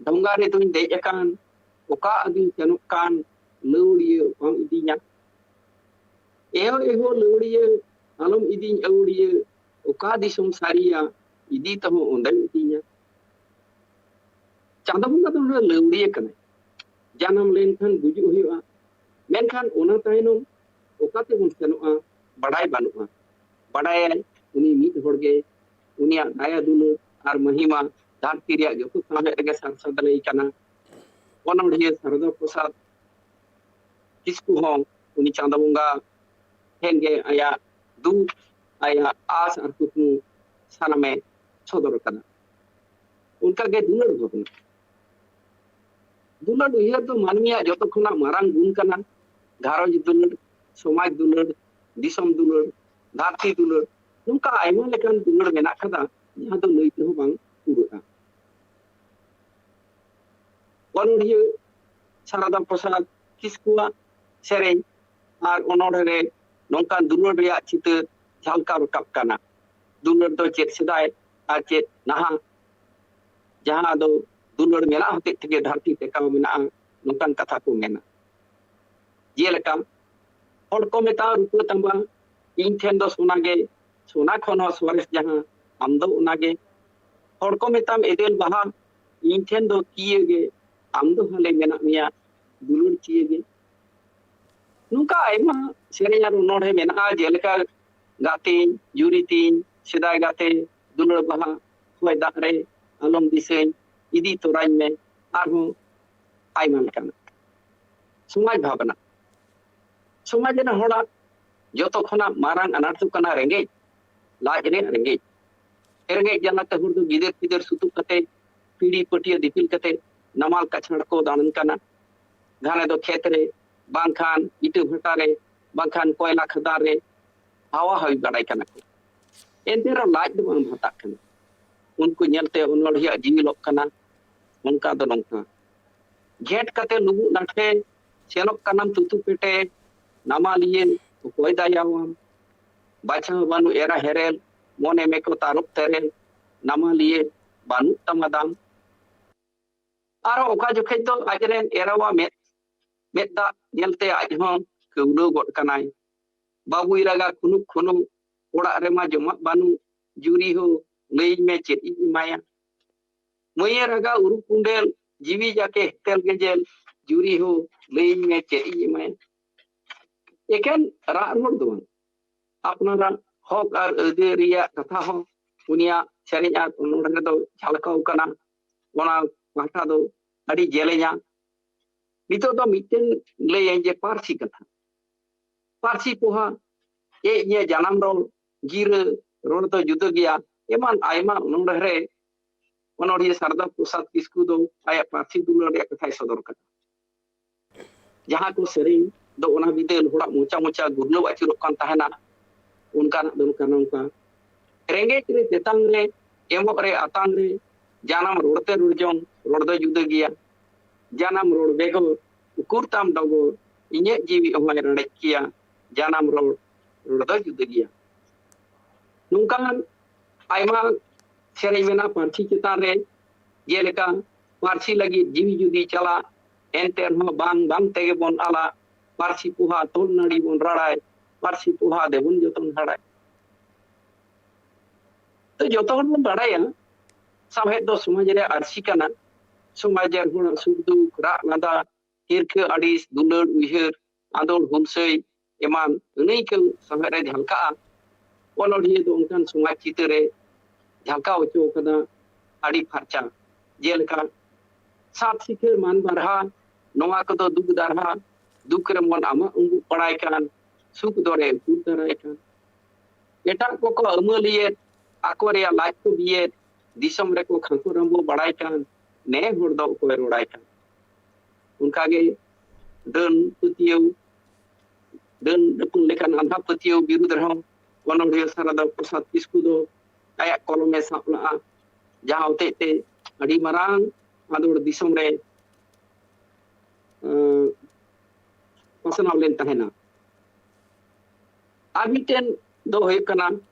ᱰᱷᱚᱸᱜᱟ ᱨᱮᱫᱚᱧ ᱫᱮᱡ ᱟᱠᱟᱱ, ᱚᱠᱟ ᱟᱫᱚᱧ ᱥᱮᱱᱚᱜ ᱠᱟᱱ, ᱞᱟᱹᱣᱲᱤᱭᱟᱹ ᱚᱠᱟᱢ ᱤᱫᱤᱧᱟ? ᱮᱦᱳ ᱮᱦᱳ ᱞᱟᱹᱣᱲᱤᱭᱟᱹ, ᱟᱞᱚᱢ ᱤᱫᱤᱧ ᱟᱹᱣᱲᱤᱭᱟᱹ, ᱚᱠᱟ ᱫᱤᱥᱚᱢ ᱥᱟᱹᱨᱤᱭᱟ, ᱤᱫᱤ ᱛᱮᱦᱚᱸ ᱚᱸᱰᱮᱢ ᱤᱫᱤᱧᱟ᱾ ᱪᱟᱸᱫᱚ ᱵᱚᱸᱜᱟ ᱫᱚ ᱱᱚᱰᱮ ᱞᱟᱹᱣᱲᱤᱭᱟᱹ ᱠᱟᱱᱟᱭ᱾ ᱡᱟᱱᱟᱢ ᱞᱮᱱᱠᱷᱟᱱ ᱜᱩᱡᱩᱜ ᱦᱩᱭᱩᱜᱼᱟ, ᱢᱮᱱᱠᱷᱟᱱ ᱚᱱᱟ ᱛᱟᱭᱱᱚᱢ ᱚᱠᱟ ᱛᱮᱵᱚᱱ ᱥᱮᱱᱚᱜᱼᱟ ᱵᱟᱰᱟᱭ ᱵᱟᱹᱱᱩᱜᱼᱟ᱾ ᱵᱟᱰᱟᱭᱟᱭ ᱩᱱᱤ ᱢᱤᱫ ᱦᱚᱲ ᱜᱮ, ᱩᱱᱤᱭᱟᱜ ᱫᱟᱭᱟ ᱫᱩᱞᱟᱹᱲ ᱟᱨ ᱢᱟᱹᱦᱤᱢᱟ ᱫᱷᱟᱹᱨᱛᱤ ᱨᱮᱭᱟᱜ ᱡᱚᱛᱚ ᱥᱟᱶᱦᱮᱫ ᱨᱮᱜᱮ ᱥᱟᱨᱥᱟᱫ ᱞᱟᱹᱭ ᱠᱟᱱᱟ᱾ ᱚᱱᱚᱬᱦᱤᱭᱟᱹ ᱥᱟᱨᱚᱫᱟ ᱯᱨᱚᱥᱟᱫᱽ ᱠᱤᱥᱠᱩ ᱦᱚᱸ ᱩᱱᱤ ᱪᱟᱸᱫᱚ ᱵᱚᱸᱜᱟ ᱴᱷᱮᱱ ᱜᱮ ᱟᱭᱟᱜ ᱫᱩᱠ, ᱟᱭᱟᱜ ᱟᱥ ᱟᱨ ᱠᱩᱠᱢᱩ ᱥᱟᱱᱟᱢᱮ ᱥᱚᱫᱚᱨ ᱟᱠᱟᱫᱟ᱾ ᱚᱱᱠᱟᱜᱮ ᱫᱩᱞᱟᱹᱲ ᱵᱷᱟᱵᱽᱱᱟ᱾ ᱫᱩᱞᱟᱹᱲ ᱩᱭᱦᱟᱹᱨ ᱫᱚ ᱢᱟᱹᱱᱢᱤᱭᱟᱜ ᱡᱚᱛᱚ ᱠᱷᱚᱱᱟᱜ ᱢᱟᱨᱟᱝ ᱜᱩᱱ ᱠᱟᱱᱟ᱾ ᱜᱷᱟᱨᱚᱸᱡᱽ ᱫᱩᱞᱟᱹᱲ, ᱥᱚᱢᱟᱡᱽ ᱫᱩᱞᱟᱹᱲ, ᱫᱤᱥᱚᱢ ᱫᱩᱞᱟᱹᱲ, ᱫᱷᱟᱹᱨᱛᱤ ᱫᱩᱞᱟᱹᱲ, ᱱᱚᱝᱠᱟ ᱟᱭᱢᱟ ᱞᱮᱠᱟᱱ ᱫᱩᱞᱟᱹᱲ ᱢᱮᱱᱟᱜ ᱠᱟᱫᱟ, ᱡᱟᱦᱟᱸ ᱫᱚ ᱞᱟᱹᱭ ᱛᱮᱦᱚᱸ ᱵᱟᱝ ᱯᱩᱨᱟᱹᱜᱼᱟ᱾ ᱚᱱᱚᱬᱦᱤᱭᱟᱹ ᱥᱟᱨᱟᱫᱟ ᱯᱨᱚᱥᱟᱫᱽ ᱠᱤᱥᱠᱩᱣᱟᱜ ᱥᱮᱨᱮᱧ ᱟᱨ ᱚᱱᱚᱬᱦᱮ ᱨᱮ ᱱᱚᱝᱠᱟᱱ ᱫᱩᱞᱟᱹᱲ ᱨᱮᱭᱟᱜ ᱪᱤᱛᱟᱹᱨ ᱡᱷᱟᱞᱠᱟᱣ ᱨᱟᱠᱟᱵ ᱠᱟᱱᱟ᱾ ᱫᱩᱞᱟᱹᱲ ᱫᱚ ᱪᱮᱫ ᱥᱮᱫᱟᱭ ᱟᱨ ᱪᱮᱫ ᱱᱟᱦᱟᱜ, ᱡᱟᱦᱟᱸ ᱫᱚ ᱫᱩᱞᱟᱹᱲ ᱢᱮᱱᱟᱜ ᱦᱚᱛᱮᱡ ᱛᱮᱜᱮ ᱫᱷᱟᱹᱨᱛᱤ ᱴᱮᱠᱟᱣ ᱢᱮᱱᱟᱜᱼᱟ, ᱱᱚᱝᱠᱟᱱ ᱠᱟᱛᱷᱟ ᱠᱚ ᱢᱮᱱᱟ᱾ ᱡᱮᱞᱮᱠᱟ, ᱦᱚᱲ ᱠᱚ ᱢᱮᱛᱟᱜᱼᱟ ᱨᱩᱯᱟᱹ ᱛᱟᱢᱵᱟ, ᱤᱧ ᱴᱷᱮᱱ ᱫᱚ ᱥᱚᱱᱟ ᱜᱮ, ᱥᱚᱱᱟ ᱠᱷᱚᱱ ᱦᱚᱸ ᱥᱚᱨᱮᱥ ᱡᱟᱦᱟᱸ, ᱟᱢ ᱫᱚ ᱚᱱᱟ ᱜᱮ᱾ ᱦᱚᱲ ᱠᱚ ᱢᱮᱛᱟᱢ ᱮᱫᱮᱞ ᱵᱟᱦᱟ, ᱤᱧ ᱴᱷᱮᱱ ᱫᱚ ᱠᱤᱭᱟᱹ ᱜᱮ, ᱟᱢ ᱫᱚ ᱦᱟᱞᱮ ᱢᱮᱱᱟᱜ ᱢᱮᱭᱟ ᱫᱩᱞᱟᱹᱲ ᱪᱤᱭᱟᱹ ᱜᱮ᱾ ᱱᱚᱝᱠᱟ ᱟᱭᱢᱟ ᱥᱮᱨᱮᱧ ᱟᱨ ᱚᱱᱚᱬᱦᱮ ᱢᱮᱱᱟᱜᱼᱟ, ᱡᱮᱞᱮᱠᱟ ᱜᱟᱛᱮᱧ, ᱡᱩᱨᱤ ᱛᱤᱧ, ᱥᱮᱫᱟᱭ ᱜᱟᱛᱮ, ᱫᱩᱞᱟᱹᱲ ᱵᱟᱦᱟ, ᱦᱚᱭ ᱫᱟᱜ ᱨᱮ, ᱟᱞᱚᱢ ᱫᱤᱥᱟᱹᱧ, ᱤᱫᱤ ᱛᱚᱨᱟᱧ ᱢᱮ, ᱟᱨᱦᱚᱸ ᱟᱭᱢᱟ ᱞᱮᱠᱟᱱᱟᱜ᱾ ᱥᱚᱢᱟᱡᱽ ᱵᱷᱟᱵᱽᱱᱟ᱾ ᱥᱚᱢᱟᱡᱽ ᱨᱮᱱ ᱦᱚᱲᱟᱜ ᱡᱚᱛᱚ ᱠᱷᱚᱱᱟᱜ ᱢᱟᱨᱟᱝ ᱟᱱᱟᱴ ᱫᱚ ᱠᱟᱱᱟ ᱨᱮᱸᱜᱮᱡ, ᱞᱟᱡ ᱨᱮᱭᱟᱜ ᱨᱮᱸᱜᱮᱡ᱾ ᱨᱮᱸᱜᱮᱡ ᱡᱟᱞᱟᱛᱮ ᱦᱚᱲ ᱫᱚ ᱜᱤᱫᱟᱹᱨ ᱯᱤᱫᱟᱹᱨ ᱥᱩᱛᱩᱜ ᱠᱟᱛᱮ, ᱯᱤᱲᱤ ᱯᱟᱹᱴᱭᱟᱹ ᱫᱤᱯᱤᱞ ᱠᱟᱛᱮ ᱱᱟᱢᱟᱞ ᱠᱟᱪᱷᱟᱲ ᱠᱚ ᱫᱟᱬᱟᱱ ᱠᱟᱱᱟ᱾ ᱜᱷᱟᱱᱮ ᱫᱚ ᱠᱷᱮᱛ ᱨᱮ, ᱵᱟᱝᱠᱷᱟᱱ ᱤᱴᱟᱹ ᱵᱷᱟᱴᱟ ᱨᱮ, ᱵᱟᱝᱠᱷᱟᱱ ᱠᱚᱭᱞᱟ ᱠᱷᱟᱫᱟᱱ ᱨᱮ ᱦᱟᱣᱟ ᱦᱟᱣᱤ ᱵᱟᱲᱟᱭ ᱠᱟᱱᱟ ᱠᱚ᱾ ᱮᱱᱛᱮ ᱨᱮᱦᱚᱸ ᱞᱟᱡ ᱫᱚ ᱵᱟᱝ ᱵᱷᱟᱛᱟᱜ ᱠᱟᱱᱟ᱾ ᱩᱱᱠᱩ ᱧᱮᱞᱛᱮ ᱚᱱᱚᱬᱦᱤᱭᱟᱹ ᱡᱤᱣᱤ ᱞᱚᱜ ᱠᱟᱱᱟ᱾ ᱚᱱᱠᱟ ᱫᱚ ᱱᱚᱝᱠᱟ, ᱜᱷᱮᱸᱴ ᱠᱟᱛᱮ ᱞᱩᱵᱩᱜ ᱞᱟᱴᱷᱮ, ᱥᱮᱱᱚᱜ ᱠᱟᱱᱟᱢ ᱛᱩᱛᱩ ᱯᱮᱴᱮ, ᱱᱟᱢᱟᱞᱤᱭᱟᱹ ᱚᱠᱚᱭ ᱫᱟᱭᱟᱣᱟᱢ? ᱵᱟᱪᱷᱟᱣ ᱵᱟᱹᱱᱩᱜ ᱮᱨᱟ ᱦᱮᱨᱮᱞ, ᱢᱚᱱᱮ ᱢᱮᱠᱚ ᱛᱟᱨᱚᱵ ᱛᱮᱨᱮᱞ, ᱱᱟᱢᱟᱞᱤᱭᱟᱹ ᱵᱟᱹᱱᱩᱜ ᱛᱟᱢᱟ ᱫᱟᱢ᱾ ᱟᱨᱦᱚᱸ ᱚᱠᱟ ᱡᱚᱠᱷᱮᱡ ᱫᱚ ᱟᱡᱨᱮᱱ ᱮᱨᱟᱣᱟ ᱢᱮᱫ, ᱢᱮᱫ ᱫᱟᱜ ᱧᱮᱞᱛᱮ ᱟᱡ ᱦᱚᱸ ᱠᱟᱹᱣᱞᱟᱹᱣ ᱜᱚᱫ ᱠᱟᱱᱟᱭ᱾ ᱵᱟᱹᱵᱩᱭ ᱨᱟᱜᱟ ᱠᱷᱩᱱᱩᱠ ᱠᱷᱩᱱᱩᱠ, ᱚᱲᱟᱜ ᱨᱮᱢᱟ ᱡᱚᱢᱟᱜ ᱵᱟᱹᱱᱩᱜ, ᱡᱩᱨᱤ ᱦᱳ ᱞᱟᱹᱭᱟᱹᱧ ᱢᱮ ᱪᱮᱫ ᱤᱧ ᱮᱢᱟᱭᱟ? ᱢᱟᱹᱭᱮ ᱨᱟᱜᱟ ᱩᱨᱩ ᱠᱩᱸᱰᱮᱞ, ᱡᱤᱣᱤ ᱡᱟᱠᱮ ᱦᱮᱛᱮᱞ ᱜᱮᱡᱮᱞ, ᱡᱩᱨᱤ ᱦᱳ ᱞᱟᱹᱭᱟᱹᱧ ᱢᱮ ᱪᱮᱫ ᱤᱧ ᱮᱢᱟᱭᱟ? ᱮᱠᱮᱱ ᱨᱟᱜ ᱨᱚᱲ ᱫᱚ ᱵᱟᱝ, ᱟᱯᱱᱟᱨᱟᱜ ᱦᱚᱠ ᱟᱨ ᱟᱹᱭᱫᱟᱹᱨ ᱨᱮᱭᱟᱜ ᱠᱟᱛᱷᱟ ᱦᱚᱸ ᱩᱱᱤᱭᱟᱜ ᱥᱮᱨᱮᱧ ᱟᱨ ᱚᱱᱚᱬᱦᱮ ᱨᱮᱫᱚ ᱡᱷᱟᱞᱠᱟᱣ ᱠᱟᱱᱟ᱾ ᱚᱱᱟ ᱯᱟᱦᱴᱟ ᱫᱚ ᱟᱹᱰᱤ ᱡᱮᱞᱮᱧᱟ᱾ ᱱᱤᱛᱚᱜ ᱫᱚ ᱢᱤᱫᱴᱮᱱ ᱞᱟᱹᱭᱟᱹᱧ ᱡᱮ ᱯᱟᱹᱨᱥᱤ ᱠᱟᱛᱷᱟ, ᱯᱟᱹᱨᱥᱤ ᱯᱚᱦᱟ, ᱮ ᱤᱧᱟᱹᱜ ᱡᱟᱱᱟᱢ ᱨᱚᱲ, ᱜᱤᱨᱟᱹ, ᱨᱚᱲ ᱫᱚ ᱡᱩᱫᱟᱹ ᱜᱮᱭᱟ, ᱮᱢᱟᱱ ᱟᱭᱢᱟ ᱚᱱᱚᱬᱦᱮ ᱨᱮ ᱚᱱᱚᱬᱦᱤᱭᱟᱹ ᱥᱟᱨᱫᱟ ᱯᱨᱚᱥᱟᱫᱽ ᱠᱤᱥᱠᱩ ᱫᱚ ᱟᱭᱟᱜ ᱯᱟᱹᱨᱥᱤ ᱫᱩᱞᱟᱹᱲ ᱨᱮᱭᱟᱜ ᱠᱟᱛᱷᱟᱭ ᱥᱚᱫᱚᱨ ᱠᱟᱫᱟ᱾ ᱡᱟᱦᱟᱸ ᱠᱚ ᱥᱮᱨᱮᱧ ᱫᱚ ᱚᱱᱟ ᱵᱤᱫᱟᱹᱞ ᱦᱚᱲᱟᱜ ᱢᱚᱪᱟ ᱢᱚᱪᱟ ᱜᱩᱨᱞᱟᱹᱣ ᱟᱹᱪᱩᱨᱚᱜ ᱠᱟᱱ ᱛᱟᱦᱮᱱᱟ, ᱚᱱᱠᱟᱱᱟᱜ ᱫᱚ ᱱᱚᱝᱠᱟ ᱱᱚᱝᱠᱟ: ᱨᱮᱸᱜᱮᱡ ᱨᱮ ᱛᱮᱛᱟᱝ ᱨᱮ, ᱮᱢᱚᱜ ᱨᱮ ᱟᱛᱟᱝ ᱨᱮ, ᱡᱟᱱᱟᱢ ᱨᱚᱲ ᱛᱮ ᱨᱚᱲ ᱡᱚᱝ, ᱨᱚᱲ ᱫᱚ ᱡᱩᱫᱟᱹ ᱜᱮᱭᱟ᱾ ᱡᱟᱱᱟᱢ ᱨᱚᱲ ᱵᱮᱜᱚᱨ ᱩᱠᱩᱨ ᱛᱟᱢ ᱰᱚᱜᱚᱨ, ᱤᱧᱟᱹᱜ ᱡᱤᱣᱤ ᱚᱦᱚᱭ ᱨᱮᱰᱮᱡ ᱠᱮᱭᱟ᱾ ᱡᱟᱱᱟᱢ ᱨᱚᱲ, ᱨᱚᱲ ᱫᱚ ᱡᱩᱫᱟᱹ ᱜᱮᱭᱟ᱾ ᱱᱚᱝᱠᱟᱱ ᱟᱭᱢᱟ ᱥᱮᱨᱮᱧ ᱢᱮᱱᱟᱜᱼᱟ ᱯᱟᱹᱨᱥᱤ ᱪᱮᱛᱟᱱ ᱨᱮ, ᱡᱮᱞᱮᱠᱟ ᱯᱟᱹᱨᱥᱤ ᱞᱟᱹᱜᱤᱫ ᱡᱤᱣᱤ ᱡᱩᱫᱤ ᱪᱟᱞᱟᱜ, ᱮᱱᱛᱮ ᱨᱮᱦᱚᱸ ᱵᱟᱝ ᱵᱟᱝ ᱛᱮᱜᱮ ᱵᱚᱱ ᱟᱞᱟᱜ, ᱯᱟᱹᱨᱥᱤ ᱯᱚᱦᱟ ᱛᱚᱞ ᱱᱟᱹᱲᱤ ᱵᱚᱱ ᱨᱟᱲᱟᱭ, ᱯᱟᱹᱨᱥᱤ ᱯᱚᱦᱟ ᱫᱮᱵᱚᱱ ᱡᱚᱛᱚᱱ ᱦᱟᱲᱟᱭ᱾ ᱛᱚ ᱡᱚᱛᱚ ᱦᱚᱲ ᱵᱚᱱ ᱵᱟᱲᱟᱭᱟ, ᱥᱟᱶᱦᱮᱫ ᱫᱚ ᱥᱚᱢᱟᱡᱽ ᱨᱮᱭᱟᱜ ᱟᱹᱨᱥᱤ ᱠᱟᱱᱟ᱾ ᱥᱚᱢᱟᱡᱽ ᱨᱮᱱ ᱦᱚᱲᱟᱜ ᱥᱩᱠ ᱫᱩᱠ, ᱨᱟᱜ ᱞᱟᱸᱫᱟ, ᱦᱤᱨᱠᱟᱹ ᱟᱹᱲᱤᱥ, ᱫᱩᱞᱟᱹᱲ ᱩᱭᱦᱟᱹᱨ, ᱟᱸᱫᱳᱲ ᱦᱩᱞᱥᱟᱹᱭ ᱮᱢᱟᱱ ᱟᱹᱱᱟᱹᱭᱠᱟᱹᱣ ᱥᱟᱶᱦᱮᱫ ᱨᱮ ᱡᱷᱟᱞᱠᱟᱜᱼᱟ᱾ ᱚᱱᱚᱬᱦᱤᱭᱟᱹ ᱫᱚ ᱚᱱᱠᱟᱱ ᱥᱚᱢᱟᱡᱽ ᱪᱤᱛᱟᱹᱨ ᱮ ᱡᱷᱟᱞᱠᱟᱣ ᱦᱚᱪᱚ ᱠᱟᱫᱟ ᱟᱹᱰᱤ ᱯᱷᱟᱨᱪᱟ᱾ ᱡᱮᱞᱮᱠᱟ, ᱥᱟᱛ ᱥᱤᱠᱷᱟᱹ ᱢᱟᱱ ᱵᱟᱨᱦᱟ, ᱱᱚᱣᱟ ᱠᱚᱫᱚ ᱫᱩᱠ ᱫᱟᱨᱦᱟ, ᱫᱩᱠ ᱨᱮ ᱢᱚᱱ ᱟᱢᱟᱜ ᱩᱢᱵᱩᱜ ᱵᱟᱲᱟᱭ ᱠᱟᱱ, ᱥᱩᱠ ᱫᱚᱨᱮ ᱩᱠᱩᱨ ᱫᱟᱨᱟᱭ ᱠᱟᱱ᱾ ᱮᱴᱟᱜ ᱠᱚᱠᱚ ᱟᱹᱢᱟᱹᱞᱤᱭᱮᱫ, ᱟᱠᱚ ᱨᱮᱭᱟᱜ ᱞᱟᱡ ᱠᱚ ᱵᱤᱭᱮᱫ, ᱫᱤᱥᱚᱢ ᱨᱮᱠᱚ ᱠᱷᱟᱸᱠᱚ ᱨᱟᱸᱵᱚ ᱵᱟᱲᱟᱭ ᱠᱟᱱ, ᱱᱮ ᱦᱚᱲ ᱫᱚ ᱚᱠᱚᱭ ᱨᱚᱲᱟᱭ ᱠᱟᱱ? ᱚᱱᱠᱟᱜᱮ ᱰᱟᱹᱱ ᱯᱟᱹᱛᱭᱟᱹᱣ, ᱰᱟᱹᱱ ᱰᱟᱹᱯᱩᱱ ᱞᱮᱠᱟᱱ ᱟᱸᱫᱷᱟ ᱯᱟᱹᱛᱭᱟᱹᱣ ᱵᱤᱨᱩᱫᱽ ᱨᱮᱦᱚᱸ ᱚᱱᱚᱬᱦᱤᱭᱟᱹ ᱥᱟᱨᱟᱫᱟ ᱯᱨᱚᱥᱟᱫᱽ ᱠᱤᱥᱠᱩ ᱫᱚ ᱟᱭᱟᱜ ᱠᱚᱞᱚᱢᱮ ᱥᱟᱵ ᱞᱟᱜᱼᱟ, ᱡᱟᱦᱟᱸ ᱦᱚᱛᱮᱡ ᱛᱮ ᱟᱹᱰᱤ ᱢᱟᱨᱟᱝ ᱟᱸᱫᱳᱲ ᱫᱤᱥᱚᱢ ᱨᱮ, ᱮᱸ, ᱯᱟᱥᱱᱟᱣ ᱞᱮᱱ ᱛᱟᱦᱮᱱᱟ᱾ ᱟᱨ ᱢᱤᱫᱴᱮᱱ ᱫᱚ ᱦᱩᱭᱩᱜ ᱠᱟᱱᱟ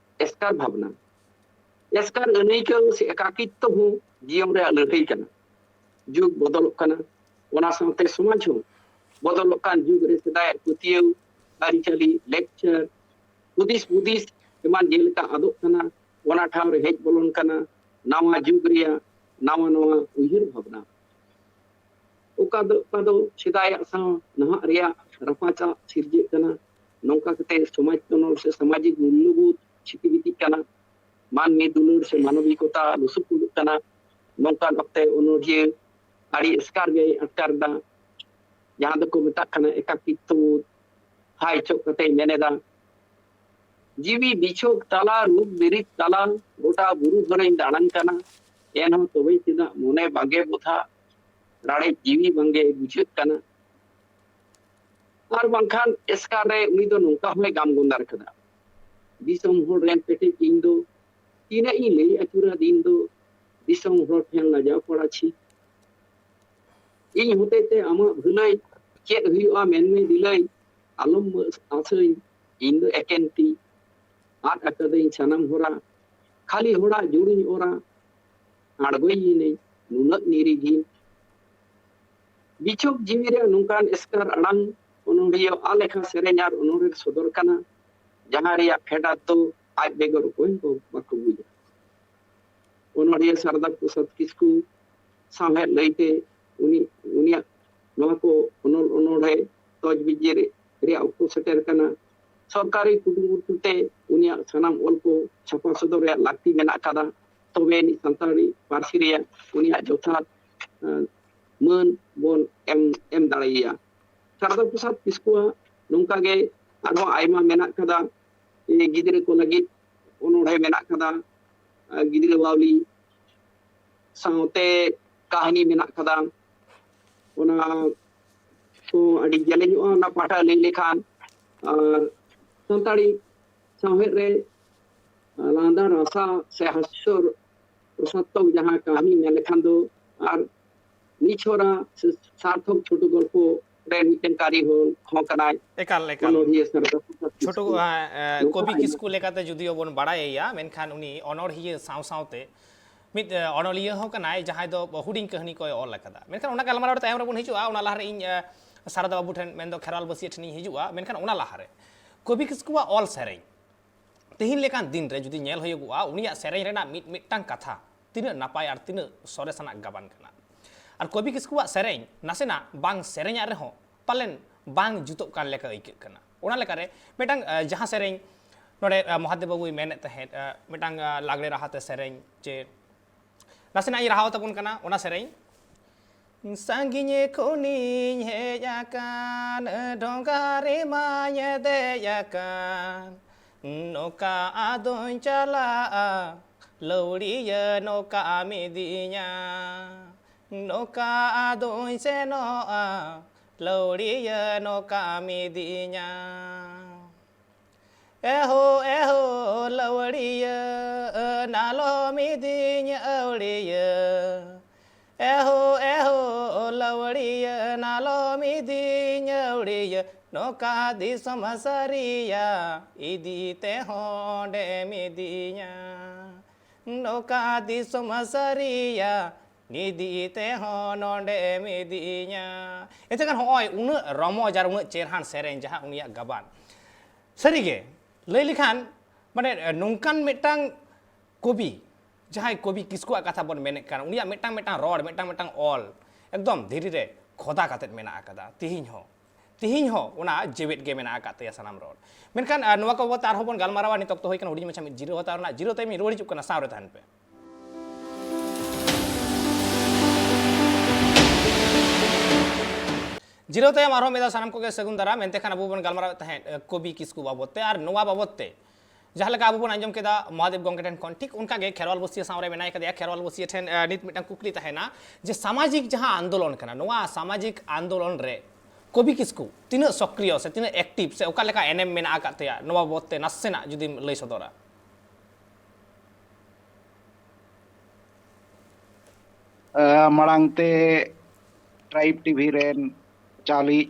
ᱮᱥᱠᱟᱨ ᱵᱷᱟᱵᱽᱱᱟ᱾ ᱮᱥᱠᱟᱨ ᱟᱹᱱᱟᱹᱭᱠᱟᱹᱣ ᱥᱮ ᱮᱠᱟᱠᱤᱛᱛᱚ ᱦᱚᱸ ᱡᱤᱭᱚᱱ ᱨᱮᱭᱟᱜ ᱞᱟᱹᱲᱦᱟᱹᱭ ᱠᱟᱱᱟ᱾ ᱡᱩᱜᱽ ᱵᱚᱫᱚᱞᱚᱜ ᱠᱟᱱᱟ, ᱚᱱᱟ ᱥᱟᱶᱛᱮ ᱥᱚᱢᱟᱡᱽ ᱦᱚᱸ ᱵᱚᱫᱚᱞᱚᱜ ᱠᱟᱱ ᱡᱩᱜᱽ ᱨᱮ ᱥᱮᱫᱟᱭᱟᱜ ᱯᱟᱹᱛᱭᱟᱹᱣ, ᱟᱹᱨᱤᱪᱟᱹᱞᱤ, ᱞᱮᱠᱪᱟᱨ, ᱦᱩᱫᱤᱥ ᱵᱩᱫᱤᱥ ᱮᱢᱟᱱ ᱡᱮᱞᱮᱠᱟ ᱟᱫᱚᱜ ᱠᱟᱱᱟ, ᱚᱱᱟ ᱴᱷᱟᱶ ᱨᱮ ᱦᱮᱡ ᱵᱚᱞᱚᱱ ᱠᱟᱱᱟ ᱱᱟᱣᱟ ᱡᱩᱜᱽ ᱨᱮᱭᱟᱜ ᱱᱟᱣᱟ ᱱᱟᱣᱟ ᱩᱭᱦᱟᱹᱨ ᱵᱷᱟᱵᱽᱱᱟ᱾ ᱚᱠᱟ ᱫᱚ, ᱚᱠᱟ ᱫᱚ ᱥᱮᱫᱟᱭᱟᱜ ᱥᱟᱶ ᱱᱟᱦᱟᱜ ᱨᱮᱭᱟᱜ ᱨᱟᱯᱟᱪᱟᱜ ᱥᱤᱨᱡᱟᱹᱜ ᱠᱟᱱᱟ᱾ ᱱᱚᱝᱠᱟ ᱠᱟᱛᱮ ᱥᱚᱢᱟᱡᱽ ᱛᱚᱱᱚᱞ ᱥᱮ ᱥᱟᱢᱟᱡᱤᱠ ᱢᱩᱞᱞᱚᱵᱳᱫᱷ ᱪᱷᱤᱛᱤ ᱵᱤᱛᱤᱜ ᱠᱟᱱᱟ᱾ ᱢᱟᱹᱱᱢᱤ ᱫᱩᱞᱟᱹᱲ ᱥᱮ ᱢᱟᱱᱚᱵᱤᱠᱚᱛᱟ ᱞᱩᱥᱩᱯᱩᱞᱩᱜ ᱠᱟᱱᱟ᱾ ᱱᱚᱝᱠᱟᱱ ᱚᱠᱛᱮ ᱚᱱᱚᱬᱦᱤᱭᱟᱹ ᱟᱹᱰᱤ ᱮᱥᱠᱟᱨ ᱜᱮᱭ ᱟᱴᱠᱟᱨ ᱮᱫᱟ᱾ ᱡᱟᱦᱟᱸ ᱫᱚᱠᱚ ᱢᱮᱛᱟᱜ ᱠᱟᱱᱟ ᱮᱠᱟᱠᱤᱛᱛᱚ, ᱦᱟᱭ ᱪᱚᱜ ᱠᱟᱛᱮᱧ ᱢᱮᱱ ᱮᱫᱟ, ᱡᱤᱣᱤ ᱵᱤᱪᱷᱳᱠ ᱛᱟᱞᱟ, ᱨᱩᱯ ᱵᱤᱨᱤᱫ ᱛᱟᱞᱟ, ᱜᱚᱴᱟ ᱵᱩᱨᱩ ᱫᱷᱚᱨᱮᱧ ᱫᱟᱬᱟᱱ ᱠᱟᱱᱟ, ᱮᱱᱦᱚᱸ ᱛᱚᱵᱮ ᱪᱮᱫᱟᱜ ᱢᱚᱱᱮ ᱵᱟᱝᱜᱮ ᱵᱚᱫᱷᱟ, ᱨᱟᱲᱮᱡ ᱡᱤᱣᱤ ᱵᱟᱝᱜᱮ ᱵᱩᱡᱷᱟᱹᱜ ᱠᱟᱱᱟ᱾ ᱟᱨ ᱵᱟᱝᱠᱷᱟᱱ ᱮᱥᱠᱟᱨ ᱨᱮ ᱩᱱᱤ ᱫᱚ ᱱᱚᱝᱠᱟ ᱦᱚᱸᱭ ᱜᱟᱢ ᱜᱚᱸᱫᱟᱨ ᱠᱟᱫᱟ, ᱫᱤᱥᱚᱢ ᱦᱚᱲ ᱨᱮᱱ ᱯᱮᱴᱮᱡ ᱤᱧ ᱫᱚ, ᱛᱤᱱᱟᱹᱜ ᱤᱧ ᱞᱟᱹᱭ ᱟᱹᱪᱩᱨᱟ ᱫᱤᱱ ᱫᱚ, ᱫᱤᱥᱚᱢ ᱦᱚᱲ ᱴᱷᱮᱱ ᱞᱟᱡᱟᱣ ᱯᱟᱲᱟ ᱪᱷᱤ᱾ ᱤᱧ ᱦᱚᱛᱮᱡ ᱛᱮ ᱟᱢᱟᱜ ᱵᱷᱟᱹᱞᱟᱹᱭ ᱪᱮᱫ ᱦᱩᱭᱩᱜᱼᱟ ᱢᱮᱱᱢᱮ ᱫᱤᱞᱟᱹᱭ, ᱟᱞᱚᱢ ᱟᱥᱟᱹᱧ, ᱤᱧ ᱫᱚ ᱮᱠᱮᱱ ᱛᱤ᱾ ᱟᱫ ᱟᱠᱟᱫᱟᱹᱧ ᱥᱟᱱᱟᱢ ᱦᱚᱨᱟ, ᱠᱷᱟᱹᱞᱤ ᱦᱚᱲᱟᱜ ᱡᱩᱲᱤᱧ ᱚᱨᱟ, ᱟᱬᱜᱚᱭᱤᱱᱟᱹᱧ ᱱᱩᱱᱟᱹᱜ ᱱᱤᱨᱤᱜᱤᱧ᱾ ᱵᱤᱪᱷᱳᱠ ᱡᱤᱣᱤ ᱨᱮ ᱱᱚᱝᱠᱟᱱ ᱮᱥᱠᱟᱨ ᱟᱲᱟᱝ ᱚᱱᱚᱬᱦᱤᱭᱟᱹ ᱟᱜ ᱞᱮᱠᱟ ᱥᱮᱨᱮᱧ ᱟᱨ ᱚᱱᱚᱬᱦᱮ ᱥᱚᱫᱚᱨ ᱠᱟᱱᱟ, ᱡᱟᱦᱟᱸ ᱨᱮᱭᱟᱜ ᱯᱷᱮᱰᱟᱛ ᱫᱚ ᱟᱡ ᱵᱮᱜᱚᱨ ᱚᱠᱚᱭ ᱦᱚᱸ ᱵᱟᱠᱚ ᱵᱩᱡᱟ᱾ ᱚᱱᱚᱬᱦᱤᱭᱟᱹ ᱥᱟᱨᱫᱟ ᱯᱨᱚᱥᱟᱫᱽ ᱠᱤᱥᱠᱩ ᱥᱟᱶᱦᱮᱫ ᱞᱟᱹᱭᱛᱮ ᱩᱱᱤ, ᱩᱱᱤᱭᱟᱜ ᱱᱚᱣᱟ ᱠᱚ ᱚᱱᱚᱞ ᱚᱱᱚᱬᱦᱮ ᱛᱚᱡᱽᱵᱤᱡ ᱨᱮ-, ᱨᱮᱭᱟᱜ ᱚᱠᱛᱚ ᱥᱮᱴᱮᱨ ᱠᱟᱱᱟ᱾ ᱥᱚᱨᱠᱟᱨᱤ ᱠᱩᱨᱩᱢᱩᱴᱩ ᱛᱮ ᱩᱱᱤᱭᱟᱜ ᱥᱟᱱᱟᱢ ᱚᱞ ᱠᱚ ᱪᱷᱟᱯᱟ ᱥᱚᱫᱚᱨ ᱨᱮᱭᱟᱜ ᱞᱟᱹᱠᱛᱤ ᱢᱮᱱᱟᱜ ᱟᱠᱟᱫᱟ, ᱛᱚᱵᱮ ᱟᱹᱱᱤᱡ ᱥᱟᱱᱛᱟᱲᱤ ᱯᱟᱹᱨᱥᱤ ᱨᱮᱭᱟᱜ ᱩᱱᱤᱭᱟᱜ ᱡᱚᱛᱷᱟᱛ, ᱮᱸ, ᱢᱟᱹᱱ ᱵᱚᱱ ᱮᱢ, ᱮᱢ ᱫᱟᱲᱮᱭᱟᱭᱟ᱾ ᱥᱟᱨᱫᱟ ᱯᱨᱚᱥᱟᱫᱽ ᱠᱤᱥᱠᱩᱣᱟᱜ ᱱᱚᱝᱠᱟ ᱜᱮ ᱟᱨᱦᱚᱸ ᱟᱭᱢᱟ ᱢᱮᱱᱟᱜ ᱠᱟᱫᱟ, ᱮ, ᱜᱤᱫᱽᱨᱟᱹ ᱠᱚ ᱞᱟᱹᱜᱤᱫ ᱚᱱᱚᱬᱦᱮ ᱢᱮᱱᱟᱜ ᱠᱟᱫᱟ, ᱮ, ᱜᱤᱫᱽᱨᱟᱹ ᱵᱟᱣᱞᱤ, ᱥᱟᱶᱛᱮ ᱠᱟᱹᱦᱱᱤ ᱢᱮᱱᱟᱜ ᱠᱟᱫᱟ᱾ ᱚᱱᱟ ᱠᱚ ᱟᱹᱰᱤ ᱡᱮᱞᱮᱧᱚᱜᱼᱟ, ᱚᱱᱟ ᱯᱟᱦᱴᱟ ᱞᱟᱹᱭ ᱞᱮᱠᱷᱟᱱ᱾ ᱟᱨ ᱥᱟᱱᱛᱟᱲᱤ ᱥᱟᱶᱦᱮᱫ ᱨᱮ ᱞᱟᱸᱫᱟ ᱨᱟᱥᱟ ᱥᱮ ᱦᱟᱥᱭᱚ ᱨᱚᱥᱟᱛᱢᱚᱠ ᱡᱟᱦᱟᱸ ᱠᱟᱹᱦᱱᱤ ᱢᱮᱱ ᱞᱮᱠᱷᱟᱱ ᱫᱚ, ᱟᱨ ᱱᱤᱪᱷᱚᱨᱟ ᱥᱮ ᱥᱟᱨᱛᱷᱚᱠ ᱪᱷᱳᱴᱳ ᱜᱚᱞᱯᱚ ᱨᱮ ᱢᱤᱫᱴᱮᱱ ᱠᱟᱹᱨᱤ ᱦᱚᱸ, ᱦᱚᱸ ᱠᱟᱱᱟᱭ᱾ ᱮᱠᱟᱞ, ᱮᱠᱟᱞ᱾ ᱚᱱᱚᱬᱦᱤᱭᱟᱹ ᱥᱟᱨᱫᱟ ᱯᱨᱚᱥᱟᱫᱽ ᱪᱷᱳᱴᱳ, ᱠᱤᱥᱠᱩ᱾ ᱦᱮᱸ, ᱮ, ᱱᱚᱝᱠᱟ ᱠᱚᱵᱤ ᱟᱭᱢᱟ᱾ ᱠᱤᱥᱠᱩ ᱞᱮᱠᱟᱛᱮ ᱡᱩᱫᱤᱭᱳ ᱵᱚᱱ ᱵᱟᱲᱟᱭᱮᱭᱟ, ᱢᱮᱱᱠᱷᱟᱱ ᱩᱱᱤ ᱚᱱᱚᱬᱦᱤᱭᱟᱹ ᱥᱟᱶ ᱥᱟᱶᱛᱮ ᱢᱤᱫ, ᱮ, ᱚᱱᱚᱞᱤᱭᱟᱹ ᱦᱚᱸ ᱠᱟᱱᱟᱭ, ᱡᱟᱦᱟᱸᱭ ᱫᱚ ᱦᱩᱰᱤᱧ ᱠᱟᱹᱦᱱᱤ ᱠᱚᱭ ᱚᱞ ᱟᱠᱟᱫᱟ᱾ ᱢᱮᱱᱠᱷᱟᱱ ᱚᱱᱟ ᱜᱟᱞᱢᱟᱨᱟᱣ ᱨᱮ ᱛᱟᱭᱚᱢ ᱨᱮᱵᱚᱱ ᱦᱤᱡᱩᱜᱼᱟ᱾ ᱚᱱᱟ ᱞᱟᱦᱟᱨᱮ ᱤᱧ, ᱮ, ᱥᱟᱨᱫᱟ ᱵᱟᱹᱵᱩ ᱴᱷᱮᱱ, ᱢᱮᱱᱫᱚ ᱠᱷᱮᱨᱣᱟᱞ ᱵᱟᱹᱥᱤᱭᱟᱹ ᱴᱷᱮᱱᱤᱧ ᱦᱤᱡᱩᱜᱼᱟ᱾ ᱢᱮᱱᱠᱷᱟᱱ ᱚᱱᱟ ᱞᱟᱦᱟᱨᱮ ᱠᱚᱵᱤ ᱠᱤᱥᱠᱩᱣᱟᱜ ᱚᱞ ᱥᱮᱨᱮᱧ ᱛᱮᱦᱮᱧ ᱞᱮᱠᱟᱱ ᱫᱤᱱ ᱨᱮ ᱡᱩᱫᱤ ᱧᱮᱞ ᱦᱩᱭᱩᱜᱚᱜᱼᱟ, ᱩᱱᱤᱭᱟᱜ ᱥᱮᱨᱮᱧ ᱨᱮᱱᱟᱜ ᱢᱤᱫ ᱢᱤᱫᱴᱟᱝ ᱠᱟᱛᱷᱟ ᱛᱤᱱᱟᱹᱜ ᱱᱟᱯᱟᱭ ᱟᱨ ᱛᱤᱱᱟᱹᱜ ᱥᱚᱨᱮᱥᱟᱱᱟᱜ ᱜᱟᱵᱟᱱ ᱠᱟᱱᱟ᱾ ᱟᱨ ᱠᱚᱵᱤ ᱠᱤᱥᱠᱩᱣᱟᱜ ᱥᱮᱨᱮᱧ ᱱᱟᱥᱮᱱᱟᱜ ᱵᱟᱝ ᱥᱮᱨᱮᱧᱟᱜ ᱨᱮᱦᱚᱸ ᱯᱟᱞᱮᱱ ᱵᱟᱝ ᱡᱩᱛᱚᱜ ᱠᱟᱱ ᱞᱮᱠᱟ ᱟᱹᱭᱠᱟᱹᱜ ᱠᱟᱱᱟ᱾ ᱚᱱᱟ ᱞᱮᱠᱟᱨᱮ ᱢᱤᱫᱴᱟᱝ, ᱮ, ᱡᱟᱦᱟᱸ ᱥᱮᱨᱮᱧ ᱱᱚᱰᱮ, ᱮ, ᱢᱚᱦᱟᱫᱮᱵ ᱵᱟᱹᱵᱩᱭ ᱢᱮᱱᱮᱫ ᱛᱟᱦᱮᱸᱫ, ᱮ, ᱢᱤᱫᱴᱟᱝ, ᱮ, ᱞᱟᱜᱽᱲᱮ ᱨᱟᱦᱟᱛᱮ ᱥᱮᱨᱮᱧ, ᱪᱮ ᱱᱟᱥᱮᱱᱟᱜ ᱤᱧ ᱨᱟᱦᱟᱣ ᱛᱟᱵᱚᱱ ᱠᱟᱱᱟ ᱚᱱᱟ ᱥᱮᱨᱮᱧ᱾ ᱥᱟᱺᱜᱤᱧ ᱠᱷᱚᱱᱤᱧ ᱦᱮᱡ ᱟᱠᱟᱱ, ᱰᱷᱚᱸᱜᱟ ᱨᱮᱢᱟᱧ ᱫᱮᱡ ᱟᱠᱟᱱ, ᱱᱚᱝᱠᱟ ᱟᱫᱚᱧ ᱪᱟᱞᱟᱜᱼᱟ ᱞᱟᱹᱣᱲᱤᱭᱟᱹ ᱱᱚᱝᱠᱟ ᱢᱤᱫᱤᱧᱟ, ᱱᱚᱝᱠᱟ ᱟᱫᱚᱧ ᱥᱮᱱᱚᱜᱼᱟ ᱞᱟᱹᱣᱲᱤᱭᱟᱹ ᱱᱚᱝᱠᱟ ᱢᱤᱫᱤᱧᱟ᱾ ᱮᱦᱳ ᱮᱦᱳ ᱞᱟᱹᱣᱲᱤᱭᱟᱹ, ᱱᱟᱞᱚᱢ ᱤᱫᱤᱧ ᱟᱹᱣᱲᱤᱭᱟᱹ᱾ ᱮᱦᱳ ᱮᱦᱳ ᱞᱟᱹᱣᱲᱤᱭᱟᱹ, ᱱᱟᱞᱚᱢ ᱤᱫᱤᱧ ᱟᱹᱣᱲᱤᱭᱟᱹ᱾ ᱱᱚᱝᱠᱟ ᱫᱤᱥᱚᱢ ᱥᱟᱹᱨᱤᱭᱟ, ᱤᱫᱤ ᱛᱮᱦᱚᱸ ᱰᱮᱢ ᱤᱫᱤᱧᱟ᱾ ᱱᱚᱝᱠᱟ ᱫᱤᱥᱚᱢ ᱥᱟᱹᱨᱤᱭᱟ, ᱤᱫᱤ ᱛᱮᱦᱚᱸ ᱱᱚᱰᱮᱢ ᱤᱫᱤᱧᱟ᱾ ᱮᱱᱛᱮ ᱠᱷᱟᱱ ᱦᱚᱸᱜᱼᱚᱭ ᱩᱱᱟᱹᱜ ᱨᱚᱢᱚᱡᱽ ᱟᱨ ᱩᱱᱟᱹᱜ ᱪᱮᱦᱨᱟᱱ ᱥᱮᱨᱮᱧ ᱡᱟᱦᱟᱸ ᱩᱱᱤᱭᱟᱜ ᱜᱟᱵᱟᱱ, ᱥᱟᱹᱨᱤᱜᱮ ᱞᱟᱹᱭ ᱞᱮᱠᱷᱟᱱ ᱢᱟᱱᱮ ᱱᱚᱝᱠᱟᱱ ᱢᱤᱫᱴᱟᱝ ᱠᱚᱵᱤ, ᱡᱟᱦᱟᱸᱭ ᱠᱚᱵᱤ ᱠᱤᱥᱠᱩᱣᱟᱜ ᱠᱟᱛᱷᱟ ᱵᱚᱱ ᱢᱮᱱᱮᱫ ᱠᱟᱱ, ᱩᱱᱤᱭᱟᱜ ᱢᱤᱫᱴᱟᱝ ᱢᱤᱫᱴᱟᱝ ᱨᱚᱲ, ᱢᱤᱫᱴᱟᱝ ᱢᱤᱫᱴᱟᱝ ᱚᱞ ᱮᱠᱫᱚᱢ ᱫᱷᱤᱨᱤ ᱨᱮ ᱠᱷᱚᱫᱟ ᱠᱟᱛᱮᱫ ᱢᱮᱱᱟᱜ ᱟᱠᱟᱫᱟ ᱛᱤᱦᱤᱧ ᱦᱚᱸ᱾ ᱛᱤᱦᱤᱧ ᱦᱚᱸ ᱚᱱᱟ ᱡᱮᱣᱮᱫ ᱜᱮ ᱢᱮᱱᱟᱜ ᱟᱠᱟᱫ ᱛᱟᱭᱟ ᱥᱟᱱᱟᱢ ᱨᱚᱲ᱾ ᱢᱮᱱᱠᱷᱟᱱ, ᱟᱨ ᱱᱚᱣᱟ ᱠᱚ ᱵᱟᱵᱚᱫ ᱛᱮ ᱟᱨᱦᱚᱸ ᱵᱚᱱ ᱜᱟᱞᱢᱟᱨᱟᱣᱟ᱾ ᱱᱤᱛ ᱚᱠᱛᱚ ᱦᱩᱭ ᱠᱟᱱᱟ ᱦᱩᱰᱤᱧ ᱢᱟᱪᱷᱟ ᱢᱤᱫ ᱡᱤᱨᱟᱹᱣ ᱦᱟᱛᱟᱣ ᱨᱮᱱᱟᱜ᱾ ᱡᱤᱨᱟᱹᱣ ᱛᱟᱭᱚᱢ ᱤᱧ ᱨᱩᱣᱟᱹᱲ ᱦᱤᱡᱩᱜ ᱠᱟᱱᱟ, ᱥᱟᱶ ᱨᱮ ᱛᱟᱦᱮᱱ ᱯᱮ᱾ ᱡᱤᱨᱟᱹᱣ ᱛᱟᱭᱚᱢ ᱟᱨᱦᱚᱸ ᱢᱤᱫ ᱫᱷᱟᱣ ᱥᱟᱱᱟᱢ ᱠᱚᱜᱮ ᱥᱟᱹᱜᱩᱱ ᱫᱟᱨᱟᱢ᱾ ᱮᱱᱛᱮ ᱠᱷᱟᱱ ᱟᱵᱚ ᱵᱚᱱ ᱜᱟᱞᱢᱟᱨᱟᱣᱮᱫ ᱛᱟᱦᱮᱸᱫ, ᱮ, ᱠᱚᱵᱤ ᱠᱤᱥᱠᱩ ᱵᱟᱵᱚᱫ ᱛᱮ, ᱟᱨ ᱱᱚᱣᱟ ᱵᱟᱵᱚᱫ ᱛᱮ ᱡᱟᱦᱟᱸ ᱞᱮᱠᱟ ᱟᱵᱚ ᱵᱚᱱ ᱟᱸᱡᱚᱢ ᱠᱮᱫᱟ ᱢᱚᱦᱟᱫᱮᱵ ᱜᱚᱢᱠᱮ ᱴᱷᱮᱱ ᱠᱷᱚᱱ, ᱴᱷᱤᱠ ᱚᱱᱠᱟ ᱜᱮ ᱠᱷᱮᱨᱣᱟᱞ ᱵᱟᱹᱥᱭᱟᱹ ᱥᱟᱶ ᱨᱮ ᱢᱮᱱᱟᱭ ᱠᱟᱫᱮᱭᱟ᱾ ᱠᱷᱮᱨᱣᱟᱞ ᱵᱟᱹᱥᱭᱟᱹ ᱴᱷᱮᱱ, ᱮ, ᱱᱤᱛ ᱢᱤᱫᱴᱟᱝ ᱠᱩᱠᱞᱤ ᱛᱟᱦᱮᱱᱟ ᱡᱮ ᱥᱟᱢᱟᱡᱤᱠ ᱡᱟᱦᱟᱸ ᱟᱱᱫᱳᱞᱚᱱ ᱠᱟᱱᱟ, ᱱᱚᱣᱟ ᱥᱟᱢᱟᱡᱤᱠ ᱟᱱᱫᱳᱞᱚᱱ ᱨᱮ ᱠᱚᱵᱤ ᱠᱤᱥᱠᱩ ᱛᱤᱱᱟᱹᱜ ᱥᱚᱠᱨᱤᱭᱚ ᱥᱮ ᱛᱤᱱᱟᱹᱜ ᱮᱠᱴᱤᱵᱷ ᱥᱮ ᱚᱠᱟ ᱞᱮᱠᱟ ᱮᱱᱮᱢ ᱢᱮᱱᱟᱜ ᱟᱠᱟᱫ ᱛᱟᱭᱟ, ᱱᱚᱣᱟ ᱵᱟᱵᱚᱫ ᱛᱮ ᱱᱟᱥᱮᱱᱟᱜ ᱡᱩᱫᱤᱢ ᱞᱟᱹᱭ ᱥᱚᱫᱚᱨᱟ᱾ ᱮ, ᱢᱟᱲᱟᱝ ᱛᱮ ᱴᱨᱟᱭᱤᱵᱽ ᱴᱤᱵᱷᱤ ᱨᱮᱱ ᱪᱟᱞᱤᱡ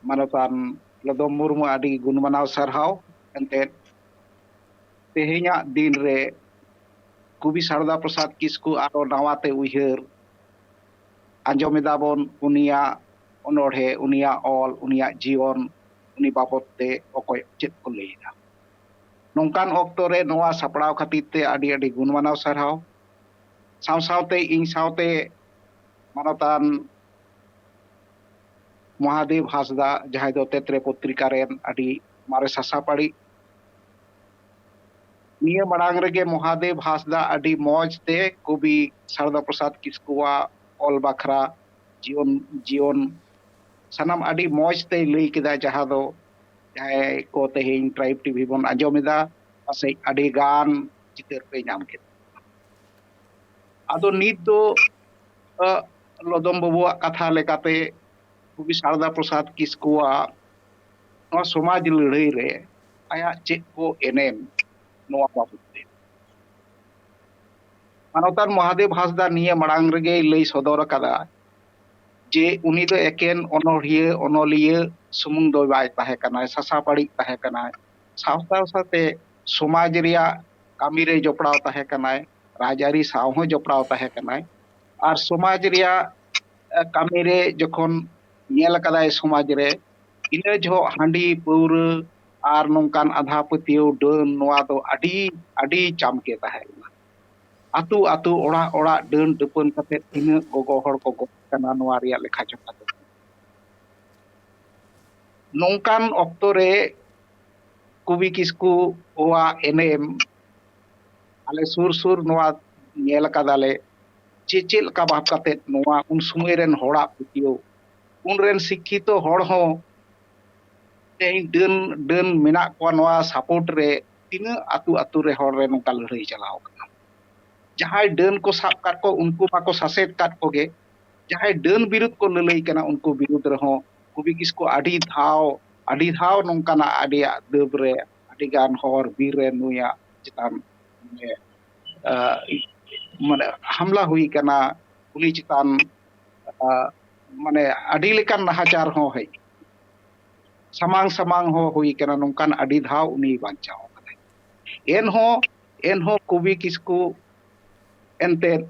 ᱢᱟᱱᱚᱛᱟᱱ ᱞᱚᱫᱚᱢ ᱢᱩᱨᱢᱩ ᱟᱹᱰᱤ ᱜᱩᱱ ᱢᱟᱱᱟᱣ ᱥᱟᱨᱦᱟᱣ᱾ ᱮᱱᱛᱮᱫ ᱛᱮᱦᱮᱧᱟᱜ ᱫᱤᱱ ᱨᱮ ᱠᱚᱵᱤ ᱥᱟᱨᱚᱫᱟ ᱯᱨᱚᱥᱟᱫᱽ ᱠᱤᱥᱠᱩ ᱟᱨᱚ ᱱᱟᱣᱟ ᱛᱮ ᱩᱭᱦᱟᱹᱨ, ᱟᱸᱡᱚᱢ ᱮᱫᱟ ᱵᱚᱱ ᱩᱱᱤᱭᱟᱜ ᱚᱱᱚᱬᱦᱮ, ᱩᱱᱤᱭᱟᱜ ᱚᱞ, ᱩᱱᱤᱭᱟᱜ ᱡᱤᱭᱚᱱ, ᱩᱱᱤ ᱵᱟᱵᱚᱫ ᱛᱮ ᱚᱠᱚᱭ ᱪᱮᱫ ᱠᱚ ᱞᱟᱹᱭ ᱮᱫᱟ᱾ ᱱᱚᱝᱠᱟᱱ ᱚᱠᱛᱚ ᱨᱮ ᱱᱚᱣᱟ ᱥᱟᱯᱲᱟᱣ ᱠᱷᱟᱹᱛᱤᱨ ᱛᱮ ᱟᱹᱰᱤ ᱟᱹᱰᱤ ᱜᱩᱱ ᱢᱟᱱᱟᱣ ᱥᱟᱨᱦᱟᱣ᱾ ᱥᱟᱶ ᱥᱟᱶᱛᱮ ᱤᱧ ᱥᱟᱶᱛᱮ ᱢᱟᱱᱚᱛᱟᱱ ᱢᱚᱦᱟᱫᱮᱵ ᱦᱟᱸᱥᱫᱟ, ᱡᱟᱦᱟᱸᱭ ᱫᱚ ᱛᱮᱛᱨᱮ ᱯᱚᱛᱨᱤᱠᱟ ᱨᱮᱱ ᱟᱹᱰᱤ ᱢᱟᱨᱮ ᱥᱟᱥᱟᱯᱟᱲᱤ᱾ ᱱᱤᱭᱟᱹ ᱢᱟᱲᱟᱝ ᱨᱮᱜᱮ ᱢᱚᱦᱟᱫᱮᱵ ᱦᱟᱸᱥᱫᱟ ᱟᱹᱰᱤ ᱢᱚᱡᱽ ᱛᱮ ᱠᱚᱵᱤ ᱥᱟᱨᱚᱫᱟ ᱯᱨᱚᱥᱟᱫᱽ ᱠᱤᱥᱠᱩᱣᱟᱜ ᱚᱞ ᱵᱟᱠᱷᱨᱟ, ᱡᱤᱭᱚᱱ ᱡᱤᱭᱚᱱ ᱥᱟᱱᱟᱢ ᱟᱹᱰᱤ ᱢᱚᱡᱽ ᱛᱮᱭ ᱞᱟᱹᱭ ᱠᱮᱫᱟ, ᱡᱟᱦᱟᱸ ᱫᱚ ᱡᱟᱦᱟᱸᱭ ᱠᱚ ᱛᱮᱦᱮᱧ ᱴᱨᱟᱭᱤᱵᱽ ᱴᱤᱵᱷᱤ ᱵᱚᱱ ᱟᱸᱡᱚᱢ ᱮᱫᱟ, ᱯᱟᱥᱮᱡ ᱟᱹᱰᱤ ᱜᱟᱱ ᱪᱤᱛᱟᱹᱨ ᱯᱮ ᱧᱟᱢ ᱠᱮᱫᱟ᱾ ᱟᱫᱚ ᱱᱤᱛ ᱫᱚ ᱞᱚᱫᱚᱢ ᱵᱟᱹᱵᱩᱣᱟᱜ ᱠᱟᱛᱷᱟ ᱞᱮᱠᱟᱛᱮ ᱠᱚᱵᱤ ᱥᱟᱨᱚᱫᱟ ᱯᱨᱚᱥᱟᱫᱽ ᱠᱤᱥᱠᱩᱣᱟᱜ ᱱᱚᱣᱟ ᱥᱚᱢᱟᱡᱽ ᱞᱟᱹᱲᱦᱟᱹᱭ ᱨᱮ ᱟᱭᱟᱜ ᱪᱮᱫ ᱠᱚ ᱮᱱᱮᱢ, ᱱᱚᱣᱟ ᱵᱟᱵᱚᱛ ᱛᱮ ᱢᱟᱱᱚᱛᱟᱱ ᱢᱚᱦᱟᱫᱮᱵ ᱦᱟᱸᱥᱫᱟ ᱱᱤᱭᱟᱹ ᱢᱟᱲᱟᱝ ᱨᱮᱜᱮᱭ ᱞᱟᱹᱭ ᱥᱚᱫᱚᱨ ᱟᱠᱟᱫᱟ ᱡᱮ ᱩᱱᱤ ᱫᱚ ᱮᱠᱮᱱ ᱚᱱᱚᱬᱦᱤᱭᱟᱹ, ᱚᱱᱚᱞᱤᱭᱟᱹ ᱥᱩᱢᱩᱝ ᱫᱚ ᱵᱟᱭ ᱛᱟᱦᱮᱸ ᱠᱟᱱᱟᱭ, ᱥᱟᱥᱟᱯᱟᱲᱤᱡ ᱛᱟᱦᱮᱸ ᱠᱟᱱᱟᱭ᱾ ᱥᱟᱶᱛᱟ ᱥᱟᱶᱛᱮ ᱥᱚᱢᱟᱡᱽ ᱨᱮᱭᱟᱜ ᱠᱟᱹᱢᱤ ᱨᱮ ᱡᱚᱯᱲᱟᱣ ᱛᱟᱦᱮᱸ ᱠᱟᱱᱟᱭ, ᱨᱟᱡᱽᱟᱹᱨᱤ ᱥᱟᱶ ᱦᱚᱸ ᱡᱚᱯᱲᱟᱣ ᱛᱟᱦᱮᱸ ᱠᱟᱱᱟᱭ᱾ ᱟᱨ ᱥᱚᱢᱟᱡᱽ ᱨᱮᱭᱟᱜ, ᱮ, ᱠᱟᱹᱢᱤ ᱨᱮ ᱡᱚᱠᱷᱚᱱ ᱧᱮᱞ ᱟᱠᱟᱫᱟᱭ ᱥᱚᱢᱟᱡᱽ ᱨᱮ, ᱤᱱᱟᱹ ᱡᱚᱦᱚᱜ ᱦᱟᱺᱰᱤ ᱯᱟᱹᱣᱨᱟᱹ ᱟᱨ ᱱᱚᱝᱠᱟᱱ ᱟᱸᱫᱷᱟ ᱯᱟᱹᱛᱭᱟᱹᱣ ᱰᱟᱹᱱ, ᱱᱚᱣᱟ ᱫᱚ ᱟᱹᱰᱤ, ᱟᱹᱰᱤ ᱪᱟᱢᱠᱮ ᱛᱟᱦᱮᱸ ᱞᱮᱱᱟ᱾ ᱟᱹᱛᱩ ᱟᱹᱛᱩ, ᱚᱲᱟᱜ ᱚᱲᱟᱜ ᱰᱟᱹᱱ ᱰᱟᱹᱯᱟᱹᱱ ᱠᱟᱛᱮ ᱛᱤᱱᱟᱹᱜ ᱜᱚᱜᱚ ᱦᱚᱲ ᱠᱚ ᱜᱚᱡ ᱟᱠᱟᱱᱟ, ᱱᱚᱣᱟ ᱨᱮᱭᱟᱜ ᱞᱮᱠᱷᱟ ᱡᱚᱠᱷᱟ ᱫᱚ᱾ ᱱᱚᱝᱠᱟᱱ ᱚᱠᱛᱚ ᱨᱮ ᱠᱚᱵᱤ ᱠᱤᱥᱠᱩᱣᱟᱜ ᱮᱱᱮᱢ ᱟᱞᱮ ᱥᱩᱨ ᱥᱩᱨ ᱱᱚᱣᱟ ᱧᱮᱞ ᱟᱠᱟᱫᱟᱞᱮ, ᱪᱮ ᱪᱮᱫ ᱞᱮᱠᱟ ᱵᱷᱟᱵᱽ ᱠᱟᱛᱮ ᱱᱚᱣᱟ ᱩᱱ ᱥᱚᱢᱚᱭ ᱨᱮᱱ ᱦᱚᱲᱟᱜ ᱯᱟᱹᱛᱭᱟᱹᱣ, ᱩᱱ ᱨᱮᱱ ᱥᱤᱠᱠᱷᱤᱛᱚ ᱦᱚᱲ ᱦᱚᱸ ᱛᱮᱦᱮᱧ ᱰᱟᱹᱱ, ᱰᱟᱹᱱ ᱢᱮᱱᱟᱜ ᱠᱚᱣᱟ ᱱᱚᱣᱟ ᱥᱟᱯᱳᱨᱴ ᱨᱮ, ᱛᱤᱱᱟᱹᱜ ᱟᱹᱛᱩ ᱟᱹᱛᱩ ᱨᱮ ᱦᱚᱲ ᱨᱮ ᱱᱚᱝᱠᱟ ᱞᱟᱹᱲᱦᱟᱹᱭ ᱪᱟᱞᱟᱣ ᱟᱠᱟᱱᱟ᱾ ᱡᱟᱦᱟᱸᱭ ᱰᱟᱹᱱ ᱠᱚ ᱥᱟᱵ ᱠᱟᱫ ᱠᱚ, ᱩᱱᱠᱩ ᱢᱟᱠᱚ ᱥᱟᱥᱮᱛ ᱠᱟᱫ ᱠᱚᱜᱮ, ᱡᱟᱦᱟᱸᱭ ᱰᱟᱹᱱ ᱵᱤᱨᱩᱫᱷ ᱠᱚ ᱞᱟᱹᱞᱟᱹᱭ ᱠᱟᱱᱟ, ᱩᱱᱠᱩ ᱵᱤᱨᱩᱫᱷ ᱨᱮᱦᱚᱸ ᱠᱚᱵᱤ ᱠᱤᱥᱠᱩ ᱟᱹᱰᱤ ᱫᱷᱟᱣ, ᱟᱹᱰᱤ ᱫᱷᱟᱣ ᱱᱚᱝᱠᱟᱱᱟᱜ ᱟᱹᱰᱤᱭᱟᱜ ᱫᱟᱹᱵᱽ ᱨᱮ, ᱟᱹᱰᱤ ᱜᱟᱱ ᱦᱚᱨ ᱵᱤᱨ ᱨᱮ ᱱᱩᱭᱟᱜ ᱪᱮᱛᱟᱱ, ᱢᱟᱱᱮ, ᱟᱸ, ᱢᱟᱱᱮ ᱦᱟᱢᱞᱟ ᱦᱩᱭ ᱠᱟᱱᱟ, ᱩᱱᱤ ᱪᱮᱛᱟᱱ, ᱟᱸ, ᱢᱟᱱᱮ ᱟᱹᱰᱤ ᱞᱮᱠᱟᱱ ᱱᱟᱦᱟᱪᱟᱨ ᱦᱚᱸ ᱦᱮᱡ, ᱥᱟᱢᱟᱝ ᱥᱟᱢᱟᱝ ᱦᱚᱸ ᱦᱩᱭ ᱠᱟᱱᱟ, ᱱᱚᱝᱠᱟᱱ ᱟᱹᱰᱤ ᱫᱷᱟᱣ ᱩᱱᱤ ᱵᱟᱧᱪᱟᱣ ᱟᱠᱟᱱᱟᱭ᱾ ᱮᱱᱦᱚᱸ, ᱮᱱᱦᱚᱸ ᱠᱚᱵᱤ ᱠᱤᱥᱠᱩ ᱮᱱᱛᱮᱫ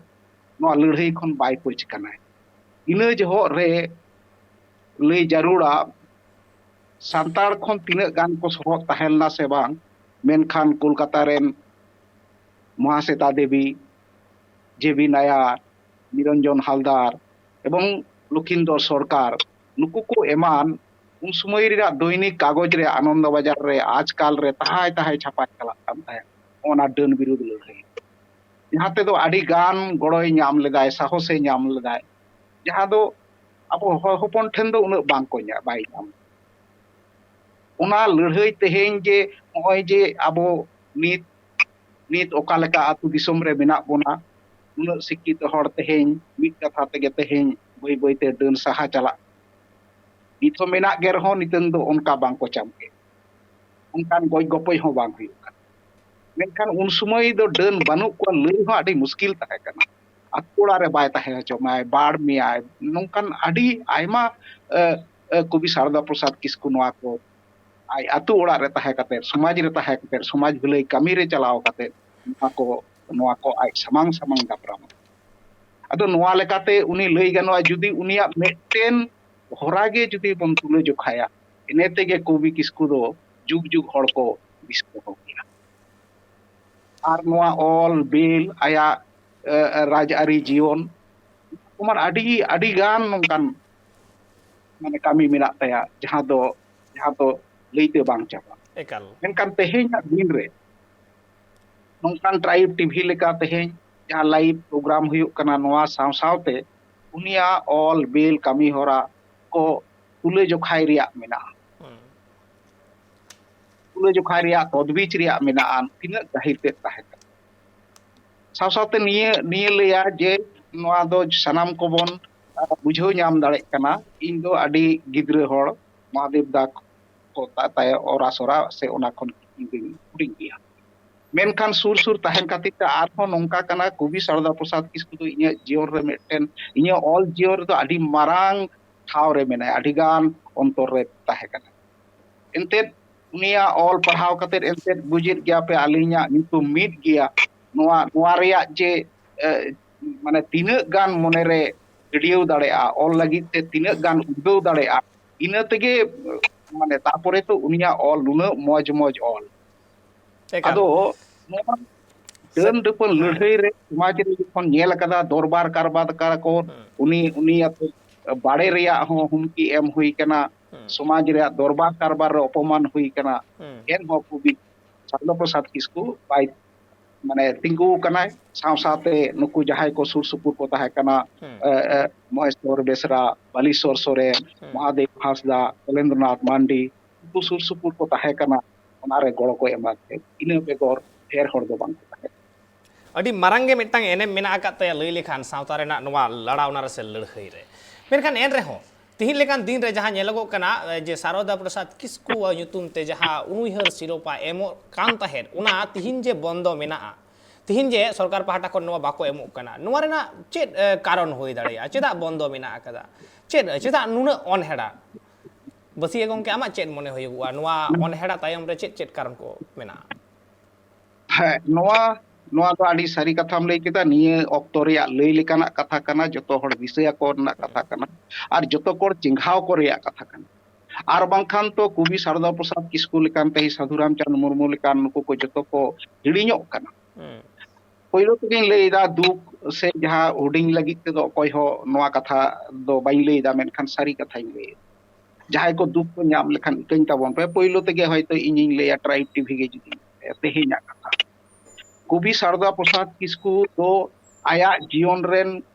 ᱱᱚᱣᱟ ᱞᱟᱹᱲᱦᱟᱹᱭ ᱠᱷᱚᱱ ᱵᱟᱭ ᱯᱟᱹᱪ ᱠᱟᱱᱟᱭ᱾ ᱤᱱᱟᱹ ᱡᱚᱦᱚᱜ ᱨᱮ ᱞᱟᱹᱭ ᱡᱟᱹᱨᱩᱲᱟ, ᱥᱟᱱᱛᱟᱲ ᱠᱷᱚᱱ ᱛᱤᱱᱟᱹᱜ ᱜᱟᱱ ᱠᱚ ᱥᱚᱦᱚᱫ ᱛᱟᱦᱮᱸ ᱞᱮᱱᱟ ᱥᱮ ᱵᱟᱝ, ᱢᱮᱱᱠᱷᱟᱱ ᱠᱳᱞᱠᱟᱛᱟ ᱨᱮᱱ ᱢᱚᱦᱟᱥᱮᱛᱟ ᱫᱮᱵᱤ, ᱡᱮ ᱵᱤ ᱱᱟᱭᱟᱨ, ᱱᱤᱨᱚᱧᱡᱚᱱ ᱦᱟᱞᱫᱟᱨ ᱮᱵᱚᱝ ᱞᱚᱠᱷᱤᱱᱫᱚᱨ ᱥᱚᱨᱠᱟᱨ, ᱱᱩᱠᱩ ᱠᱚ ᱮᱢᱟᱱ ᱩᱱ ᱥᱚᱢᱚᱭ ᱨᱮᱭᱟᱜ ᱫᱚᱭᱱᱤᱠ ᱠᱟᱜᱚᱡᱽ ᱨᱮ, ᱟᱱᱚᱱᱫᱚ ᱵᱟᱡᱟᱨ ᱨᱮ, ᱟᱡᱽᱠᱟᱞ ᱨᱮ ᱛᱟᱦᱟᱭ ᱛᱟᱦᱟᱭ ᱪᱷᱟᱯᱟ ᱪᱟᱞᱟᱜ ᱠᱟᱱ ᱛᱟᱦᱮᱸᱫ ᱚᱱᱟ ᱰᱟᱹᱱ ᱵᱤᱨᱩᱫᱷ ᱞᱟᱹᱲᱦᱟᱹᱭ᱾ ᱡᱟᱦᱟᱸ ᱛᱮᱫᱚ ᱟᱹᱰᱤ ᱜᱟᱱ ᱜᱚᱲᱚᱭ ᱧᱟᱢ ᱞᱮᱫᱟᱭ, ᱥᱟᱦᱚᱥᱮ ᱧᱟᱢ ᱞᱮᱫᱟᱭ, ᱡᱟᱦᱟᱸ ᱫᱚ ᱟᱵᱚ ᱦᱚᱲ ᱦᱚᱯᱚᱱ ᱴᱷᱮᱱ ᱫᱚ ᱩᱱᱟᱹᱜ ᱵᱟᱝ ᱠᱚ ᱧᱟ-, ᱵᱟᱭ ᱧᱟᱢ᱾ ᱚᱱᱟ ᱞᱟᱹᱲᱦᱟᱹᱭ ᱛᱮᱦᱮᱧ ᱡᱮ ᱱᱚᱜᱼᱚᱭ ᱡᱮ ᱟᱵᱚ ᱱᱤᱛ, ᱱᱤᱛ ᱚᱠᱟ ᱞᱮᱠᱟ ᱟᱹᱛᱩ ᱫᱤᱥᱚᱢ ᱨᱮ ᱢᱮᱱᱟᱜ ᱵᱚᱱᱟ, ᱩᱱᱟᱹᱜ ᱥᱤᱠᱠᱷᱤᱛ ᱦᱚᱲ ᱛᱮᱦᱮᱧ ᱢᱤᱫ ᱠᱟᱛᱷᱟ ᱛᱮᱜᱮ ᱛᱮᱦᱮᱧ ᱵᱟᱹᱭ ᱵᱟᱹᱭ ᱛᱮ ᱰᱟᱹᱱ ᱥᱟᱦᱟ ᱪᱟᱞᱟᱜ᱾ ᱱᱤᱛ ᱦᱚᱸ ᱢᱮᱱᱟᱜ ᱜᱮ ᱨᱮᱦᱚᱸ ᱱᱤᱛᱚᱝ ᱫᱚ ᱚᱱᱠᱟ ᱵᱟᱝ ᱠᱚ ᱪᱟᱢᱠᱮ, ᱚᱱᱠᱟᱱ ᱜᱚᱡ ᱜᱚᱯᱚᱡ ᱦᱚᱸ ᱵᱟᱝ ᱦᱩᱭᱩᱜ ᱠᱟᱱᱟ᱾ ᱢᱮᱱᱠᱷᱟᱱ ᱩᱱ ᱥᱚᱢᱚᱭ ᱫᱚ ᱰᱟᱹᱱ ᱵᱟᱹᱱᱩᱜ ᱠᱚᱣᱟ ᱞᱟᱹᱭ ᱦᱚᱸ ᱟᱹᱰᱤ ᱢᱩᱥᱠᱤᱞ ᱛᱟᱦᱮᱸ ᱠᱟᱱᱟ᱾ ᱟᱛᱳ ᱚᱲᱟᱜ ᱨᱮ ᱵᱟᱭ ᱛᱟᱦᱮᱸ ᱦᱚᱪᱚ ᱢᱟᱭ, ᱵᱟᱲ ᱢᱮᱭᱟᱭ, ᱱᱚᱝᱠᱟᱱ ᱟᱹᱰᱤ ᱟᱭᱢᱟ, ᱮ, ᱮ, ᱠᱚᱵᱤ ᱥᱟᱨᱚᱫᱟ ᱯᱨᱚᱥᱟᱫᱽ ᱠᱤᱥᱠᱩ ᱱᱚᱣᱟ ᱠᱚ ᱟᱡ ᱟᱛᱳ ᱚᱲᱟᱜ ᱨᱮ ᱛᱟᱦᱮᱸ ᱠᱟᱛᱮ, ᱥᱚᱢᱟᱡᱽ ᱨᱮ ᱛᱟᱦᱮᱸ ᱠᱟᱛᱮ, ᱥᱚᱢᱟᱡᱽ ᱵᱷᱟᱹᱞᱟᱹᱭ ᱠᱟᱹᱢᱤ ᱨᱮ ᱪᱟᱞᱟᱣ ᱠᱟᱛᱮ ᱱᱚᱣᱟ ᱠᱚ, ᱱᱚᱣᱟ ᱠᱚ ᱟᱡ ᱥᱟᱢᱟᱝ ᱥᱟᱢᱟᱝ ᱫᱟᱯᱨᱟᱢ᱾ ᱟᱫᱚ ᱱᱚᱣᱟ ᱞᱮᱠᱟᱛᱮ ᱩᱱᱤ ᱞᱟᱹᱭ ᱜᱟᱱᱚᱜᱼᱟ, ᱡᱩᱫᱤ ᱩᱱᱤᱭᱟᱜ ᱢᱤᱫᱴᱮᱱ ᱦᱚᱨᱟ ᱜᱮ ᱡᱩᱫᱤ ᱵᱚᱱ ᱛᱩᱞᱟᱹ ᱡᱚᱠᱷᱟᱭᱟ, ᱤᱱᱟᱹ ᱛᱮᱜᱮ ᱠᱚᱵᱤ ᱠᱤᱥᱠᱩ ᱫᱚ ᱡᱩᱜᱽ ᱡᱩᱜᱽ ᱦᱚᱲ ᱠᱚ ᱵᱤᱥᱱᱳ ᱠᱮᱭᱟ᱾ ᱟᱨ ᱱᱚᱣᱟ ᱚᱞ ᱵᱤᱞ, ᱟᱭᱟᱜ, ᱮ, ᱨᱟᱡᱽᱟᱹᱨᱤ ᱡᱤᱭᱚᱱ, ᱛᱳᱢᱟᱨ ᱟᱹᱰᱤ, ᱟᱹᱰᱤ ᱜᱟᱱ ᱱᱚᱝᱠᱟᱱ ᱢᱟᱱᱮ ᱠᱟᱹᱢᱤ ᱢᱮᱱᱟᱜ ᱛᱟᱭᱟ, ᱡᱟᱦᱟᱸ ᱫᱚ, ᱡᱟᱦᱟᱸ ᱫᱚ ᱞᱟᱹᱭᱛᱮ ᱵᱟᱝ ᱪᱟᱵᱟᱜᱼᱟ᱾ ᱮᱠᱟᱞ᱾ ᱢᱮᱱᱠᱷᱟᱱ ᱛᱮᱦᱮᱧᱟᱜ ᱫᱤᱱ ᱨᱮ ᱱᱚᱝᱠᱟᱱ ᱴᱨᱟᱭᱤᱵᱽ ᱴᱤᱵᱷᱤ ᱞᱮᱠᱟ ᱛᱮᱦᱮᱧ ᱡᱟᱦᱟᱸ ᱞᱟᱭᱤᱵᱷ ᱯᱨᱳᱜᱨᱟᱢ ᱦᱩᱭᱩᱜ ᱠᱟᱱᱟ, ᱱᱚᱣᱟ ᱥᱟᱶ ᱥᱟᱶᱛᱮ ᱩᱱᱤᱭᱟᱜ ᱚᱞ ᱵᱤᱞ ᱠᱟᱹᱢᱤ ᱦᱚᱨᱟ ᱠᱚ ᱛᱩᱞᱟᱹ ᱡᱚᱠᱷᱟᱭ ᱨᱮᱭᱟᱜ ᱢᱮᱱᱟᱜᱼᱟ᱾ ᱦᱩᱸ᱾ ᱛᱩᱞᱟᱹ ᱡᱚᱠᱷᱟᱭ ᱨᱮᱭᱟᱜ ᱛᱚᱡᱽᱵᱤᱡᱽ ᱨᱮᱭᱟᱜ ᱢᱮᱱᱟᱜᱼᱟ, ᱛᱤᱱᱟᱹᱜ ᱜᱟᱹᱦᱤᱨ ᱛᱮ ᱛᱟᱦᱮᱸ ᱠᱟᱱᱟ᱾ ᱥᱟᱶ ᱥᱟᱶᱛᱮ ᱱᱤᱭᱟᱹ, ᱱᱤᱭᱟᱹ ᱞᱟᱹᱭᱟ ᱡᱮ ᱱᱚᱣᱟ ᱫᱚ ᱥᱟᱱᱟᱢ ᱠᱚᱵᱚᱱ, ᱟ, ᱵᱩᱡᱷᱟᱹᱣ ᱧᱟᱢ ᱫᱟᱲᱮᱭᱟᱜ ᱠᱟᱱᱟ, ᱤᱧ ᱫᱚ ᱟᱹᱰᱤ ᱜᱤᱫᱽᱨᱟᱹ ᱦᱚᱲ, ᱢᱚᱦᱟᱫᱮᱵ ᱫᱟ ᱠᱚ ᱛᱟ-, ᱛᱟᱭ ᱚᱨᱟ ᱥᱚᱨᱟ ᱥᱮ ᱚᱱᱟ ᱠᱷᱚᱱ ᱤᱧ ᱫᱩᱧ ᱦᱩᱰᱤᱧ ᱜᱮᱭᱟ᱾ ᱢᱮᱱᱠᱷᱟᱱ ᱥᱩᱨ ᱥᱩᱨ ᱛᱟᱦᱮᱱ ᱠᱷᱟᱹᱛᱤᱨ ᱛᱮ ᱟᱨᱦᱚᱸ ᱱᱚᱝᱠᱟ ᱠᱟᱱᱟ, ᱠᱚᱵᱤ ᱥᱟᱨᱚᱫᱟ ᱯᱨᱚᱥᱟᱫᱽ ᱠᱤᱥᱠᱩ ᱫᱚ ᱤᱧᱟᱹᱜ ᱡᱤᱭᱚᱱ ᱨᱮ ᱢᱤᱫᱴᱮᱱ, ᱤᱧᱟᱹᱜ ᱚᱞ ᱡᱤᱭᱚᱱ ᱨᱮᱫᱚ ᱟᱹᱰᱤ ᱢᱟᱨᱟᱝ ᱴᱷᱟᱶ ᱨᱮ ᱢᱮᱱᱟᱭᱟ, ᱟᱹᱰᱤ ᱜᱟᱱ ᱚᱱᱛᱚᱨ ᱨᱮ ᱛᱟᱦᱮᱸ ᱠᱟᱱᱟ᱾ ᱮᱱᱛᱮᱫ ᱩᱱᱤᱭᱟᱜ ᱚᱞ ᱯᱟᱲᱦᱟᱣ ᱠᱟᱛᱮᱫ ᱮᱱᱛᱮᱫ ᱵᱩᱡᱮᱫ ᱜᱮᱭᱟ ᱯᱮ, ᱟᱹᱞᱤᱧᱟᱜ ᱧᱩᱛᱩᱢ ᱢᱤᱫ ᱜᱮᱭᱟ᱾ ᱱᱚᱣᱟ, ᱱᱚᱣᱟ ᱨᱮᱭᱟᱜ ᱡᱮ, ᱮ, ᱢᱟᱱᱮ ᱛᱤᱱᱟᱹᱜ ᱜᱟᱱ ᱢᱚᱱᱮᱨᱮ ᱜᱟᱹᱰᱭᱟᱹᱣ ᱫᱟᱲᱮᱭᱟᱜᱼᱟ, ᱚᱞ ᱞᱟᱹᱜᱤᱫ ᱛᱮ ᱛᱤᱱᱟᱹᱜ ᱜᱟᱱ ᱩᱫᱽᱜᱟᱹᱣ ᱫᱟᱲᱮᱭᱟᱜᱼᱟ, ᱤᱱᱟᱹ ᱛᱮᱜᱮ, ᱢᱟᱱᱮ ᱛᱟᱨᱯᱚᱨᱮ ᱛᱚ ᱩᱱᱤᱭᱟᱜ ᱚᱞ ᱱᱩᱱᱟᱹᱜ ᱢᱚᱡᱽ ᱢᱚᱡᱽ ᱚᱞ᱾ ᱮᱠᱟᱞ᱾ ᱟᱫᱚ ᱱᱚᱣᱟ ᱰᱟᱹᱱ ᱰᱟᱹᱯᱟᱹᱱ ᱞᱟᱹᱲᱦᱟᱹᱭ ᱨᱮ ᱥᱚᱢᱟᱡᱽ ᱨᱮ ᱡᱚᱠᱷᱚᱱ ᱧᱮᱞ ᱟᱠᱟᱫᱟ, ᱫᱚᱨᱵᱟᱨ ᱠᱟᱨᱵᱟᱨ ᱠᱟᱨᱟ ᱠᱚ, ᱩᱱᱤ, ᱩᱱᱤ ᱟᱛᱮ ᱵᱟᱲᱮ ᱨᱮᱭᱟᱜ ᱦᱚᱸ ᱦᱩᱢᱠᱤ ᱮᱢ ᱦᱩᱭ ᱠᱟᱱᱟ, ᱥᱚᱢᱟᱡᱽ ᱨᱮᱭᱟᱜ ᱫᱚᱨᱵᱟᱨ ᱠᱟᱨᱵᱟᱨ ᱨᱮ ᱚᱯᱚᱢᱟᱱ ᱦᱩᱭ ᱠᱟᱱᱟ, ᱮᱱᱦᱚᱸ ᱠᱚᱵᱤ ᱥᱟᱨᱚᱫᱟ ᱯᱨᱚᱥᱟᱫᱽ ᱠᱤᱥᱠᱩ ᱵᱟᱭ ᱢᱟᱱᱮ ᱛᱤᱸᱜᱩ ᱟᱠᱟᱱᱟᱭ᱾ ᱥᱟᱶ ᱥᱟᱶᱛᱮ ᱱᱩᱠᱩ ᱡᱟᱦᱟᱸᱭ ᱠᱚ ᱥᱩᱨ ᱥᱩᱯᱩᱨ ᱠᱚ ᱛᱟᱦᱮᱸ ᱠᱟᱱᱟ, ᱦᱩᱸ᱾ ᱮ, ᱮ, ᱢᱚᱦᱮᱥᱣᱚᱨ ᱵᱮᱥᱨᱟ, ᱵᱟᱞᱤᱥᱚᱨ ᱥᱚᱨᱮᱱ, ᱦᱩᱸ᱾ ᱢᱚᱦᱟᱫᱮᱵ ᱦᱟᱸᱥᱫᱟ, ᱠᱚᱞᱮᱱᱫᱨᱚᱱᱟᱛᱷ ᱢᱟᱱᱰᱤ, ᱩᱱᱠᱩ ᱥᱩᱨ ᱥᱩᱯᱩᱨ ᱠᱚ ᱛᱟᱦᱮᱸ ᱠᱟᱱᱟ, ᱚᱱᱟᱨᱮ ᱜᱚᱲᱚ ᱠᱚ ᱮᱢᱟ ᱛᱟᱦᱮᱸᱫ᱾ ᱤᱱᱟᱹ ᱵᱮᱜᱚᱨ ᱰᱷᱮᱨ ᱦᱚᱲ ᱫᱚ ᱵᱟᱝ ᱠᱚ ᱛᱟᱦᱮᱸ ᱠᱟᱱᱟ᱾ ᱟᱹᱰᱤ ᱢᱟᱨᱟᱝ ᱜᱮ ᱢᱤᱫᱴᱟᱝ ᱮᱱᱮᱢ ᱢᱮᱱᱟᱜ ᱟᱠᱟᱫ ᱛᱟᱭᱟ, ᱞᱟᱹᱭ ᱞᱮᱠᱷᱟᱱ, ᱥᱟᱶᱛᱟ ᱨᱮᱱᱟᱜ ᱱᱚᱣᱟ ᱞᱟᱲᱟᱣ ᱚᱱᱟ ᱨᱮ ᱥᱮ ᱞᱟᱹᱲᱦᱟᱹᱭ ᱨᱮ᱾ ᱢᱮᱱᱠᱷᱟᱱ ᱮᱱ ᱨᱮᱦᱚᱸ ᱛᱤᱦᱤᱧ ᱞᱮᱠᱟᱱ ᱫᱤᱱ ᱨᱮ ᱡᱟᱦᱟᱸ ᱧᱮᱞᱚᱜᱚᱜ ᱠᱟᱱᱟ, ᱮ, ᱡᱮ ᱥᱟᱨᱚᱫᱟ ᱯᱨᱚᱥᱟᱫᱽ ᱠᱤᱥᱠᱩᱣᱟᱜ ᱧᱩᱛᱩᱢ ᱛᱮ ᱡᱟᱦᱟᱸ ᱩᱱᱩᱭᱦᱟᱹᱨ ᱥᱤᱨᱳᱯᱟ ᱮᱢᱚᱜ ᱠᱟᱱ ᱛᱟᱦᱮᱸᱫ, ᱚᱱᱟ ᱛᱤᱦᱤᱧ ᱡᱮ ᱵᱚᱱᱫᱚ ᱢᱮᱱᱟᱜᱼᱟ, ᱛᱤᱦᱤᱧ ᱡᱮ ᱥᱚᱨᱠᱟᱨ ᱯᱟᱦᱴᱟ ᱠᱷᱚᱱ ᱱᱚᱣᱟ ᱵᱟᱠᱚ ᱮᱢᱚᱜ ᱠᱟᱱᱟ, ᱱᱚᱣᱟ ᱨᱮᱱᱟᱜ ᱪᱮᱫ, ᱮ, ᱠᱟᱨᱚᱱ ᱦᱩᱭ ᱫᱟᱲᱮᱭᱟᱜᱼᱟ? ᱪᱮᱫᱟᱜ ᱵᱚᱱᱫᱚ ᱢᱮᱱᱟᱜ ᱟᱠᱟᱫᱟ? ᱪᱮᱫ, ᱪᱮᱫᱟᱜ ᱱᱩᱱᱟᱹᱜ ᱚᱱᱦᱮᱲᱟ? ᱵᱟᱹᱥᱤᱭᱟᱹ ᱜᱚᱢᱠᱮ, ᱟᱢᱟᱜ ᱪᱮᱫ ᱢᱚᱱᱮ ᱦᱩᱭᱩᱜᱚᱜᱼᱟ? ᱱᱚᱣᱟ ᱚᱱᱦᱮᱲᱟ ᱛᱟᱭᱚᱢ ᱨᱮ ᱪᱮᱫ ᱪᱮᱫ ᱠᱟᱨᱚᱱ ᱠᱚ ᱢᱮᱱᱟᱜᱼᱟ? ᱦᱮᱸ, ᱱᱚᱣᱟ, ᱱᱚᱣᱟ ᱫᱚ ᱟᱹᱰᱤ ᱥᱟᱹᱨᱤ ᱠᱟᱛᱷᱟᱢ ᱞᱟᱹᱭ ᱠᱮᱫᱟ᱾ ᱱᱤᱭᱟᱹ ᱚᱠᱛᱚ ᱨᱮᱭᱟᱜ ᱞᱟᱹᱭ ᱞᱮᱠᱟᱱᱟᱜ ᱠᱟᱛᱷᱟ ᱠᱟᱱᱟ, ᱡᱚᱛᱚ ᱦᱚᱲ ᱫᱤᱥᱟᱹᱭᱟᱠᱚ ᱨᱮᱱᱟᱜ ᱠᱟᱛᱷᱟ ᱠᱟᱱᱟ, ᱟᱨ ᱡᱚᱛᱚ ᱦᱚᱲ ᱪᱮᱸᱜᱷᱟᱣ ᱠᱚ ᱨᱮᱭᱟᱜ ᱠᱟᱛᱷᱟ ᱠᱟᱱᱟ᱾ ᱟᱨ ᱵᱟᱝᱠᱷᱟᱱ ᱛᱚ ᱠᱚᱵᱤ ᱥᱟᱨᱚᱫᱟ ᱯᱨᱚᱥᱟᱫᱽ ᱠᱤᱥᱠᱩ ᱞᱮᱠᱟᱱ, ᱛᱮᱦᱮᱧ ᱥᱟᱫᱷᱩ ᱨᱟᱢᱪᱟᱸᱫᱽ ᱢᱩᱨᱢᱩ ᱞᱮᱠᱟᱱ ᱱᱩᱠᱩ ᱠᱚ ᱡᱚᱛᱚ ᱠᱚ ᱦᱤᱲᱤᱧᱚᱜ ᱠᱟᱱᱟ᱾ ᱦᱩᱸ᱾ ᱯᱳᱭᱞᱳ ᱛᱮᱜᱮᱧ ᱞᱟᱹᱭᱫᱟ, ᱫᱩᱠ ᱥᱮ ᱡᱟᱦᱟᱸ ᱦᱩᱰᱤᱧ ᱞᱟᱹᱜᱤᱫ ᱛᱮᱫᱚ ᱚᱠᱚᱭ ᱦᱚᱸ ᱱᱚᱣᱟ ᱠᱟᱛᱷᱟ ᱫᱚ ᱵᱟᱹᱧ ᱞᱟᱹᱭᱫᱟ, ᱢᱮᱱᱠᱷᱟᱱ ᱥᱟᱹᱨᱤ ᱠᱟᱛᱷᱟᱧ ᱞᱟᱹᱭᱫᱟ᱾ ᱡᱟᱦᱟᱸᱭ ᱠᱚ ᱫᱩᱠ ᱠᱚ ᱧᱟᱢ ᱞᱮᱠᱷᱟᱱ ᱤᱠᱟᱹᱧ ᱛᱟᱵᱚᱱ ᱯᱮ᱾ ᱯᱳᱭᱞᱳ ᱛᱮᱜᱮ ᱦᱚᱭᱛᱳ ᱤᱧᱤᱧ ᱞᱟᱹᱭᱟ, ᱴᱨᱟᱭᱤᱵᱽ ᱴᱤᱵᱷᱤ ᱜᱮ ᱡᱩᱫᱤ ᱛᱮᱦᱮᱧᱟᱜ ᱠᱟᱛᱷᱟ᱾ ᱠᱚᱵᱤ ᱥᱟᱨᱚᱫᱟ ᱯᱨᱚᱥᱟᱫᱽ ᱠᱤᱥᱠᱩ ᱫᱚ ᱟᱭᱟᱜ ᱡᱤᱭᱚᱱ ᱨᱮᱱ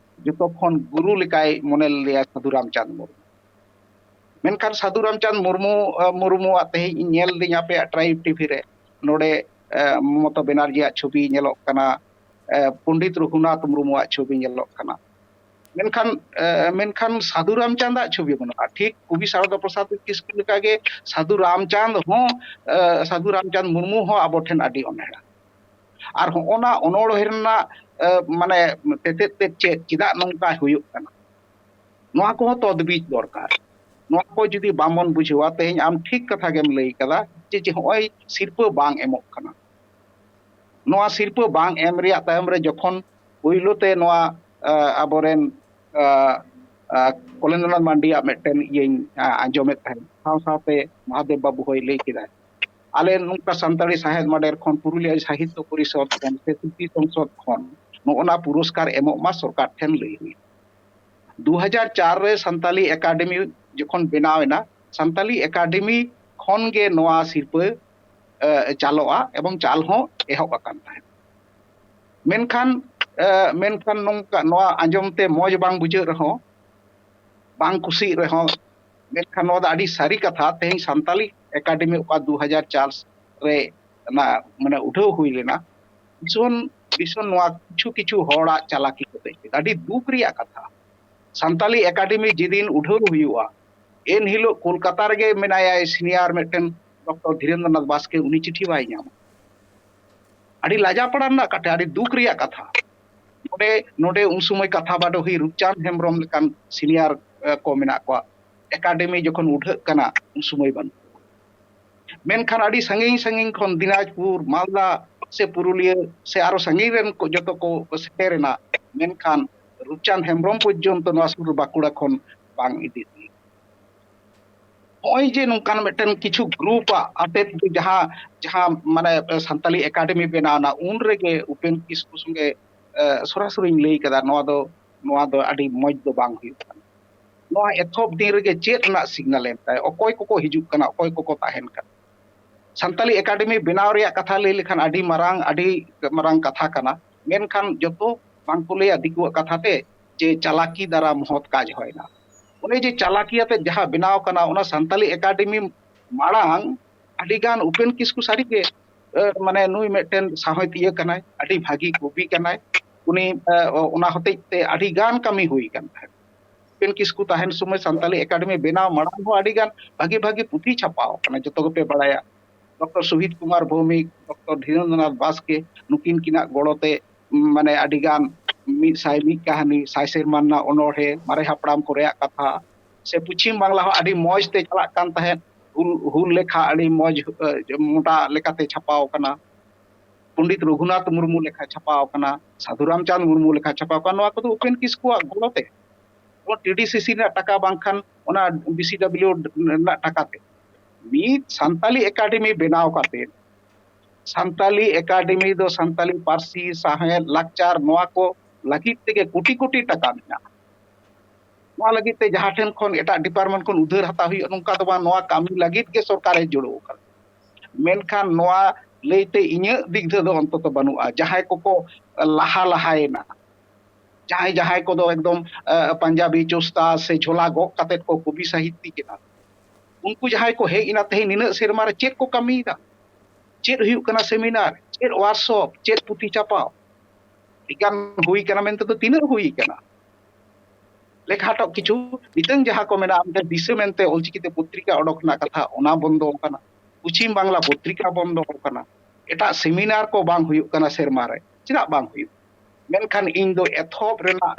ᱡᱚᱛᱚ ᱠᱷᱚᱱ ᱜᱩᱨᱩ ᱞᱮᱠᱟᱭ ᱢᱚᱱᱮ ᱞᱮᱫᱮᱭᱟ ᱥᱟᱫᱷᱩ ᱨᱟᱢᱪᱟᱸᱫᱽ ᱢᱩᱨᱢᱩ᱾ ᱢᱮᱱᱠᱷᱟᱱ ᱥᱟᱫᱷᱩ ᱨᱟᱢᱪᱟᱸᱫᱽ ᱢᱩᱨᱢᱩ, ᱟᱸ, ᱢᱩᱨᱢᱩᱣᱟᱜ ᱛᱮᱦᱮᱧ ᱤᱧ ᱧᱮᱞ ᱫᱤᱧ ᱟᱯᱮᱭᱟᱜ ᱴᱨᱟᱭᱤᱵᱽ ᱴᱤᱵᱷᱤ ᱨᱮ, ᱱᱚᱰᱮ, ᱟᱸ, ᱢᱚᱢᱚᱛᱟ ᱵᱮᱱᱟᱨᱡᱤᱭᱟᱜ ᱪᱷᱚᱵᱤ ᱧᱮᱞᱚᱜ ᱠᱟᱱᱟ, ᱟᱸ, ᱯᱚᱱᱰᱤᱛ ᱨᱚᱜᱷᱩᱱᱟᱛᱷ ᱢᱩᱨᱢᱩᱣᱟᱜ ᱪᱷᱚᱵᱤ ᱧᱮᱞᱚᱜ ᱠᱟᱱᱟ᱾ ᱢᱮᱱᱠᱷᱟᱱ, ᱟᱸ, ᱢᱮᱱᱠᱷᱟᱱ ᱥᱟᱫᱷᱩ ᱨᱟᱢᱪᱟᱸᱫᱽ ᱟᱜ ᱪᱷᱚᱵᱤ ᱵᱟᱹᱱᱩᱜᱼᱟ᱾ ᱴᱷᱤᱠ ᱠᱚᱵᱤ ᱥᱟᱨᱚᱫᱟ ᱯᱨᱚᱥᱟᱫᱽ ᱠᱤᱥᱠᱩ ᱞᱮᱠᱟᱜᱮ ᱥᱟᱫᱷᱩ ᱨᱟᱢᱪᱟᱸᱫᱽ ᱦᱚᱸ, ᱟᱸ, ᱥᱟᱫᱷᱩ ᱨᱟᱢᱪᱟᱸᱫᱽ ᱢᱩᱨᱢᱩ ᱦᱚᱸ ᱟᱵᱚ ᱴᱷᱮᱱ ᱟᱹᱰᱤ ᱚᱱᱦᱮᱲᱟ᱾ ᱟᱨ ᱦᱚᱸᱜᱼᱚ ᱱᱟ ᱚᱱᱚᱬᱦᱮ ᱨᱮᱱᱟᱜ, ᱟᱸ, ᱢᱟᱱᱮ ᱛᱮᱛᱮᱫ ᱛᱮᱫ ᱪᱮᱫ, ᱪᱮᱫᱟᱜ ᱱᱚᱝᱠᱟ ᱦᱩᱭᱩᱜ ᱠᱟᱱᱟ? ᱱᱚᱣᱟ ᱠᱚᱦᱚᱸ ᱛᱚᱫᱵᱤᱡ ᱫᱚᱨᱠᱟᱨ᱾ ᱱᱚᱣᱟ ᱠᱚ ᱡᱩᱫᱤ ᱵᱟᱵᱚᱱ ᱵᱩᱡᱷᱟᱹᱣᱟ, ᱛᱮᱦᱮᱧ ᱟᱢ ᱴᱷᱤᱠ ᱠᱟᱛᱷᱟ ᱜᱮᱢ ᱞᱟᱹᱭ ᱠᱟᱫᱟ ᱡᱮ, ᱡᱮ ᱦᱚᱸᱜᱼᱚᱭ ᱥᱤᱨᱯᱟᱹ ᱵᱟᱝ ᱮᱢᱚᱜ ᱠᱟᱱᱟ᱾ ᱱᱚᱣᱟ ᱥᱤᱨᱯᱟᱹ ᱵᱟᱝ ᱮᱢ ᱨᱮᱭᱟᱜ ᱛᱟᱭᱚᱢ ᱨᱮ ᱡᱚᱠᱷᱚᱱ ᱯᱳᱭᱞᱳ ᱛᱮ ᱱᱚᱣᱟ, ᱟᱸ, ᱟᱵᱚᱨᱮᱱ, ᱟᱸ, ᱟᱸ, ᱠᱚᱞᱮᱱᱫᱨᱚᱱᱟᱛᱷ ᱢᱟᱱᱰᱤᱭᱟᱜ ᱢᱤᱫᱴᱮᱱ ᱤᱭᱟᱹᱧ, ᱟᱸ, ᱟᱸᱡᱚᱢᱮᱫ ᱛᱟᱦᱮᱸᱫ, ᱥᱟᱶ ᱥᱟᱶᱛᱮ ᱢᱚᱦᱟᱫᱮᱵ ᱵᱟᱵᱩ ᱦᱚᱸᱭ ᱞᱟᱹᱭ ᱠᱮᱫᱟ, ᱟᱞᱮ ᱱᱚᱝᱠᱟ ᱥᱟᱱᱛᱟᱲᱤ ᱥᱟᱶᱦᱮᱫ ᱢᱟᱰᱮᱨ ᱠᱷᱚᱱ, ᱯᱩᱨᱩᱞᱤᱭᱟᱹ ᱥᱟᱦᱤᱛᱛᱚ ᱯᱚᱨᱤᱥᱚᱫ ᱠᱷᱚᱱ ᱥᱮ ᱥᱤᱞᱯᱤ ᱥᱚᱝᱥᱚᱫ ᱠᱷᱚᱱ ᱱᱚᱜᱼᱚ ᱱᱟ ᱯᱩᱨᱚᱥᱠᱟᱨ ᱮᱢᱚᱜ ᱢᱟ ᱥᱚᱨᱠᱟᱨ ᱴᱷᱮᱱ ᱞᱟᱹᱭ ᱦᱩᱭᱩᱜᱼᱟ᱾ ᱫᱩ ᱦᱟᱡᱟᱨ ᱪᱟᱨ ᱨᱮ ᱥᱟᱱᱛᱟᱞᱤ ᱮᱠᱟᱰᱮᱢᱤ ᱡᱚᱠᱷᱚᱱ ᱵᱮᱱᱟᱣ ᱮᱱᱟ, ᱥᱟᱱᱛᱟᱞᱤ ᱮᱠᱟᱰᱮᱢᱤ ᱠᱷᱚᱱ ᱜᱮ ᱱᱚᱣᱟ ᱥᱤᱨᱯᱟᱹ, ᱮ, ᱪᱟᱞᱚᱜᱼᱟ ᱮᱵᱚᱝ ᱪᱟᱞ ᱦᱚᱸ ᱮᱦᱚᱵ ᱟᱠᱟᱱ ᱛᱟᱦᱮᱸᱫ᱾ ᱢᱮᱱᱠᱷᱟᱱ ᱮ, ᱢᱮᱱᱠᱷᱟᱱ ᱱᱚᱝᱠᱟ, ᱱᱚᱣᱟ ᱟᱸᱡᱚᱢ ᱛᱮ ᱢᱚᱡᱽ ᱵᱟᱝ ᱵᱩᱡᱷᱟᱹᱜ ᱨᱮᱦᱚᱸ, ᱵᱟᱝ ᱠᱩᱥᱤᱜ ᱨᱮᱦᱚᱸ, ᱢᱮᱱᱠᱷᱟᱱ ᱱᱚᱣᱟ ᱫᱚ ᱟᱹᱰᱤ ᱥᱟᱹᱨᱤ ᱠᱟᱛᱷᱟ᱾ ᱛᱮᱦᱮᱧ ᱥᱟᱱᱛᱟᱞᱤ ᱮᱠᱟᱰᱮᱢᱤ ᱚᱠᱟ ᱫᱩ ᱦᱟᱡᱟᱨ ᱪᱟᱨ ᱨᱮ ᱚᱱᱟ ᱢᱟᱱᱮ ᱩᱰᱷᱟᱹᱣ ᱦᱩᱭ ᱞᱮᱱᱟ, ᱵᱷᱤᱥᱚᱱ ᱵᱷᱤᱥᱚᱱ ᱱᱚᱣᱟ ᱠᱤᱪᱷᱩ ᱠᱤᱪᱷᱩ ᱦᱚᱲᱟᱜ ᱪᱟᱞᱟᱠᱤ ᱦᱚᱛᱮᱡ ᱛᱮ ᱟᱹᱰᱤ ᱫᱩᱠ ᱨᱮᱭᱟᱜ ᱠᱟᱛᱷᱟ᱾ ᱥᱟᱱᱛᱟᱞᱤ ᱮᱠᱟᱰᱮᱢᱤ ᱡᱮᱫᱤᱱ ᱩᱰᱷᱟᱹᱣ ᱦᱩᱭᱩᱜᱼᱟ, ᱮᱱ ᱦᱤᱞᱳᱜ ᱠᱳᱞᱠᱟᱛᱟ ᱨᱮᱜᱮ ᱢᱮᱱᱟᱭᱟ ᱥᱤᱱᱤᱭᱟᱨ ᱢᱤᱫᱴᱮᱱ ᱰᱚᱠᱴᱚᱨ ᱫᱷᱤᱨᱮᱱᱫᱨᱚᱱᱟᱛᱷ ᱵᱟᱥᱠᱮ, ᱩᱱᱤ ᱪᱤᱴᱷᱤ ᱵᱟᱭ ᱧᱟᱢᱟ᱾ ᱟᱹᱰᱤ ᱞᱟᱡᱟ ᱯᱟᱲᱟ ᱨᱮᱱᱟᱜ ᱠᱟᱛᱷᱟ, ᱟᱹᱰᱤ ᱫᱩᱠ ᱨᱮᱭᱟᱜ ᱠᱟᱛᱷᱟ᱾ ᱱᱚᱰᱮ ᱱᱚᱰᱮ ᱩᱱ ᱥᱚᱢᱚᱭ ᱠᱟᱛᱷᱟ ᱵᱟᱰᱚᱦᱤ ᱨᱩᱯᱪᱟᱸᱫᱽ ᱦᱮᱢᱵᱨᱚᱢ ᱞᱮᱠᱟᱱ ᱥᱤᱱᱤᱭᱟᱨ ᱮ, ᱠᱚ ᱢᱮᱱᱟᱜ ᱠᱚᱣᱟ᱾ ᱮᱠᱟᱰᱮᱢᱤ ᱡᱚᱠᱷᱚᱱ ᱩᱰᱷᱟᱹᱜ ᱠᱟᱱᱟ, ᱩᱱ ᱥᱚᱢᱚᱭ ᱵᱟᱹᱱᱩᱜ᱾ ᱢᱮᱱᱠᱷᱟᱱ ᱟᱹᱰᱤ ᱥᱟᱺᱜᱤᱧ ᱥᱟᱺᱜᱤᱧ ᱠᱷᱚᱱ ᱫᱤᱱᱟᱡᱽᱯᱩᱨ, ᱢᱟᱞᱫᱟ ᱥᱮ ᱯᱩᱨᱩᱞᱤᱭᱟᱹ ᱥᱮ ᱟᱨᱚ ᱥᱟᱺᱜᱤᱧ ᱨᱮᱱ ᱠᱚ ᱡᱚᱛᱚ ᱠᱚ ᱥᱮᱴᱮᱨ ᱮᱱᱟ᱾ ᱢᱮᱱᱠᱷᱟᱱ ᱨᱩᱯᱪᱟᱸᱫᱽ ᱦᱮᱢᱵᱨᱚᱢ ᱯᱚᱨᱡᱚᱱᱛᱚ ᱱᱚᱣᱟ ᱥᱩᱨ ᱵᱟᱸᱠᱩᱲᱟ ᱠᱷᱚᱱ ᱵᱟᱝ ᱤᱫᱤ ᱦᱩᱭ᱾ ᱱᱚᱜᱼᱚᱭ ᱡᱮ ᱱᱚᱝᱠᱟᱱ ᱢᱤᱫᱴᱮᱱ ᱠᱤᱪᱷᱩ ᱜᱨᱩᱯ ᱟᱜ ᱟᱛᱮᱫ ᱜᱮ ᱡᱟᱦᱟᱸ ᱡᱟᱦᱟᱸ ᱢᱟᱱᱮ ᱥᱟᱱᱛᱟᱞᱤ ᱮᱠᱟᱰᱮᱢᱤ ᱵᱮᱱᱟᱣ ᱮᱱᱟ, ᱩᱱ ᱨᱮᱜᱮ ᱩᱯᱮᱱ ᱠᱤᱥᱠᱩ ᱥᱚᱸᱜᱮ ᱮ, ᱥᱚᱨᱟᱥᱚᱨᱤᱧ ᱞᱟᱹᱭ ᱠᱟᱫᱟ, ᱱᱚᱣᱟ ᱫᱚ ᱱᱚᱣᱟ ᱫᱚ ᱟᱹᱰᱤ ᱢᱚᱡᱽ ᱫᱚ ᱵᱟᱝ ᱦᱩᱭᱩᱜ ᱠᱟᱱᱟ᱾ ᱱᱚᱣᱟ ᱮᱛᱚᱦᱚᱵ ᱫᱤᱱ ᱨᱮᱜᱮ ᱪᱮᱫ ᱨᱮᱱᱟᱜ ᱥᱤᱜᱽᱱᱟᱞ ᱮᱢ ᱛᱟᱭ? ᱚᱠᱚᱭ ᱠᱚᱠᱚ ᱦᱤᱡᱩᱜ ᱠᱟᱱᱟ, ᱚᱠᱚᱭ ᱠᱚᱠᱚ ᱛᱟᱦᱮᱱ ᱠᱟᱱᱟ? ᱥᱟᱱᱛᱟᱞᱤ ᱮᱠᱟᱰᱮᱢᱤ ᱵᱮᱱᱟᱣ ᱨᱮᱭᱟᱜ ᱠᱟᱛᱷᱟ ᱞᱟᱹᱭ ᱞᱮᱠᱷᱟᱱ ᱟᱹᱰᱤ ᱢᱟᱨᱟᱝ ᱟᱹᱰᱤ ᱢᱟᱨᱟᱝ ᱠᱟᱛᱷᱟ ᱠᱟᱱᱟ, ᱢᱮᱱᱠᱷᱟᱱ ᱡᱚᱛᱚ ᱵᱟᱝᱠᱚ ᱞᱟᱹᱭᱟ ᱫᱤᱠᱩᱣᱟᱜ ᱠᱟᱛᱷᱟ ᱛᱮ ᱡᱮ ᱪᱟᱞᱟᱠᱤ ᱫᱟᱨᱟ ᱢᱚᱦᱚᱛ ᱠᱟᱡᱽ ᱦᱚᱭᱱᱟ᱾ ᱚᱱᱮ ᱡᱮ ᱪᱟᱞᱟᱠᱤ ᱟᱛᱮ ᱡᱟᱦᱟᱸ ᱵᱮᱱᱟᱣ ᱠᱟᱱᱟ, ᱚᱱᱟ ᱥᱟᱱᱛᱟᱞᱤ ᱮᱠᱟᱰᱮᱢᱤ ᱢᱟᱲᱟᱝ ᱟᱹᱰᱤ ᱜᱟᱱ ᱩᱯᱮᱱ ᱠᱤᱥᱠᱩ ᱥᱟᱹᱨᱤ ᱜᱮ ᱮ, ᱢᱟᱱᱮ ᱱᱩᱭ ᱢᱤᱫᱴᱮᱱ ᱥᱟᱶᱦᱮᱫᱤᱭᱟᱹ ᱠᱟᱱᱟᱭ, ᱟᱹᱰᱤ ᱵᱷᱟᱹᱜᱤ ᱠᱚᱵᱤ ᱠᱟᱱᱟᱭ᱾ ᱩᱱᱤ ᱮ, ᱚ- ᱚᱱᱟ ᱦᱚᱛᱮᱡ ᱛᱮ ᱟᱹᱰᱤ ᱜᱟᱱ ᱠᱟᱹᱢᱤ ᱦᱩᱭ ᱠᱟᱱ ᱛᱟᱦᱮᱸᱫ᱾ ᱩᱯᱮᱱ ᱠᱤᱥᱠᱩ ᱛᱟᱦᱮᱱ ᱥᱚᱢᱚᱭ ᱥᱟᱱᱛᱟᱞᱤ ᱮᱠᱟᱰᱮᱢᱤ ᱵᱮᱱᱟᱣ ᱢᱟᱲᱟᱝ ᱦᱚᱸ ᱟᱹᱰᱤ ᱜᱟᱱ ᱵᱷᱟᱹᱜᱤ ᱵᱷᱟᱹᱜᱤ ᱯᱩᱛᱷᱤ ᱪᱷᱟᱯᱟᱣ ᱟᱠᱟᱱᱟ, ᱡᱚᱛᱚ ᱜᱮᱯᱮ ᱵᱟᱲᱟᱭᱟ᱾ ᱰᱚᱠᱴᱚᱨ ᱥᱩᱦᱤᱛ ᱠᱩᱢᱟᱨ ᱵᱷᱳᱣᱢᱤᱠ, ᱰᱚᱠᱴᱚᱨ ᱫᱷᱤᱨᱮᱱᱫᱨᱚᱱᱟᱛᱷ ᱵᱟᱥᱠᱮ, ᱱᱩᱠᱤᱱ ᱠᱤᱱᱟᱜ ᱜᱚᱲᱚ ᱛᱮ ᱢᱟᱱᱮ ᱟᱹᱰᱤ ᱜᱟᱱ ᱢᱤᱫ ᱥᱟᱭ ᱢᱤᱫ ᱠᱟᱹᱦᱱᱤ, ᱥᱟᱭ ᱥᱮᱨᱢᱟ ᱨᱮᱱᱟᱜ ᱚᱱᱚᱬᱦᱮ, ᱢᱟᱨᱮ ᱦᱟᱯᱲᱟᱢ ᱠᱚ ᱨᱮᱭᱟᱜ ᱠᱟᱛᱷᱟ, ᱥᱮ ᱯᱚᱪᱷᱤᱢ ᱵᱟᱝᱞᱟ ᱦᱚᱸ ᱟᱹᱰᱤ ᱢᱚᱡᱽ ᱛᱮ ᱪᱟᱞᱟᱜ ᱠᱟᱱ ᱛᱟᱦᱮᱸᱫ᱾ ᱦᱩᱞ, ᱦᱩᱞ ᱞᱮᱠᱷᱟ ᱟᱹᱰᱤ ᱢᱚᱡᱽ, ᱮ, ᱢᱚᱴᱟ ᱞᱮᱠᱟᱛᱮ ᱪᱷᱟᱯᱟᱣ ᱟᱠᱟᱱᱟ᱾ ᱯᱚᱱᱰᱤᱛ ᱨᱚᱜᱷᱩᱱᱟᱛᱷ ᱢᱩᱨᱢᱩ ᱞᱮᱠᱷᱟ ᱪᱷᱟᱯᱟᱣ ᱟᱠᱟᱱᱟ, ᱥᱟᱫᱷᱩ ᱨᱟᱢᱪᱟᱸᱫᱽ ᱢᱩᱨᱢᱩ ᱞᱮᱠᱷᱟ ᱪᱷᱟᱯᱟᱣ ᱟᱠᱟᱱᱟ᱾ ᱱᱚᱣᱟ ᱠᱚᱫᱚ ᱩᱯᱮᱱ ᱠᱤᱥᱠᱩᱣᱟᱜ ᱜᱚᱲᱚ ᱛᱮ, ᱱᱚᱣᱟ ᱴᱤ ᱰᱤ ᱥᱤ ᱥᱤ ᱨᱮᱱᱟᱜ ᱴᱟᱠᱟ ᱵᱟᱝᱠᱷᱟᱱ ᱚᱱᱟ ᱵᱤ ᱥᱤ ᱰᱟᱵᱞᱤᱭᱩ ᱨᱮᱱᱟᱜ ᱴᱟᱠᱟ ᱛᱮ᱾ ᱢᱤᱫ ᱥᱟᱱᱛᱟᱞᱤ ᱮᱠᱟᱰᱮᱢᱤ ᱵᱮᱱᱟᱣ ᱠᱟᱛᱮ, ᱥᱟᱱᱛᱟᱞᱤ ᱮᱠᱟᱰᱮᱢᱤ ᱫᱚ ᱥᱟᱱᱛᱟᱞᱤ ᱯᱟᱹᱨᱥᱤ, ᱥᱟᱶᱦᱮᱫ, ᱞᱟᱠᱪᱟᱨ, ᱱᱚᱣᱟ ᱠᱚ ᱞᱟᱹᱜᱤᱫ ᱛᱮᱜᱮ ᱠᱳᱴᱤ ᱠᱳᱴᱤ ᱴᱟᱠᱟ ᱢᱮᱱᱟᱜᱼᱟ᱾ ᱱᱚᱣᱟ ᱞᱟᱹᱜᱤᱫ ᱛᱮ ᱡᱟᱦᱟᱸ ᱴᱷᱮᱱ ᱠᱷᱚᱱ, ᱮᱴᱟᱜ ᱰᱤᱯᱟᱨᱴᱢᱮᱱᱴ ᱠᱷᱚᱱ ᱩᱫᱷᱟᱹᱨ ᱦᱟᱛᱟᱣ ᱦᱩᱭᱩᱜᱼᱟ, ᱱᱚᱝᱠᱟ ᱫᱚ ᱵᱟᱝ᱾ ᱱᱚᱣᱟ ᱠᱟᱹᱢᱤ ᱞᱟᱹᱜᱤᱫ ᱜᱮ ᱥᱚᱨᱠᱟᱨᱮ ᱡᱩᱲᱟᱹᱣ ᱟᱠᱟᱫᱟ᱾ ᱢᱮᱱᱠᱷᱟᱱ ᱱᱚᱣᱟ ᱞᱟᱹᱭᱛᱮ ᱤᱧᱟᱹᱜ ᱫᱤᱜᱽᱫᱷᱟᱹ ᱫᱚ ᱚᱱᱛᱚᱛᱚ ᱵᱟᱹᱱᱩᱜᱼᱟ᱾ ᱡᱟᱦᱟᱸᱭ ᱠᱚᱠᱚ ᱞᱟᱦᱟ ᱞᱟᱦᱟᱭᱮᱱᱟ, ᱡᱟᱦᱟᱸᱭ ᱡᱟᱦᱟᱸᱭ ᱠᱚᱫᱚ ᱮᱠᱫᱚᱢ ᱯᱟᱧᱡᱟᱵᱤ ᱪᱚᱥᱛᱟ ᱥᱮ ᱡᱷᱚᱞᱟ ᱜᱚᱜ ᱠᱟᱛᱮᱫ ᱠᱚ ᱠᱚᱵᱤ ᱥᱟᱦᱤᱛᱭᱤᱠ ᱮᱱᱟ, ᱩᱱᱠᱩ ᱡᱟᱦᱟᱸᱭ ᱠᱚ ᱦᱮᱡ ᱮᱱᱟ ᱛᱮᱦᱮᱧ ᱱᱤᱱᱟᱹᱜ ᱥᱮᱨᱢᱟ ᱨᱮ ᱪᱮᱫ ᱠᱚ ᱠᱟᱹᱢᱤᱭᱮᱫᱟ? ᱪᱮᱫ ᱦᱩᱭᱩᱜ ᱠᱟᱱᱟ? ᱥᱮᱢᱤᱱᱟᱨ, ᱪᱮᱫ ᱣᱟᱨᱠᱥᱚᱯ, ᱪᱮᱫ ᱯᱩᱛᱷᱤ ᱪᱷᱟᱯᱟᱣ? ᱟᱹᱰᱤᱜᱟᱱ ᱦᱩᱭ ᱠᱟᱱᱟ ᱢᱮᱱᱛᱮ ᱫᱚ ᱛᱤᱱᱟᱹᱜ ᱦᱩᱭ ᱠᱟᱱᱟ? ᱞᱮᱠᱷᱟᱴᱚᱜ ᱠᱤᱪᱷᱩ ᱱᱤᱛᱟᱹᱝ ᱡᱟᱦᱟᱸ ᱠᱚ ᱢᱮᱱᱟᱜᱼᱟ, ᱢᱤᱫᱴᱮᱱ ᱫᱤᱥᱟᱹ ᱢᱮᱱᱛᱮ ᱚᱞᱪᱤᱠᱤᱛᱮ ᱯᱚᱛᱨᱤᱠᱟ ᱚᱰᱚᱠ ᱨᱮᱱᱟᱜ ᱠᱟᱛᱷᱟ, ᱚᱱᱟ ᱵᱚᱱᱫᱚ ᱟᱠᱟᱱᱟ᱾ ᱯᱚᱪᱷᱤᱢ ᱵᱟᱝᱞᱟ ᱯᱚᱛᱨᱤᱠᱟ ᱵᱚᱱᱫᱚ ᱟᱠᱟᱱᱟ᱾ ᱮᱴᱟᱜ ᱥᱮᱢᱤᱱᱟᱨ ᱠᱚ ᱵᱟᱝ ᱦᱩᱭᱩᱜ ᱠᱟᱱᱟ ᱥᱮᱨᱢᱟ ᱨᱮ᱾ ᱪᱮᱫᱟᱜ ᱵᱟᱝ ᱦᱩᱭᱩᱜ? ᱢᱮᱱᱠᱷᱟᱱ ᱤᱧ ᱫᱚ ᱮᱛᱚᱦᱚᱵ ᱨᱮᱱᱟᱜ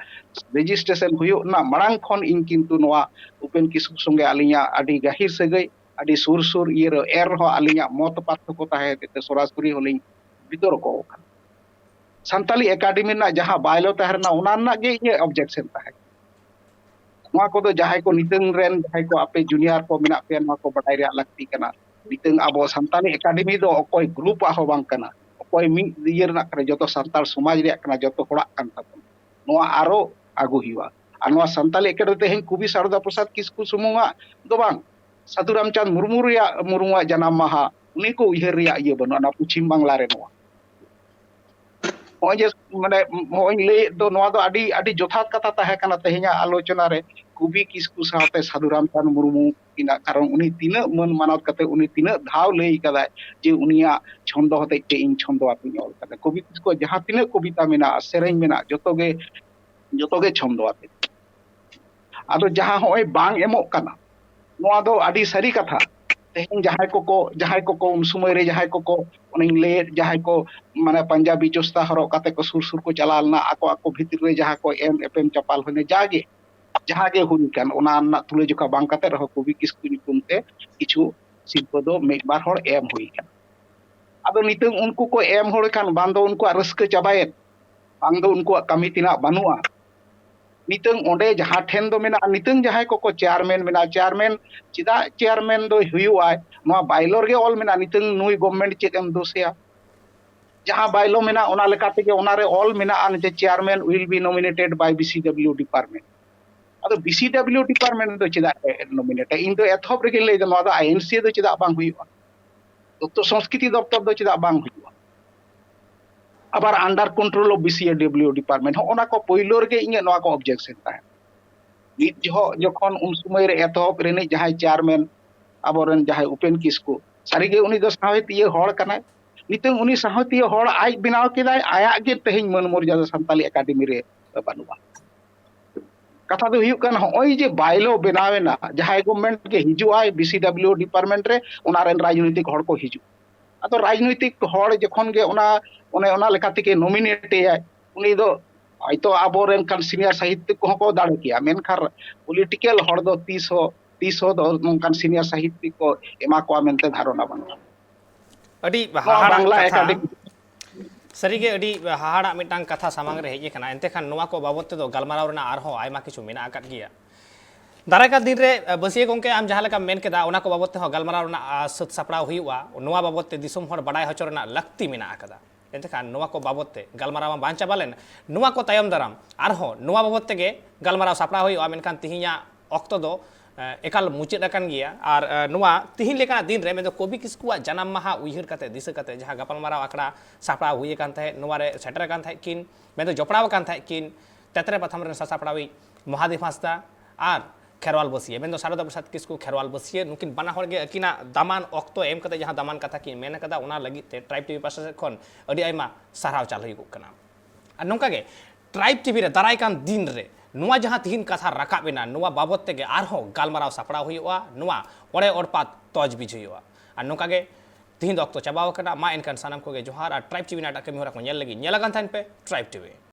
ᱨᱮᱡᱤᱥᱴᱨᱮᱥᱚᱱ ᱦᱩᱭᱩᱜ ᱨᱮᱱᱟᱜ ᱢᱟᱲᱟᱝ ᱠᱷᱚᱱ ᱤᱧ ᱠᱤᱱᱛᱩ ᱱᱚᱣᱟ ᱩᱯᱮᱱ ᱠᱤᱥᱠᱩ ᱥᱚᱸᱜᱮ ᱟᱹᱞᱤᱧᱟᱜ ᱟᱹᱰᱤ ᱜᱟᱹᱦᱤᱨ ᱥᱟᱹᱜᱟᱹᱭ, ᱟᱹᱰᱤ ᱥᱩᱨ ᱥᱩᱨ ᱤᱭᱟᱹ ᱨᱮ, ᱮᱱ ᱨᱮᱦᱚᱸ ᱟᱹᱞᱤᱧᱟᱜ ᱢᱚᱛ ᱯᱟᱨᱛᱷᱚᱠᱠᱚ ᱛᱟᱦᱮᱸ ᱦᱚᱛᱮᱡ ᱛᱮ ᱥᱚᱨᱟᱥᱚᱨᱤ ᱦᱚᱸᱞᱤᱧ ᱵᱤᱛᱚᱨᱠᱚ ᱟᱠᱟᱱᱟ᱾ ᱥᱟᱱᱛᱟᱞᱤ ᱮᱠᱟᱰᱮᱢᱤ ᱨᱮᱱᱟᱜ ᱡᱟᱦᱟᱸ ᱵᱟᱭᱞᱚ ᱛᱟᱦᱮᱸ ᱞᱮᱱᱟ, ᱚᱱᱟ ᱨᱮᱱᱟᱜ ᱜᱮ ᱤᱧᱟᱹᱜ ᱚᱵᱡᱮᱠᱥᱚᱱ ᱛᱟᱦᱮᱸ ᱠᱟᱱᱟ᱾ ᱱᱚᱣᱟ ᱠᱚᱫᱚ ᱡᱟᱦᱟᱸᱭ ᱠᱚ ᱱᱤᱛᱟᱹᱝ ᱨᱮᱱ ᱡᱟᱦᱟᱸᱭ ᱠᱚ ᱟᱯᱮ ᱡᱩᱱᱤᱭᱟᱨ ᱠᱚ ᱢᱮᱱᱟᱜ ᱯᱮᱭᱟ, ᱱᱚᱣᱟ ᱠᱚ ᱵᱟᱰᱟᱭ ᱨᱮᱭᱟᱜ ᱞᱟᱹᱠᱛᱤ ᱠᱟᱱᱟ᱾ ᱱᱤᱛᱟᱹᱝ ᱟᱵᱚ ᱥᱟᱱᱛᱟᱞᱤ ᱮᱠᱟᱰᱮᱢᱤ ᱫᱚ ᱚᱠᱚᱭ ᱜᱨᱩᱯ ᱟᱜ ᱦᱚᱸ ᱵᱟᱝ ᱠᱟᱱᱟ, ᱚᱠᱚᱭ ᱢᱤᱫ ᱤᱭᱟᱹ ᱨᱮᱱᱟᱜ ᱠᱟᱱᱟ, ᱡᱚᱛᱚ ᱥᱟᱱᱛᱟᱲ ᱥᱚᱢᱟᱡᱽ ᱨᱮᱭᱟᱜ ᱠᱟᱱᱟ, ᱡᱚᱛᱚ ᱦᱚᱲᱟᱜ ᱠᱟᱱ ᱛᱟᱵᱚᱱᱟ᱾ ᱱᱚᱣᱟ ᱟᱨᱚ ᱟᱹᱜᱩ ᱦᱩᱭᱩᱜᱼᱟ᱾ ᱟᱨ ᱱᱚᱣᱟ ᱥᱟᱱᱛᱟᱞᱤ ᱮᱠᱟᱰᱮᱢᱤ ᱛᱮᱦᱮᱧ ᱠᱚᱵᱤ ᱥᱟᱨᱚᱫᱟ ᱯᱨᱚᱥᱟᱫᱽ ᱠᱤᱥᱠᱩ ᱥᱩᱢᱩᱝᱟᱜ ᱫᱚ ᱵᱟᱝ, ᱥᱟᱹᱫᱷᱩ ᱨᱟᱢᱪᱟᱸᱫᱽ ᱢᱩᱨᱢᱩ ᱨᱮᱭᱟᱜ, ᱢᱩᱨᱢᱩᱣᱟᱜ ᱡᱟᱱᱟᱢ ᱢᱟᱦᱟ, ᱩᱱᱤ ᱠᱚ ᱩᱭᱦᱟᱹᱨ ᱨᱮᱭᱟᱜ ᱤᱭᱟᱹ ᱵᱟᱹᱱᱩᱜᱼᱟ ᱱᱚᱣᱟ ᱯᱚᱪᱷᱤᱢ ᱵᱟᱝᱞᱟ ᱨᱮ᱾ ᱱᱚᱣᱟ ᱱᱚᱜᱼᱚᱭ ᱡᱮ, ᱢᱟᱱᱮ, ᱱᱚᱜᱼᱚᱭ ᱤᱧ ᱞᱟᱹᱭᱮᱫ ᱫᱚ, ᱱᱚᱣᱟ ᱫᱚ ᱟᱹᱰᱤ, ᱟᱹᱰᱤ ᱡᱚᱛᱷᱟᱛ ᱠᱟᱛᱷᱟ ᱛᱟᱦᱮᱸ ᱠᱟᱱᱟ ᱛᱮᱦᱮᱧᱟᱜ ᱟᱞᱳᱪᱚᱱᱟ ᱨᱮ, ᱠᱚᱵᱤ ᱠᱤᱥᱠᱩ ᱥᱟᱶᱛᱮ ᱥᱟᱹᱫᱷᱩ ᱨᱟᱢᱪᱟᱸᱫᱽ ᱢᱩᱨᱢᱩ ᱤᱱᱟᱜ ᱠᱟᱨᱚᱱ ᱩᱱᱤ ᱛᱤᱱᱟᱹᱜ ᱢᱟᱹᱱ ᱢᱟᱱᱚᱛ ᱠᱟᱛᱮ ᱩᱱᱤ ᱛᱤᱱᱟᱹᱜ ᱫᱷᱟᱣ ᱞᱟᱹᱭ ᱠᱟᱫᱟᱭ ᱡᱮ ᱩᱱᱤᱭᱟᱜ ᱪᱷᱚᱱᱫᱚ ᱦᱚᱛᱮᱡ ᱛᱮ ᱤᱧ ᱪᱷᱚᱱᱫᱚ ᱟᱛᱮᱧ ᱚᱞ ᱠᱟᱫᱟ᱾ ᱠᱚᱵᱤ ᱠᱤᱥᱠᱩᱣᱟᱜ ᱡᱟᱦᱟᱸ ᱛᱤᱱᱟᱹᱜ ᱠᱚᱵᱤᱛᱟ ᱢᱮᱱᱟᱜᱼᱟ, ᱥᱮᱨᱮᱧ ᱢᱮᱱᱟᱜᱼᱟ, ᱡᱚᱛᱚ ᱜᱮ, ᱡᱚᱛᱚ ᱜᱮ ᱪᱷᱚᱱᱫᱚ ᱟᱛᱮ᱾ ᱟᱫᱚ ᱡᱟᱦᱟᱸ ᱦᱚᱸᱜᱼᱚᱭ ᱵᱟᱝ ᱮᱢᱚᱜ ᱠᱟᱱᱟ, ᱱᱚᱣᱟ ᱫᱚ ᱟᱹᱰᱤ ᱥᱟᱹᱨᱤ ᱠᱟᱛᱷᱟ᱾ ᱛᱮᱦᱮᱧ ᱡᱟᱦᱟᱸᱭ ᱠᱚᱠᱚ, ᱡᱟᱦᱟᱸᱭ ᱠᱚᱠᱚ ᱩᱱ ᱥᱚᱢᱚᱭ ᱨᱮ ᱡᱟᱦᱟᱸᱭ ᱠᱚᱠᱚ, ᱚᱱᱮᱧ ᱞᱟᱹᱭᱮᱫ, ᱡᱟᱦᱟᱸᱭ ᱠᱚ, ᱢᱟᱱᱮ, ᱯᱟᱧᱡᱟᱵᱤ ᱪᱚᱥᱛᱟ ᱦᱚᱨᱚᱜ ᱠᱟᱛᱮ ᱠᱚ ᱥᱩᱨ ᱥᱩᱨ ᱠᱚ ᱪᱟᱞᱟᱣ ᱞᱮᱱᱟ, ᱟᱠᱚ ᱟᱠᱚ ᱵᱷᱤᱛᱤᱨ ᱨᱮ ᱡᱟᱦᱟᱸ ᱠᱚ ᱮᱢ ᱮᱯᱮᱢ ᱪᱟᱯᱟᱞ ᱦᱩᱭᱱᱟ, ᱡᱟᱜᱮ, ᱡᱟᱦᱟᱸ ᱜᱮ ᱦᱩᱭ ᱠᱟᱱ, ᱚᱱᱟ ᱨᱮᱱᱟᱜ ᱛᱩᱞᱟᱹᱡᱚᱠᱷᱟ ᱵᱟᱝ ᱠᱟᱛᱮ ᱨᱮᱦᱚᱸ ᱠᱚᱵᱤ ᱠᱤᱥᱠᱩ ᱧᱩᱛᱩᱢ ᱛᱮ ᱠᱤᱪᱷᱩ ᱥᱤᱨᱯᱟᱹ ᱫᱚ ᱢᱤᱫ ᱵᱟᱨ ᱦᱚᱲ ᱮᱢ ᱦᱩᱭ ᱠᱟᱱᱟ᱾ ᱟᱫᱚ ᱱᱤᱛᱚᱝ ᱩᱱᱠᱩ ᱠᱚ ᱮᱢ ᱦᱚᱲ ᱠᱷᱟᱱ ᱵᱟᱝ ᱫᱚ ᱩᱱᱠᱩᱣᱟᱜ ᱨᱟᱹᱥᱠᱟᱹ ᱪᱟᱵᱟᱭᱮᱱ, ᱵᱟᱝ ᱫᱚ ᱩᱱᱠᱩᱣᱟᱜ ᱠᱟᱹᱢᱤ ᱛᱮᱱᱟᱜ ᱵᱟᱹᱱᱩᱜᱼᱟ᱾ ᱱᱤᱛᱚᱝ ᱚᱸᱰᱮ ᱡᱟᱦᱟᱸ ᱴᱷᱮᱱ ᱫᱚ ᱢᱮᱱᱟᱜᱼᱟ, ᱱᱤᱛᱚᱝ ᱡᱟᱦᱟᱸᱭ ᱠᱚᱠᱚ ᱪᱮᱭᱟᱨᱢᱮᱱ ᱢᱮᱱᱟᱜᱼᱟ, ᱪᱮᱭᱟᱨᱢᱮᱱ ᱪᱮᱫᱟᱜ ᱪᱮᱭᱟᱨᱢᱮᱱ ᱫᱚᱭ ᱦᱩᱭᱩᱜᱼᱟᱭ? ᱱᱚᱣᱟ ᱵᱟᱭᱞᱚ ᱨᱮᱜᱮ ᱚᱞ ᱢᱮᱱᱟᱜᱼᱟ, ᱱᱤᱛᱚᱝ ᱱᱩᱭ ᱜᱚᱵᱷᱢᱮᱱᱴ ᱪᱮᱫ ᱮᱢ ᱫᱳᱥᱮᱭᱟ? ᱡᱟᱦᱟᱸ ᱵᱟᱭᱞᱚ ᱢᱮᱱᱟᱜᱼᱟ, ᱚᱱᱟ ᱞᱮᱠᱟ ᱛᱮᱜᱮ ᱚᱱᱟᱨᱮ ᱚᱞ ᱢᱮᱱᱟᱜᱼᱟ ᱡᱮ chairman will be nominated by B C W department᱾ ᱟᱫᱚ B C W department ᱫᱚ ᱪᱮᱫᱟᱜ ᱮ ᱱᱚᱢᱤᱱᱮᱴᱟ? ᱤᱧ ᱫᱚ ᱮᱛᱚᱦᱚᱵ ᱨᱮᱜᱮᱧ ᱞᱟᱹᱭᱫᱟ, ᱱᱚᱣᱟ ᱫᱚ I N C A ᱫᱚ ᱪᱮᱫᱟᱜ ᱵᱟᱝ ᱦᱩᱭᱩᱜᱼᱟ? ᱛᱚ ᱥᱚᱝᱥᱠᱨᱤᱛᱤ ᱫᱚᱯᱛᱚᱨ ᱫᱚ ᱪᱮᱫᱟᱜ ᱵᱟᱝ ᱦᱤᱡᱩᱜᱼᱟ? ᱟᱵᱟᱨ under control of B C A W department, ᱦᱚᱸᱜᱼᱚ ᱱᱟ ᱠᱚ ᱯᱳᱭᱞᱳ ᱨᱮᱜᱮ ᱤᱧᱟᱹᱜ ᱱᱚᱣᱟ ᱠᱚ objection ᱛᱟᱦᱮᱸᱱ᱾ ᱢᱤᱫ ᱡᱚᱦᱚᱜ ᱡᱚᱠᱷᱚᱱ ᱩᱱ ᱥᱚᱢᱚᱭ ᱨᱮ ᱮᱛᱚᱦᱚᱵ ᱨᱤᱱᱤᱡ ᱡᱟᱦᱟᱸᱭ chairman, ᱟᱵᱚᱨᱮᱱ ᱡᱟᱦᱟᱸᱭ ᱩᱯᱮᱱ ᱠᱤᱥᱠᱩ, ᱥᱟᱹᱨᱤᱜᱮ ᱩᱱᱤ ᱫᱚ ᱥᱟᱶᱦᱮᱫᱤᱭᱟᱹ ᱦᱚᱲ ᱠᱟᱱᱟᱭ᱾ ᱱᱤᱛᱚᱝ ᱩᱱᱤ ᱥᱟᱶᱦᱮᱫᱤᱭᱟᱹ ᱦᱚᱲ ᱟᱡ ᱵᱮᱱᱟᱣ ᱠᱮᱫᱟᱭ, ᱟᱭᱟᱜ ᱜᱮ ᱛᱮᱦᱮᱧ ᱢᱟᱹᱱ ᱢᱚᱨᱡᱟᱫᱟ ᱥᱟᱱᱛᱟᱞᱤ ᱮᱠᱟᱰᱮᱢᱤ ᱨᱮ ᱵᱟᱹᱱᱩᱜᱼᱟ᱾ ᱠᱟᱛᱷᱟ ᱫᱚ ᱦᱩᱭᱩᱜ ᱠᱟᱱᱟ, ᱱᱚᱜᱼᱚᱭ ᱡᱮ bylaw ᱵᱮᱱᱟᱣ ᱮᱱᱟ, ᱡᱟᱦᱟᱸᱭ government ᱜᱮ ᱦᱤᱡᱩᱜ ᱟᱭ B C W department ᱨᱮ, ᱚᱱᱟ ᱨᱮᱱ ᱨᱟᱡᱽᱱᱳᱭᱛᱤᱠ ᱦᱚᱲ ᱠᱚ ᱦᱤᱡᱩᱜ᱾ ᱟᱫᱚ ᱨᱟᱡᱽᱱᱳᱭᱛᱤᱠ ᱦᱚᱲ ᱡᱚᱠᱷᱚᱱ ᱜᱮ ᱚᱱᱟ, ᱚᱱᱮ ᱚᱱᱟ ᱞᱮᱠᱟ ᱛᱮᱜᱮ nominate ᱮᱭᱟᱭ, ᱩᱱᱤ ᱫᱚ ᱦᱚᱭᱛᱚ ᱟᱵᱚᱨᱮᱱ ᱠᱟᱱ senior ᱥᱟᱦᱤᱛᱭᱚ ᱠᱚᱦᱚᱸ ᱠᱚ ᱫᱟᱲᱮ ᱠᱮᱭᱟ, ᱢᱮᱱᱠᱷᱟᱱ political ᱦᱚᱲ ᱫᱚ ᱛᱤᱥ ᱦᱚᱸ, ᱛᱤᱥ ᱦᱚᱸ ᱫᱚ ᱱᱚᱝᱠᱟᱱ senior ᱥᱟᱦᱤᱛᱭᱚ ᱠᱚ ᱮᱢᱟ ᱠᱚᱣᱟ ᱢᱮᱱᱛᱮ ᱫᱷᱟᱨᱚᱱᱟ ᱵᱟᱹᱱᱩᱜᱼᱟ᱾ ᱟᱹᱰᱤ ᱱᱚᱣᱟ ᱦᱟᱦᱟᱲᱟᱜ ᱵᱟᱝᱞᱟ ᱠᱟᱛᱷᱟ᱾ ᱮᱠᱟᱰᱮᱢᱤ ᱥᱟᱹᱨᱤᱜᱮ ᱟᱹᱰᱤ ᱦᱟᱦᱟᱲᱟᱜ ᱢᱤᱫᱴᱟᱝ ᱠᱟᱛᱷᱟ ᱥᱟᱢᱟᱝ ᱨᱮ ᱦᱮᱡ ᱟᱠᱟᱱᱟ, ᱮᱱᱛᱮ ᱠᱷᱟᱱ ᱱᱚᱣᱟ ᱠᱚ ᱵᱟᱵᱚᱫ ᱛᱮᱫᱚ ᱜᱟᱞᱢᱟᱨᱟᱣ ᱨᱮᱱᱟᱜ ᱟᱨᱦᱚᱸ ᱟᱭᱢᱟ ᱠᱤᱪᱷᱩ ᱢᱮᱱᱟᱜ ᱟᱠᱟᱫ ᱜᱮᱭᱟ᱾ ᱫᱟᱨᱟᱭ ᱠᱟᱱ ᱫᱤᱱ ᱨᱮ, ᱟᱹ, ᱵᱟᱹᱥᱭᱟᱹ ᱜᱚᱢᱠᱮ, ᱟᱢ ᱡᱟᱦᱟᱸ ᱞᱮᱠᱟᱢ ᱢᱮᱱ ᱠᱮᱫᱟ, ᱚᱱᱟ ᱠᱚ ᱵᱟᱵᱚᱫ ᱛᱮᱦᱚᱸ ᱜᱟᱞᱢᱟᱨᱟᱣ ᱨᱮᱱᱟᱜ, ᱟᱹ, ᱥᱟᱹᱛ ᱥᱟᱯᱲᱟᱣ ᱦᱩᱭᱩᱜᱼᱟ, ᱱᱚᱣᱟ ᱵᱟᱵᱚᱫ ᱛᱮ ᱫᱤᱥᱚᱢ ᱦᱚᱲ ᱵᱟᱰᱟᱭ ᱦᱚᱪᱚ ᱨᱮᱱᱟᱜ ᱞᱟᱹᱠᱛᱤ ᱢᱮᱱᱟᱜ ᱟᱠᱟᱫᱟ᱾ ᱮᱱᱛᱮ ᱠᱷᱟᱱ ᱱᱚᱣᱟ ᱠᱚ ᱵᱟᱵᱚᱫ ᱛᱮ ᱜᱟᱞᱢᱟᱨᱟᱣ ᱢᱟ ᱵᱟᱝ ᱪᱟᱵᱟ ᱞᱮᱱ, ᱱᱚᱣᱟ ᱠᱚ ᱛᱟᱭᱚᱢ ᱫᱟᱨᱟᱢ ᱟᱨᱦᱚᱸ ᱱᱚᱣᱟ ᱵᱟᱵᱚᱫ ᱛᱮᱜᱮ ᱜᱟᱞᱢᱟᱨᱟᱣ ᱥᱟᱯᱲᱟᱣ ᱦᱩᱭᱩᱜᱼᱟ᱾ ᱢᱮᱱᱠᱷᱟᱱ ᱛᱤᱦᱤᱧᱟᱜ ᱚᱠᱛᱚ ᱫᱚ, ᱮ, ᱮᱠᱟᱞ ᱢᱩᱪᱟᱹᱫ ᱟᱠᱟᱱ ᱜᱮᱭᱟ᱾ ᱟᱨ, ᱮ, ᱱᱚᱣᱟ ᱛᱤᱦᱤᱧ ᱞᱮᱠᱟᱱᱟᱜ ᱫᱤᱱ ᱨᱮ, ᱢᱮᱱᱫᱚ ᱠᱚᱵᱤ ᱠᱤᱥᱠᱩᱣᱟᱜ ᱡᱟᱱᱟᱢ ᱢᱟᱦᱟ ᱩᱭᱦᱟᱹᱨ ᱠᱟᱛᱮ, ᱫᱤᱥᱟᱹ ᱠᱟᱛᱮ ᱡᱟᱦᱟᱸ ᱜᱟᱯᱟᱞᱢᱟᱨᱟᱣ ᱟᱠᱷᱲᱟ ᱥᱟᱯᱲᱟᱣ ᱦᱩᱭ ᱟᱠᱟᱱ ᱛᱟᱦᱮᱸᱫ, ᱱᱚᱣᱟ ᱨᱮ ᱥᱮᱴᱮᱨ ᱟᱠᱟᱱ ᱛᱟᱦᱮᱸᱫ ᱠᱤᱱ, ᱢᱮᱱᱫᱚ ᱡᱚᱯᱲᱟᱣ ᱟᱠᱟᱱ ᱛᱟᱦᱮᱸᱫ ᱠᱤᱱ ᱛᱮᱛᱨᱮ ᱯᱟᱛᱷᱟᱢ ᱨᱮᱱ ᱥᱟᱥᱟᱯᱲᱟᱣᱤᱡ ᱢᱚᱦᱟᱫᱮᱵ ᱦᱟᱸᱥᱫᱟ ᱟᱨ ᱠᱷᱮᱨᱣᱟᱞ ᱵᱟᱹᱥᱭᱟᱹ, ᱢᱮᱱᱫᱚ ᱥᱟᱨᱚᱫᱟ ᱯᱨᱚᱥᱟᱫᱽ ᱠᱤᱥᱠᱩ ᱠᱷᱮᱨᱣᱟᱞ ᱵᱟᱹᱥᱭᱟᱹ, ᱱᱩᱠᱤᱱ ᱵᱟᱱᱟ ᱦᱚᱲ ᱜᱮ ᱟᱹᱠᱤᱱᱟᱜ ᱫᱟᱢᱟᱱ ᱚᱠᱛᱚ ᱮᱢ ᱠᱟᱛᱮ ᱡᱟᱦᱟᱸ ᱫᱟᱢᱟᱱ ᱠᱟᱛᱷᱟ ᱠᱤᱱ ᱢᱮᱱ ᱟᱠᱟᱫᱟ, ᱚᱱᱟ ᱞᱟᱹᱜᱤᱫ ᱛᱮ Tribe T V ᱯᱟᱥᱴᱟ ᱥᱮᱫ ᱠᱷᱚᱱ ᱟᱹᱰᱤ ᱟᱭᱢᱟ ᱥᱟᱨᱦᱟᱣ ᱪᱟᱞ ᱦᱩᱭᱩᱜ ᱠᱟᱱᱟ᱾ ᱟᱨ ᱱᱚᱝᱠᱟ ᱜᱮ Tribe T V ᱨᱮ ᱫᱟᱨᱟᱭ ᱠᱟᱱ ᱫᱤᱱ ᱨᱮ ᱱᱚᱣᱟ ᱡᱟᱦᱟᱸ ᱛᱤᱦᱤᱧ ᱠᱟᱛᱷᱟ ᱨᱟᱠᱟᱵ ᱮᱱᱟ, ᱱᱚᱣᱟ ᱵᱟᱵᱚᱫ ᱛᱮᱜᱮ ᱟᱨᱦᱚᱸ ᱜᱟᱞᱢᱟᱨᱟᱣ ᱥᱟᱯᱲᱟᱣ ᱦᱩᱭᱩᱜᱼᱟ, ᱱᱚᱣᱟ ᱚᱲᱮ ᱚᱲᱯᱟᱛ ᱛᱚᱡᱽᱵᱤᱡᱽ ᱦᱩᱭᱩᱜᱼᱟ᱾ ᱟᱨ ᱱᱚᱝᱠᱟ ᱜᱮ ᱛᱤᱦᱤᱧ ᱫᱚ ᱚᱠᱛᱚ ᱪᱟᱵᱟᱣ ᱟᱠᱟᱱᱟ᱾ ᱢᱟ ᱮᱱᱠᱷᱟᱱ ᱥᱟᱱᱟᱢ ᱠᱚᱜᱮ ᱡᱚᱦᱟᱨ, ᱟᱨ Tribe T V ᱨᱮᱱᱟᱜ ᱮᱴᱟᱜ ᱠᱟᱹᱢᱤ ᱦᱚᱨᱟ ᱠᱚ ᱧᱮᱞ ᱞᱟᱹᱜᱤᱫ ᱧᱮᱞ ᱟᱠᱟᱱ ᱛᱟᱦᱮᱱ ᱯᱮ Tribe T V᱾